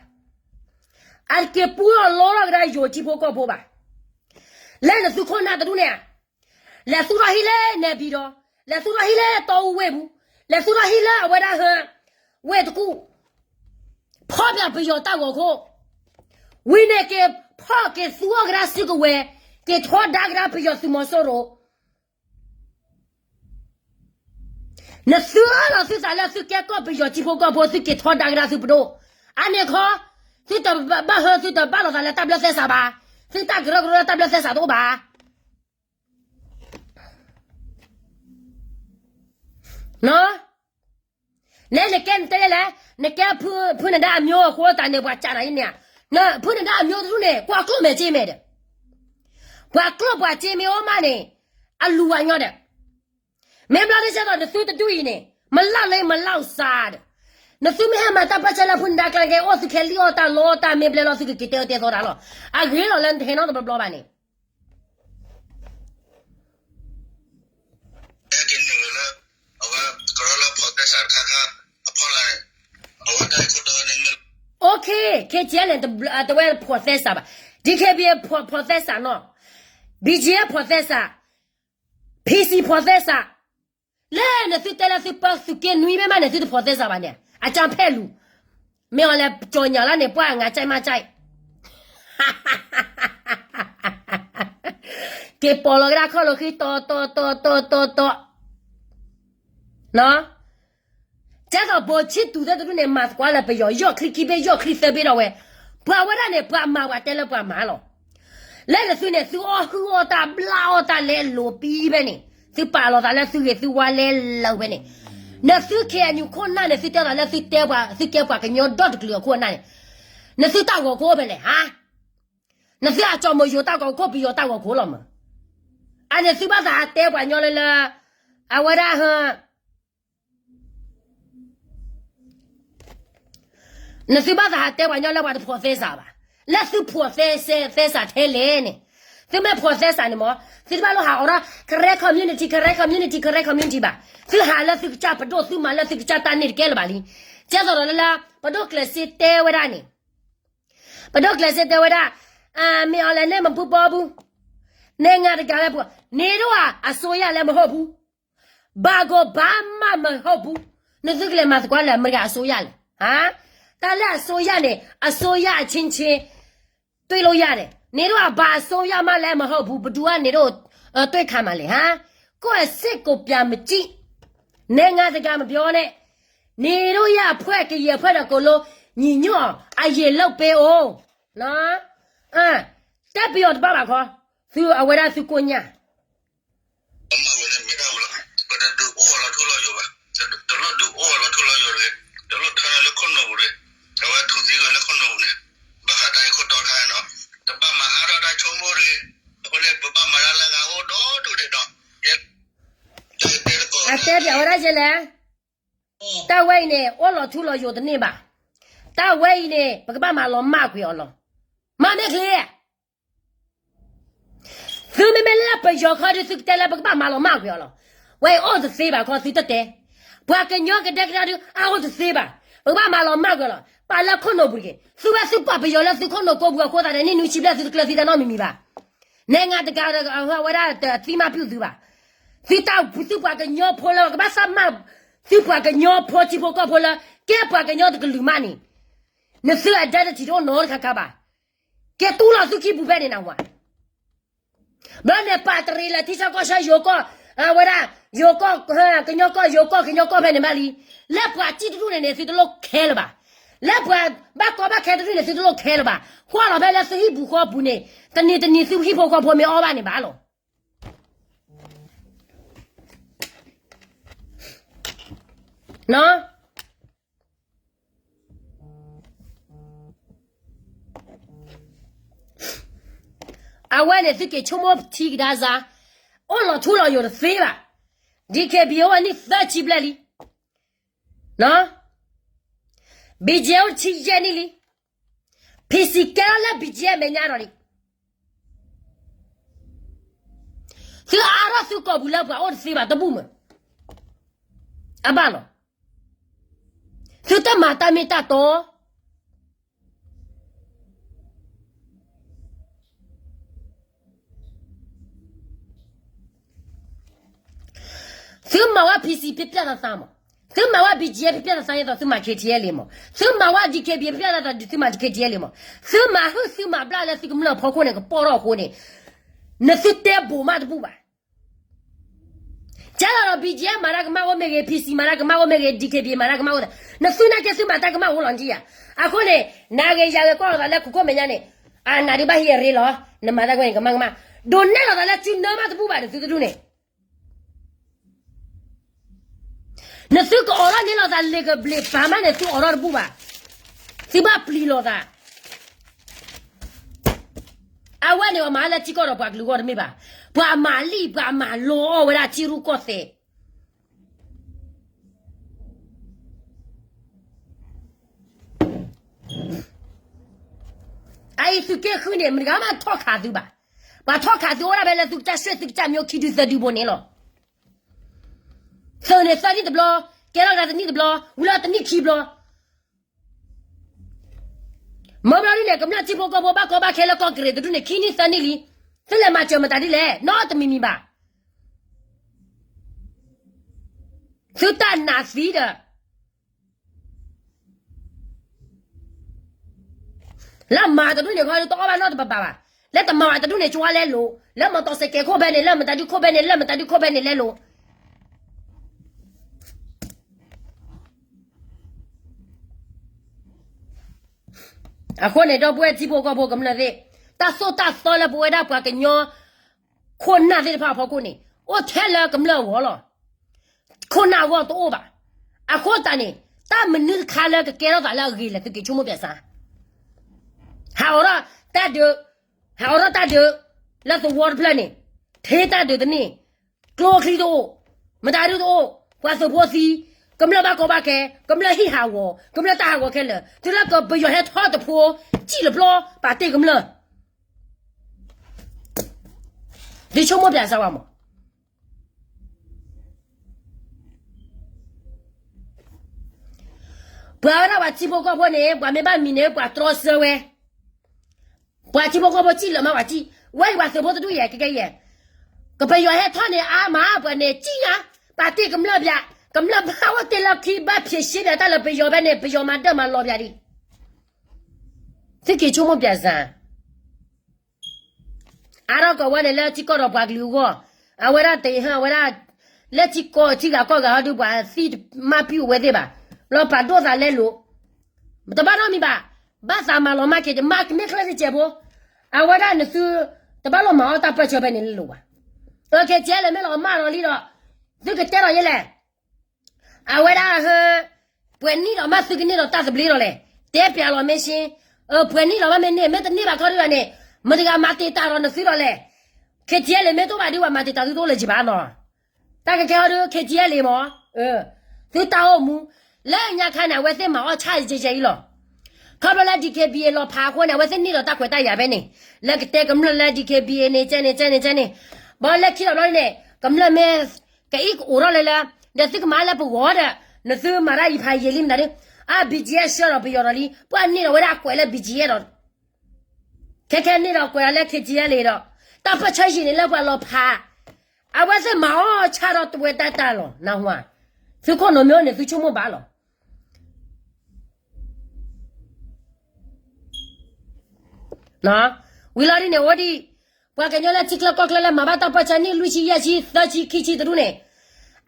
အတက့ၤပူအီၤလီထီၣ်ကဒါယိာ်ထံဖိကီၢ်ဖိဘၣ်. လၢနသုခိၣ်နၢ်တဒူၣ်န့ၣ်ဧါ, လဲၤသူၣ်ထီၣ်ဟံၣ်လၢနဲပံၤဒီး, လဲၤသူၣ်ထီၣ်ဟံၣ်လၢတီအူဝ့ၢ်ပူၤ, လဲၤသူၣ်ထီၣ်ဟံၣ်လၢအဝဲဒၣ်ဟၢ, ဝ့ၢ်တကူၣ်, ဖီၣ်ပၠးပယီၤတၢ်ဂီၤခိၣ်, ဝံၤန့ၣ်က့ၤဖီၣ်က့ၤသူအီၤကဒါစုကဝဲၤ, က့ၤထီဒါကဒါပယီၤသုးမီၤစိရိၤ နသုအၢၣ်လီၤသုသးလၢသုကဲကီၢ်ပယီၤထံဖိကီၢ်ဖိ သုက့ၤထီဒါကဒါသုပဒိၣ်, အန့ၣ်ခီ, သုတဘၣ်ဟၢ သုတဘၣ်လိာ်သးလၢတၢ်ဘျၢသဲစးဘၣ်, သုတၢ်ကရၢကရိလၢတၢ်ဘျၢသဲစးတအိၣ်ဘၣ်. နဲနကဲနတဲလဲၣ်, နကဲဖုနဒါအမျိုးအဃိသတးန့ၣ် ပှၤကးနၤအံၤန့ၣ်, ဖုနဒါအမျိုးတဒူၣ်န့ၣ် ကွၢ်ကျိၣ်မဲာ်စ့မဲာ်ဒီး, ပှၤကျိၣ်ပှၤစ့မ့ၢ်အိၣ်မးန့ၣ်, အလူၤဝဲညီဒီး, မ့ၢ်ဘျီဒ်သိးနသုတဒူၣ်အံၤန့ၣ် မလၢလၢမလၢစးဒီး, နသုမ့ၢ်ဟဲမၤတၢ်ပၢၢ်ဆၢလၢဖုနဒါကျါက့ၤ အိၣ်သုခဲလံအီၣ်တၢ်လီတၢ်မ့ၢ်ဘျဲလီၤ သုကက့ၤတဲအီၤတဲသီတၢ်လီၤ, အဂ့ၤလီၤလၢနတဟဲနီတဘျီဘျီဘၣ်န့ၣ် OK, KTLA တဝဲ process ဘၣ်, DKBA process နီၤ, BGF process, PC process, လၢနသုတဲလၢသုပၢသုးက့နွံမ့ၢ်မးန့ၣ် သုတ process ဘၣ်န့ၣ် အကၢ်ဖဲလူၤ, မ့ၢ်အီၤလဲၤကၠီညၣ်လၢန့ၣ် ပှၤငါကြိုက်မကြိုက် က့ၤပိာ်လီၤကဒါခီၣ်လီၤဃံ တီတီတီတီတီတီ ကဲသိးပိာ်ဆံတူာ်သ့ၣ်တဒူၣ်န့ၣ် မၤသကိးလၢပယီၤ ယီၢ်ချံခံဘ့ၣ် ယီၢ်ချံသၢဘ့ၣ်ဒီးဝဲ, ပှၤဝဲဒၣ်န့ၣ် ပှၤမၤပှၤတဲလၢပှၤမၤလီၤ. လၢနသုန့ၣ် သုအီၣ်ဟုၣ်အီၣ်တၢ်ဘျၣ်အီၣ်တၢ်လဲလိာ်ပံဖဲန့ၣ်, သုပာ်လီၤသးလၢသုဂ့ၤသုဝါလဲလၢာ်ဖဲန့ၣ်, နသု KNU ခိၣ်နၢ်န့ၣ် သုတဲသးလၢသုတဲပှၤ သုကဲပှၤကညီဒီတကလုာ်အခိၣ်အနၢ်န့ၣ်, နသုတၢ်ဂီၤခိၣ်အိၣ်ဖဲလဲၣ်ဧါ. နသုအကၠီမိၤယိၤတၢ်ဂီၤခိၣ် ပယီၤတၢ်ဂီၤခိၣ်လီၤမး. အန့ၣ်သုဘၣ်သးဟးတဲပှၤညီလၢလၢ အဝဲဒၣ်ဟ နသုဘၣ်သးဟးတဲပှၤညီလၢပှၤတဖိးသဲစးဘၣ်. လၢသုဖိးသဲစးထဲလဲၣ်န့ၣ်, သုမ့ၢ်ဖိးသဲစးန့ၣ်မး သုတဘၣ်လိၣ်ဟးအိးထီၣ် Karen community, Karen community, Karen community ဘၣ်. သုဟးလၢသုကစၢ်ပဒိၣ် သုမၤလၢသုကစၢ်တၢ်န့ၣ်တကဲလၢၤဘၣ်လံ. ကဲသိးဒီးလၢလၢ ပဒိၣ်ကျဲးစ့တဲဝဲဒၣ်န့ၣ်, ပဒိၣ်ကျဲးစ့တဲဝဲဒၣ် မ့ၢ်အီၤလဲၣ်န့ၣ် မပူၤပီပူၤ, နငါတဂၤလၢပူၤ, န့ၣ်ဒိၣ်ဧါ အစိုးရလည်းမဟုတ်ဘူး, ဘာကိုဘာမှမဟုတ်ဘူး. နသုကလဲၤမၤသကိးလၢ အမဲရကၤအစိုးရလဲၣ်, ဟါ, တၢ်လၢအစိုးရန့ၣ် အစိုးရအချင်းချင်း တွေ့လို့ရတယ်. န့ၣ်ဒိၣ်ဧါ ဘာအစိုးရမှလည်းမဟုတ်ဘူး, ဘယ်သူကန့ၣ်ဒိၣ် တွေ့ခံမှာလဲၣ်, ဟါ, ကိုယ့်အစစ်ကိုပြန်မကြည့်, နိုင်ငံတကာမပြောနဲ့, နေတို့ရအဖွဲ့ ကရင်အဖွဲ့တော်ကိုလို့ညီညွတ်အောင် အရင်လုပ်ပေးဦးနော်. တပ်ပယီၤတဘၣ်ဘၣ်ခီ, သုအဝဲဒၣ်သုကိးညၣ် မ့ၢ်တၢ်ဝဲလၢ ပတဒုးအိၣ်အီၤလီၤထူလီၤယိာ်ဘၣ်, တလိၣ်ဒုးအိၣ်အီၤလီၤထူလီၤယိာ်တဂ့ၤ, တလိၣ်ထၢလၢခိၣ်နူာ်ပူၤတဂ့ၤ, အဝဲထူသံဝဲလၢခိၣ်နူာ်ပူၤန့ၣ်, ဘၣ်ဃးတၢ်အံၤခိၣ်တီခါနီၤ, တဘၣ်မၤအါထီၣ်တၢ်ဆိကမိၣ်တဂ့ၤ, အဃိန့ၣ် ပဘၣ်မၤတၢ်လၢဂၤအိၣ်ဒီဒူၣ်န့ၣ်ဒီး, အတဲပၠးဝဲဒၣ်ယဲလဲၣ်, တၢ်ဝဲအံၤန့ၣ် အိၣ်လီၤထူလီၤယိာ်တန့ၢ်ဘၣ်, တၢ်ဝဲအံၤန့ၣ် ပကဘၣ်မၤလီၤမၢ်ကွံာ်အီၤလီၤ, မၤမ့ၢ်ချ့ သုမ့မ့ၢ်လၢပယီၤခီဒုး သုကတဲလၢပကဘၣ်မၤလီၤမၢ်ကွံာ်အီၤလီၤ. ဝဲအံၤအိၣ်တသ့ဘၣ်ခီ သုတတဲ, ပှၤကညီကဒဲကဒဲဒုး အအိၣ်တသ့ဘၣ်, ပကဘၣ်မၤလီၤမၢ်ကွံာ်အီၤလီၤ. ပာ်လၢခိၣ်နူာ်ပူၤတက့ၢ်, သုဝဲသုပှၤပယီၤလၢသုခိၣ်နူာ်ကိးပူၤအဃိသတးန့ၣ် နံၣ်နွံဆံဘျဲၣ်သုတကျၢၤသံတၢ်နီတမံၤမံၤဘၣ်. နဲငါတဂၤဝဲဒၣ်တသံမးပုၢ်သုဘၣ်, သုတၢ်သုပှၤကညီဖိလၢကဘၣ်သးမၢ်, သုပှၤကညီဖိထံဖိကီၢ်ဖိလၢ ကဲပှၤကညီတကလုာ်မးန့ၣ်, နသုအဒဲတထံၣ်တအိၣ်နီတခါခါဘၣ်. ကဲတူၢ်လီၤသုခံပူၤဖဲန့ၣ်နဝၤ, ဘျီန့ၣ်ပာ်တရံးလၢထံဆၢကီၢ်ဆၢယိၤကီၢ်, အဝဲဒၣ်, ယိၤကီၢ်, ကညီကီၢ် ယိၤကီၢ် ကညီကီၢ်ဖဲန့ၣ်ဘၣ်လံ. လၢပှၤစံၣ်တဒူၣ်န့ၣ်န့ၣ် သုတလိၣ်ခဲလၢၤဘၣ်, လၢပှၤဘၣ်ကီဘၣ်ခဲတဒူၣ်န့ၣ် သုတလိၣ်ခဲလၢၤဘၣ်, ကွၢ်လီၤဖဲလၢသုဟံၣ်ပူၤဃီပူၤန့ၣ်, တနံၤတနံၤသုဟံၣ်ဖိဃီဖိမ့ၢ်အီၣ်ဘၣ်န့ၣ်ဘၣ်လီၤ. အဝဲန့ၣ်သုက့ၤဆိကမိၣ်ထံကဒါစါ, အိၣ်လီၤထူလီၤယိာ်တသ့ဘၣ်. ဒံၣ်ခ့ၣ်ဘံၣ် အိၣ်ဝဲနံၣ်သၢဆံဘျဲၣ်လံ, နီၤ, ဘံၣ်ကဲအိၣ်တဆံယဲၢ်နံၣ်လံ, ဖံးစံၣ်ကဲထီၣ်လၢဘံၣ်ကဲမဲာ်ညါဒီးလံ. သုအါထီၣ်သုကိာ်ပူၤလၢပှၤအိၣ်တသ့ဘၣ်တဘူၣ်မး, အဘၣ်လီၤ. သုတမၤတၢ်မ့ၢ်တၢ်တီ သုမၤဝဲ ဖံးစံၣ် ဖျဲးဖျဲးသးသးမး, သုမၤဝဲ ဘံၣ်ကဲ ဖျဲးဖျဲးသးသး ဒ်သိးသုမၤ ခ့ထံအဲလ့ မး, သုမၤဝဲ ဒံၣ်ခ့ၣ်ဘံၣ် ဖျဲးဖျဲးသးသး ဒ်သုမၤ ခ့ထံအဲလ့ မး, သုမၤဟုၣ်သုမၤဘျၣ်လၢသုကမျၢၢ်အဖီခိၣ်န့ၣ် ကပီၢ်ထီၣ်အဃိန့ၣ်, နသုတဲဘိးမးတဘူၣ်ဘၣ်. ကဲလီၤဒီး ဘံၣ်ကဲ မၤတၢ်ကမၣ်အိၣ်မ့ၢ်ဂ့ၤ, ဖံးစံၣ် မၤတၢ်ကမၣ်အိၣ်မ့ၢ်ဂ့ၤ, ဒံၣ်ခ့ၣ်ဘံၣ် မၤတၢ်ကမၣ်အိၣ်, နသုနာ်က့သုမၤတၢ်ကမၣ်အိၣ်လီၤကံယၤ, အဃိန့ၣ်, နၤဂ့ၤယၤဂ့ၤ ကွၢ်လီၤသးလၢခိခိၣ်မဲာ်ညါန့ၣ်, အနၤဒုးဘၣ်ဟံးအရ့လီၤ, နမၤတၢ်ကမၣ်န့ၣ် ကမၣ်ကမၣ်, ဒိးနဲၣ်လီၤသးလၢစုနၢမးတဘူၣ်ဘၣ် နသုတဒူၣ်န့ၣ် နသုကအိးထီၣ်န့ၢ်လီၤသးလ့ၤကဘျံးပၤမးန့ၣ် သုအိးထီၣ်တဘူၣ်ဘၣ်, သုဘၣ်ပျံၤလိာ်သး. အဝဲန့ၣ်အမၤလၢထံကီၢ်ဒီးပှၤကလုာ်ဂီၢ်တမ့ၢ်ဘၣ်, ပှၤအမၤလံၣ် ပှၤအမၤလီအီၣ်ဝဲဒၣ်ထံရူၢ်ကီၢ်သဲး အအံၤသုးက့ဃုန့ၣ် မတဂၤမးထီၣ်ခးသုဘၣ်, ပှၤထီၣ်ခးသုအိၣ်ဒၣ်ဖဲလၢသုကစၢ်ဆှဲၣ်သုကစၢ်မၠိခံဒုသၢဒုဘိန့ၣ်လီၤ. သုးန့ၣ်သၢနံၣ်တဘျီ, ကဲထီၣ်ဂၤတနံၣ်တဘျီ, ဝံၤလီၤတနံၣ်ခံဘျီ မ့ၢ်ဘျီဒ်န့ၣ် ကမျၢၢ်ထံဖိကီၢ်ဖိဘၣ်ကီဘၣ်ခဲလၢကီၢ်ကရ့ၣ်တဒူၣ်န့ၣ် ခံနံၣ်သၢနံၣ်လံ, သုလဲၤမၤစၢၤမတၤဒ်လဲၣ် နီတမံၤမံၤဘၣ်. သုတၢ်နာ်သံဒီး လၢမၤတဒူၣ်န့ၣ်ခီ တအီၣ်ဘၣ်နီတဘးဘၣ်ဘၣ်, လၢတမၤဘၣ်တဒူၣ်န့ၣ် ကဝါလဲလိာ်, လၢမီၤတီၢ်စဲးကဲးခိၣ်ဖဲန့ၣ် လၢမတၤဒုခိၣ်ဖဲန့ၣ် လၢမတၤဒုခိၣ်ဖဲန့ၣ်လဲလိာ် အဃိန့ၣ် ဒီပုၢ်ဝဲၢ်ထံဖိကီၢ်ဖိကမျၢၢ်သ့ၣ်, တၢ်သိၣ်တၢ်သီလၢပဝဲဒၣ်ပှၤကညီ ခိၣ်နၢ်သ့ၣ်တဖၣ်အဖီခိၣ်န့ၣ် အိၣ်ထဲလၢကမျၢၢ်အဂီၢ်လီၤ. ခိၣ်နၢ်အဂီၢ်တအိၣ်ဘၣ်. အဃိသတးန့ၣ် တၢ်မနုၤတခါလၢကကဲထီၣ်သးလၢအဂ့ၤလဲၣ် သုက့ၤဆိကမိၣ်ပၠးစါ ဟးအိးထီၣ်တၢ်ဒုး, ဟးအိးထီၣ်တၢ်ဒုး လၢသဝီတဖျၢၣ်န့ၣ်, ထ့တၢ်ဒုးတန့ၢ်, ကျိချံတအိၣ်, မတၤဒုတအိၣ်, ပှၤသုးဖိသံ, ကမျၢၢ်ဘၣ်ကီဘၣ်ခဲ, ကမျၢၢ်ဟံၣ်ဟးဂီၤ, ကမျၢၢ်တၢ်ဟးဂီၤခဲလၢာ်, တုၤလၢကပယီၤဟဲထီၣ်တဖိ, စံၣ်လၢပျီ, ပာ်တ့ၢ်ကမျၢၢ်, သုဆိကမိၣ်ပျးစၢဝဲမး ပှၤဝဲဒၣ်ပှၤထံဖိကီၢ်ဖိန့ၣ် ပှၤမ့ၢ်ဘၣ်မံၤန့ၣ် ပှၤတြီဆၢဝဲ, ပှၤထံဖိကီၢ်ဖိစံၣ်လၢၤမးပှၤစံၣ်, ဝဲအံၤပှၤသုးဖိတဒူၣ်ယဲၢ် ကဲကဲယဲၢ်, ကပယီၤဟဲထီၣ်န့ၣ် အါမး ပှၤန့ၣ်စံၣ်ညါ, ပာ်တ့ၢ်ကမျၢၢ်ပျး, ကမျၢၢ်ဘၣ်အိၣ်တ့ၢ်လၢခံ ဘၣ်ဖံးဆ့ပျးတၢ်လၢပယီၤဖဲန့ၣ် ပယီၤမၤဒၢၣ်မၤလီၤပျးဒံး, သုက့ၤဆိကမိၣ်ပျးစၢ အါထီၣ်ကီးဝဲန့ၣ်လၢထံကီၢ်ဒီးပှၤကလုာ်အဂီၢ်, အဝဲဒၣ်တဟ့ၣ် အဝဲဒၣ်, လၢထံကီၢ်ထံဂၤကီၢ်ဂၤဟီဒုး ပှၤသံတမၤပံအိၣ်ဝဲသ့ၣ်ဘၣ်, လီၤပာ်ဒိၣ်သးလဲလိာ်, တဘၣ်နီတမံၤဘၣ်, ဘၣ်သးမၤလီၤမၢ်က့ၤ မၤကမ့ၢ်ချၢသ့ၣ်ကဲးဖိ, အဝဲဒၣ်နသု, တဘၣ်လီၤမၤအီၣ်တၢ်ပၢၢ်ဆၢဖဲန့ၣ်လၢလိၤဘၣ်, ခဲကဲလၢမ့ၢ်လီၤမၢ်လီၤလံဒီး, သုကတဲလီၤယဲလဲၣ် အဝဲဒၣ်ဟၢ, ပှဲၤနံၣ်ဒီးမ့ၢ်သုကန့ၢ်ဒီးတၢ်သဘျ့ဒီးလဲၣ်, တဲပျးလီၤမ့ၢ်ရှ့, ပှဲၤနံၣ်ဒီးဘၣ်မ့ၢ်န့ၢ် မ့ၢ်တန့ၢ်ဘၣ်ခီဒုဒီးန့ၣ်, မတၤတဂၤမၤတံာ်တာ်ဒီးနသုဒီးလဲၣ်, ခဲကဲလၢမ့ၢ်တအိၣ်ဘၣ်ဒုး ပှၤမၤတံာ်တာ်သုတအိၣ်လၢၤက့ၤဘၣ်နီၤ, တၢ်ကဲကဲဟီဒုး ခဲကဲလၢမး, သုတၢ်အိၣ်မူ, လၢညါခါန့ၣ် အဝဲသ့ၣ်မၤအီၣ်ဆၣ်ယဲၢ်ယဲၢ်အံၤလီၤ, ခီဖျိလၢ DKBA လီၤဖးအဃိန့ၣ် အဝဲသ့ၣ်န့ၢ်ဒီးတၢ်ခွဲးတၢ်ယာ်ဖဲန့ၣ်, လၢကတဲကမျၢၢ်လၢ DKBA န့ၣ် ကဲန့ၣ် ကဲန့ၣ် ကဲန့ၣ်, ဘၣ်လၢခံဒီးဘျီန့ၣ်, ကမျၢၢ်မ့ၢ် ကအံၣ်ကအိးထီၣ်လၢလၢ, ဒီးသုကမၤလၢပဂီၢ်ဒီး, နသုမၤတၢ်အံၤဖးယံာ်လံမတၤဒုး, အ BGF ဆှၢဒီးပယီၤဒီးလံ, ပှၤန့ၢ်ဒီးဝဲဒၣ်အကွဲးလၢ BGF ဒီး, ခဲခဲန့ၢ်ဒီးကွဲးဒီးလၢ KTLA ဒီး, တၢ်ပၢၢ်ဆၢယံာ်န့ၣ်လၢပှၤလီၤဖး, အဝဲသ့ၣ်မၤအီၣ်ဆၣ်ဒီးတဝဲတၢ်တၢ်လီၤ နၢ်ဟူဧါ, သုခိၣ်နူာ်မ့ၢ်အိၣ်န့ၣ် သုဆိကမိၣ်ဘၣ်လီၤ ဝံၤလီၤဒ်န့ၣ် အိၣ်ဒံး, ပှၤကညီလၢထံချၢကီၢ်ချၢလၢမၤဘၣ်တၢ်ပၢၢ်ဆၢနံၣ်လွံၢ်ဆံယဲၢ်ဆံသၢဆံခံဆံတဒူၣ်န့ၣ်,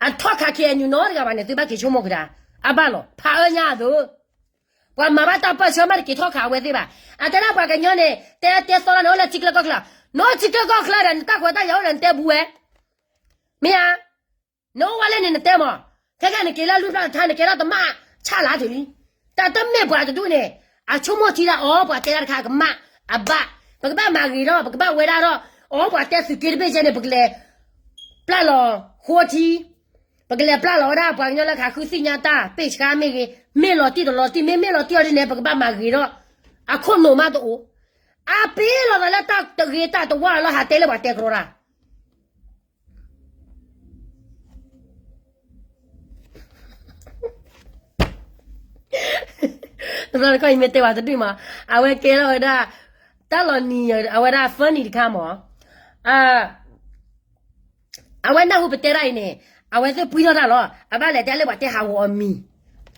အထီၣ်ခး KNU နီတဂၤဘၣ်န့ၣ် သုဘၣ်က့ၤဆိကမိၣ်ကဒါ, အဘၣ်လီၤ ဖးအၢညါအသိး, ပှၤမၤဘၣ်တၢ်ပၢၢ်ဆၢမးတက့ၤထီၣ်ခးအဝဲသ့ၣ်ဘၣ်, အတဲဒၣ်ပှၤကညီန့ၣ် တဲတဲသီလၢန့ၣ် အိၣ်လၢထံချၢကီၢ်ချၢ, နအိၣ်ထံချၢကီၢ်ချၢဒီး နတၢ်ခွဲးတၢ်ယာ်အိၣ်ဒီးနတဲဘူးဝဲ, မ့ၢ်ဧါ နအိၣ်ဝဲလဲၣ်န့ၣ်နတဲမး, ခဲခဲနက့ၤလၢလွံၢ်ဖျၢၣ်တထါ နကဲထီၣ်တမၣ်ဆၣ်လၢာ်တုၤလံ, တၢ်တမ့ၢ်ပှၤတဒူၣ်န့ၣ်, အဆိကမိၣ်ထံဒၣ်အီၤ ပှၤတဲဒၣ်တခါကမၣ်, အဘၣ်, ပကဘၣ်မၤဂ့ၤထီၣ် ပကဘၣ်ဝဲဒၣ်ထီၣ်, အီၤပှၤတဲသုးက့တဘ့ၣ်ကဲန့ၣ် ပကလဲၤ, ပျၢ်လီၤဃိထံ, ပကလဲၤပျၢ်လီၤဝဲဒၣ်ပှၤကညီလၢခးဃုသ့ၣ်ညါတၢ် ပ့ၢ်ဆှါမ့ၢ်ဂ့ၤ, မ့ၢ်လီၤတံၢ်တလီၤတံၢ် မ့ၢ်မ့ၢ်လီၤတံၢ်အီၤဒ်န့ၣ် ပကဘၣ်မၤဂ့ၤထီၣ်, အခိၣ်နူာ်မးတအိၣ်, အပ့ၤလီၤသးလၢတၢ်တဂ့ၤတၢ်တဝါလီၤ ဟးတဲလၢပှၤတဲကရီတၢ် တဘျီတခီၣ်အံၤမ့ၢ်တဲဝဲတဒူၣ်မး, အဝဲကဲထီၣ်ဝဲဒၣ်, တၢ်လီၤနံၤ အဝဲဒၣ် funny တခါမး, အဝဲနၢ်ဟူပတဲဒၣ်အံၤန့ၣ်, အဝဲသ့ၣ်ပှံထီၣ်တၢ်လီၤ အဘၣ်လဲၤတဲလၢပှၤတဲဟးဂီၤအမံၤ,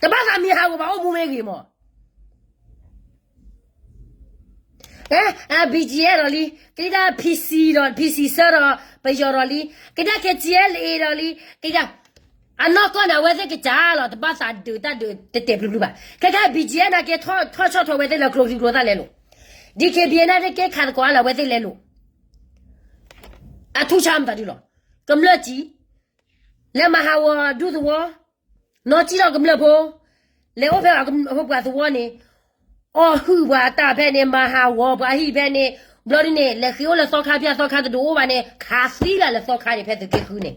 တဘၣ်သးမံၤဟးဂီၤဘၣ်အိၣ်မူမ့ၢ်ဂ့ၤမး ကဲ, BGF ဒီးလံ, ကဒၣ် PC ဒီး PC ဆၢဒီး ပယီၤဒီးလံ, ကဒၣ် KTLA ဒီးလံ, ကဒၣ်, အနီၢ်ကီၢ်န့ၣ် အဝဲသ့ၣ်ကစၢ်လီၤ တဘၣ်သးဒုးတၢ်ဒုးတဲာ်ပျုၤပျုၤဘၣ်, ခဲခဲ BGF နာ်က့ ထီၣ်ဆီၣ်ထွဲဝဲသ့ၣ်လၢကျိချံကျိသၣ်လဲလိာ်, DKBA နာ်က့ခးသကိးအါလၢအဝဲသ့ၣ်လဲလိာ်, အထူၣ်ဆါမတၤဒုလီၤ, ကမျၢၢ်စံး လဲၤမၤဟးဂီၤဒူသဝီ, နီၢ်စံၣ်ထီၣ်ကမျၢၢ်ဖိ, လဲၤအိၣ်ဖဲပှၤသဝီန့ၣ်, အီၣ်ဟုၣ်ပှၤတၢ်ဖဲန့ၣ် မၤဟးဂီၤပှၤဟံၣ်ဖဲန့ၣ်, ဘျီဒ်န့ၣ် လဲၤဃ့အိၣ်လၢသီခါဖၠၣ် သီခါတဒိးအိၣ်ဘၣ်န့ၣ် ခးသံလၢလၢသီခါန့ၣ် ဖဲသုးက့ဃုန့ၣ်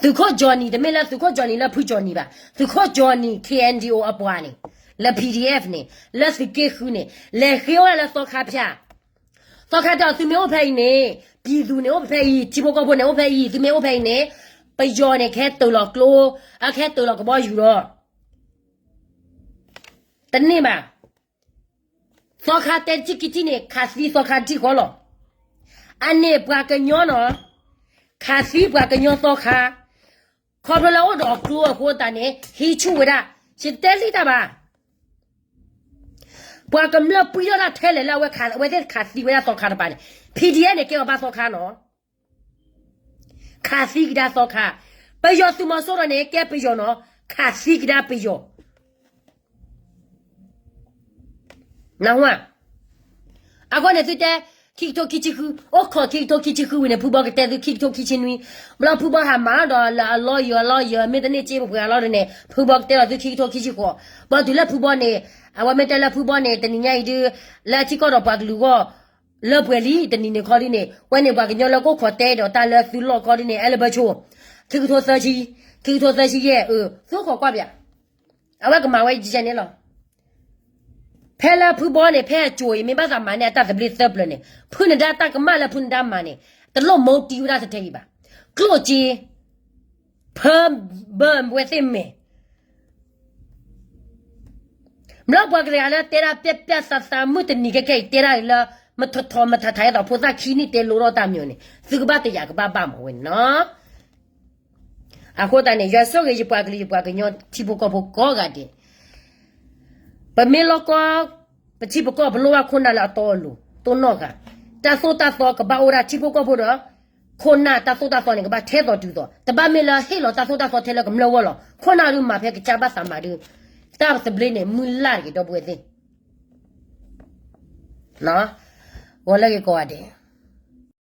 သုးခိၣ် Johnny တမ့ၢ်လၢသုးခိၣ် Johnny လၢဖု Johnny ဘၣ်, သုးခိၣ် Johnny KNDO အပှၤန့ၣ်, လၢ PDF န့ၣ်, လၢသုးက့ဃုန့ၣ်, လဲၤဃ့အိၣ်ဒၣ်လၢသီခါဖၠၣ်, သီခါတဲအီၤ သုမ့ၢ်အိၣ်ဖဲအံၤန့ၣ်, ပြည်သူန့ၣ်အိၣ်ဖဲအံၤ, ထံဖိကီၢ်ဖိန့ၣ်အိၣ်ဖဲအံၤ, သုမ့ၢ်အိၣ်ဖဲအံၤန့ၣ်, ပယီၤန့ၣ် ကဟဲတ့ၢ်လီၤကျိ, အကဟဲတ့ၢ်လီၤကဘီယူၤဒီး, တန့ၢ်ဘၣ် သီခါတဲတထံၣ်ခံထံၣ်န့ၣ် ခးသံသီခါတထံၣ်ဃီလီၤ. အန့ၣ်ပှၤကညီနီၤ, ခးသံပှၤကညီသီခါ, ခီဖျိလၢအိၣ်ဒီးအကျိအဃိသတးန့ၣ် ဟံးဆူၣ်ဝဲဒၣ်, ယတဲလံတၢ်ဘၣ်. ပှၤကမျၢၢ်ပှံၢ်ထီၣ်တၢ်ထဲလဲၣ်လၢအဝဲခး, အဝဲသ့ၣ်ခးသံဝဲဒၣ်သီခါတပၤန့ၣ်, PDF န့ၣ်ကဲအီၤဘၣ်သီခါနီၤ. ခးသံကဒါသီခါ, ပယီၤသုးမီၤစိရိၤန့ၣ် ကဲပယီၤနီၤ, ခးသံကဒါပယီၤ. နၢ်ဟူဧါ. အဃိန့ၣ်သုတဲ, ခံကထိခံဆံဃု, အိၣ်ခိးခံကထိခံဆံဃုဝံၤန့ၣ် ဖုဘီကတဲသုခံကထိခံဆံနွံ, ဘျီဖုဘီဟးမၤဒီးလၢအလီၢ်ယၢၤအလီၢ်ယၢၤ မ့ၢ်တန့ၢ်စ့ပှဲၤပှဲၤအလီၢ်န့ၣ် ဖုဘီကတဲလီၤသုခံကထိခံဆံဃိး, ဘျီတုၤလၢဖုဘီန့ၣ်, အဝဲမ့ၢ်တဲလၢဖုဘီန့ၣ် တနံၤညါအံၤဒုး, လၢအထံကီၢ်ဒီးပှၤကလုာ်အဂီၢ်, လၢပှဲၤလံတနံၤန့ၣ်ခီဒ်န့ၣ် ဝဲန့ၣ်ပှၤကညီလၢကအိၣ်ခိးတဲဒီးတၢ်လၢသုလီၢ်ခီဒ်န့ၣ် အဲလၢဘၢဆိ, ခံကထိသၢဆံ, ခံကထိသၢဆံယဲၢ်, အၢ သုအိၣ်ခိးကွၢ်ပၠး, အဝဲကမၤဝဲယဲၢ်န့ၣ်လီၤ. ဖဲလၢဖုဘီန့ၣ် ဖဲအစိၤအံၤ မ့ၢ်ဘၣ်သးမၤန့ၢ်အတၢ်သဘျ့သၢပျၢၤန့ၣ် ဖုနဒါတၢ်ကမၣ်လၢဖုနဒါမၤန့ၣ် တလိၣ်မိၢ်တံၢ်ဝဲဒၣ်တထဲအံၤဘၣ်. ကျိၣ်စ့ ဖၢဘၢဝဲသ့ၣ်မဲာ် ဘျီပှၤကလုာ်လၢတဲဒၣ်ပျၢ်ပျၢ်သးသး မုၢ်တနံၤခဲခဲအံၤ တဲဒၣ်လၢ မထီၣ်ထီၣ်မထးထး အဲၣ်ဒိးဖိသၣ်ခံနံၣ်တဲလိထီၣ်တၢ်မံၤန့ၣ် သုကဘၣ်တယာ်ကဘၣ်ဘၣ်မးဝဲန့ၣ်နီၤ. အဃိသတးန့ၣ် ယွၤဆိၣ်ဂ့ၤယပှၤကလုာ်ယပှၤကညီထံဖိကီၢ်ဖိကိးဂၤဒဲး, ပမ့ၢ်လီၢ်ကီ ပထံပကီၢ်ပလိၣ်ဘၣ်ခိၣ်နၢ်လၢအတီအလိၤ တိၢ်နီၣ်ဃာ်, တၢ်သိၣ်တၢ်သီကဘၣ်အိၣ်ဒၣ်ထံဖိကီၢ်ဖိဒီး ခိၣ်နၢ်တၢ်သိၣ်တၢ်သီန့ၣ် ကဘၣ်ထဲသိးတုၤသိး တဘၣ်မ့ၢ်လၢဟ့ၣ်လီၤတၢ်သိၣ်တၢ်သီထဲလၢကမျၢၢ်ဂီၢ်လီၤ. ခိၣ်နၢ်ဒုးမၤဖဲကစၢ်ဘၣ်သးမၤဒုး တၢ်သဘျ့န့ၣ် မုၢ်လၢ်တက့ၢ် ဒီပုၢ်ဝဲၢ်သ့ၣ်, ဂီၤလၢဂ့ၤကိးဂၤဒဲး.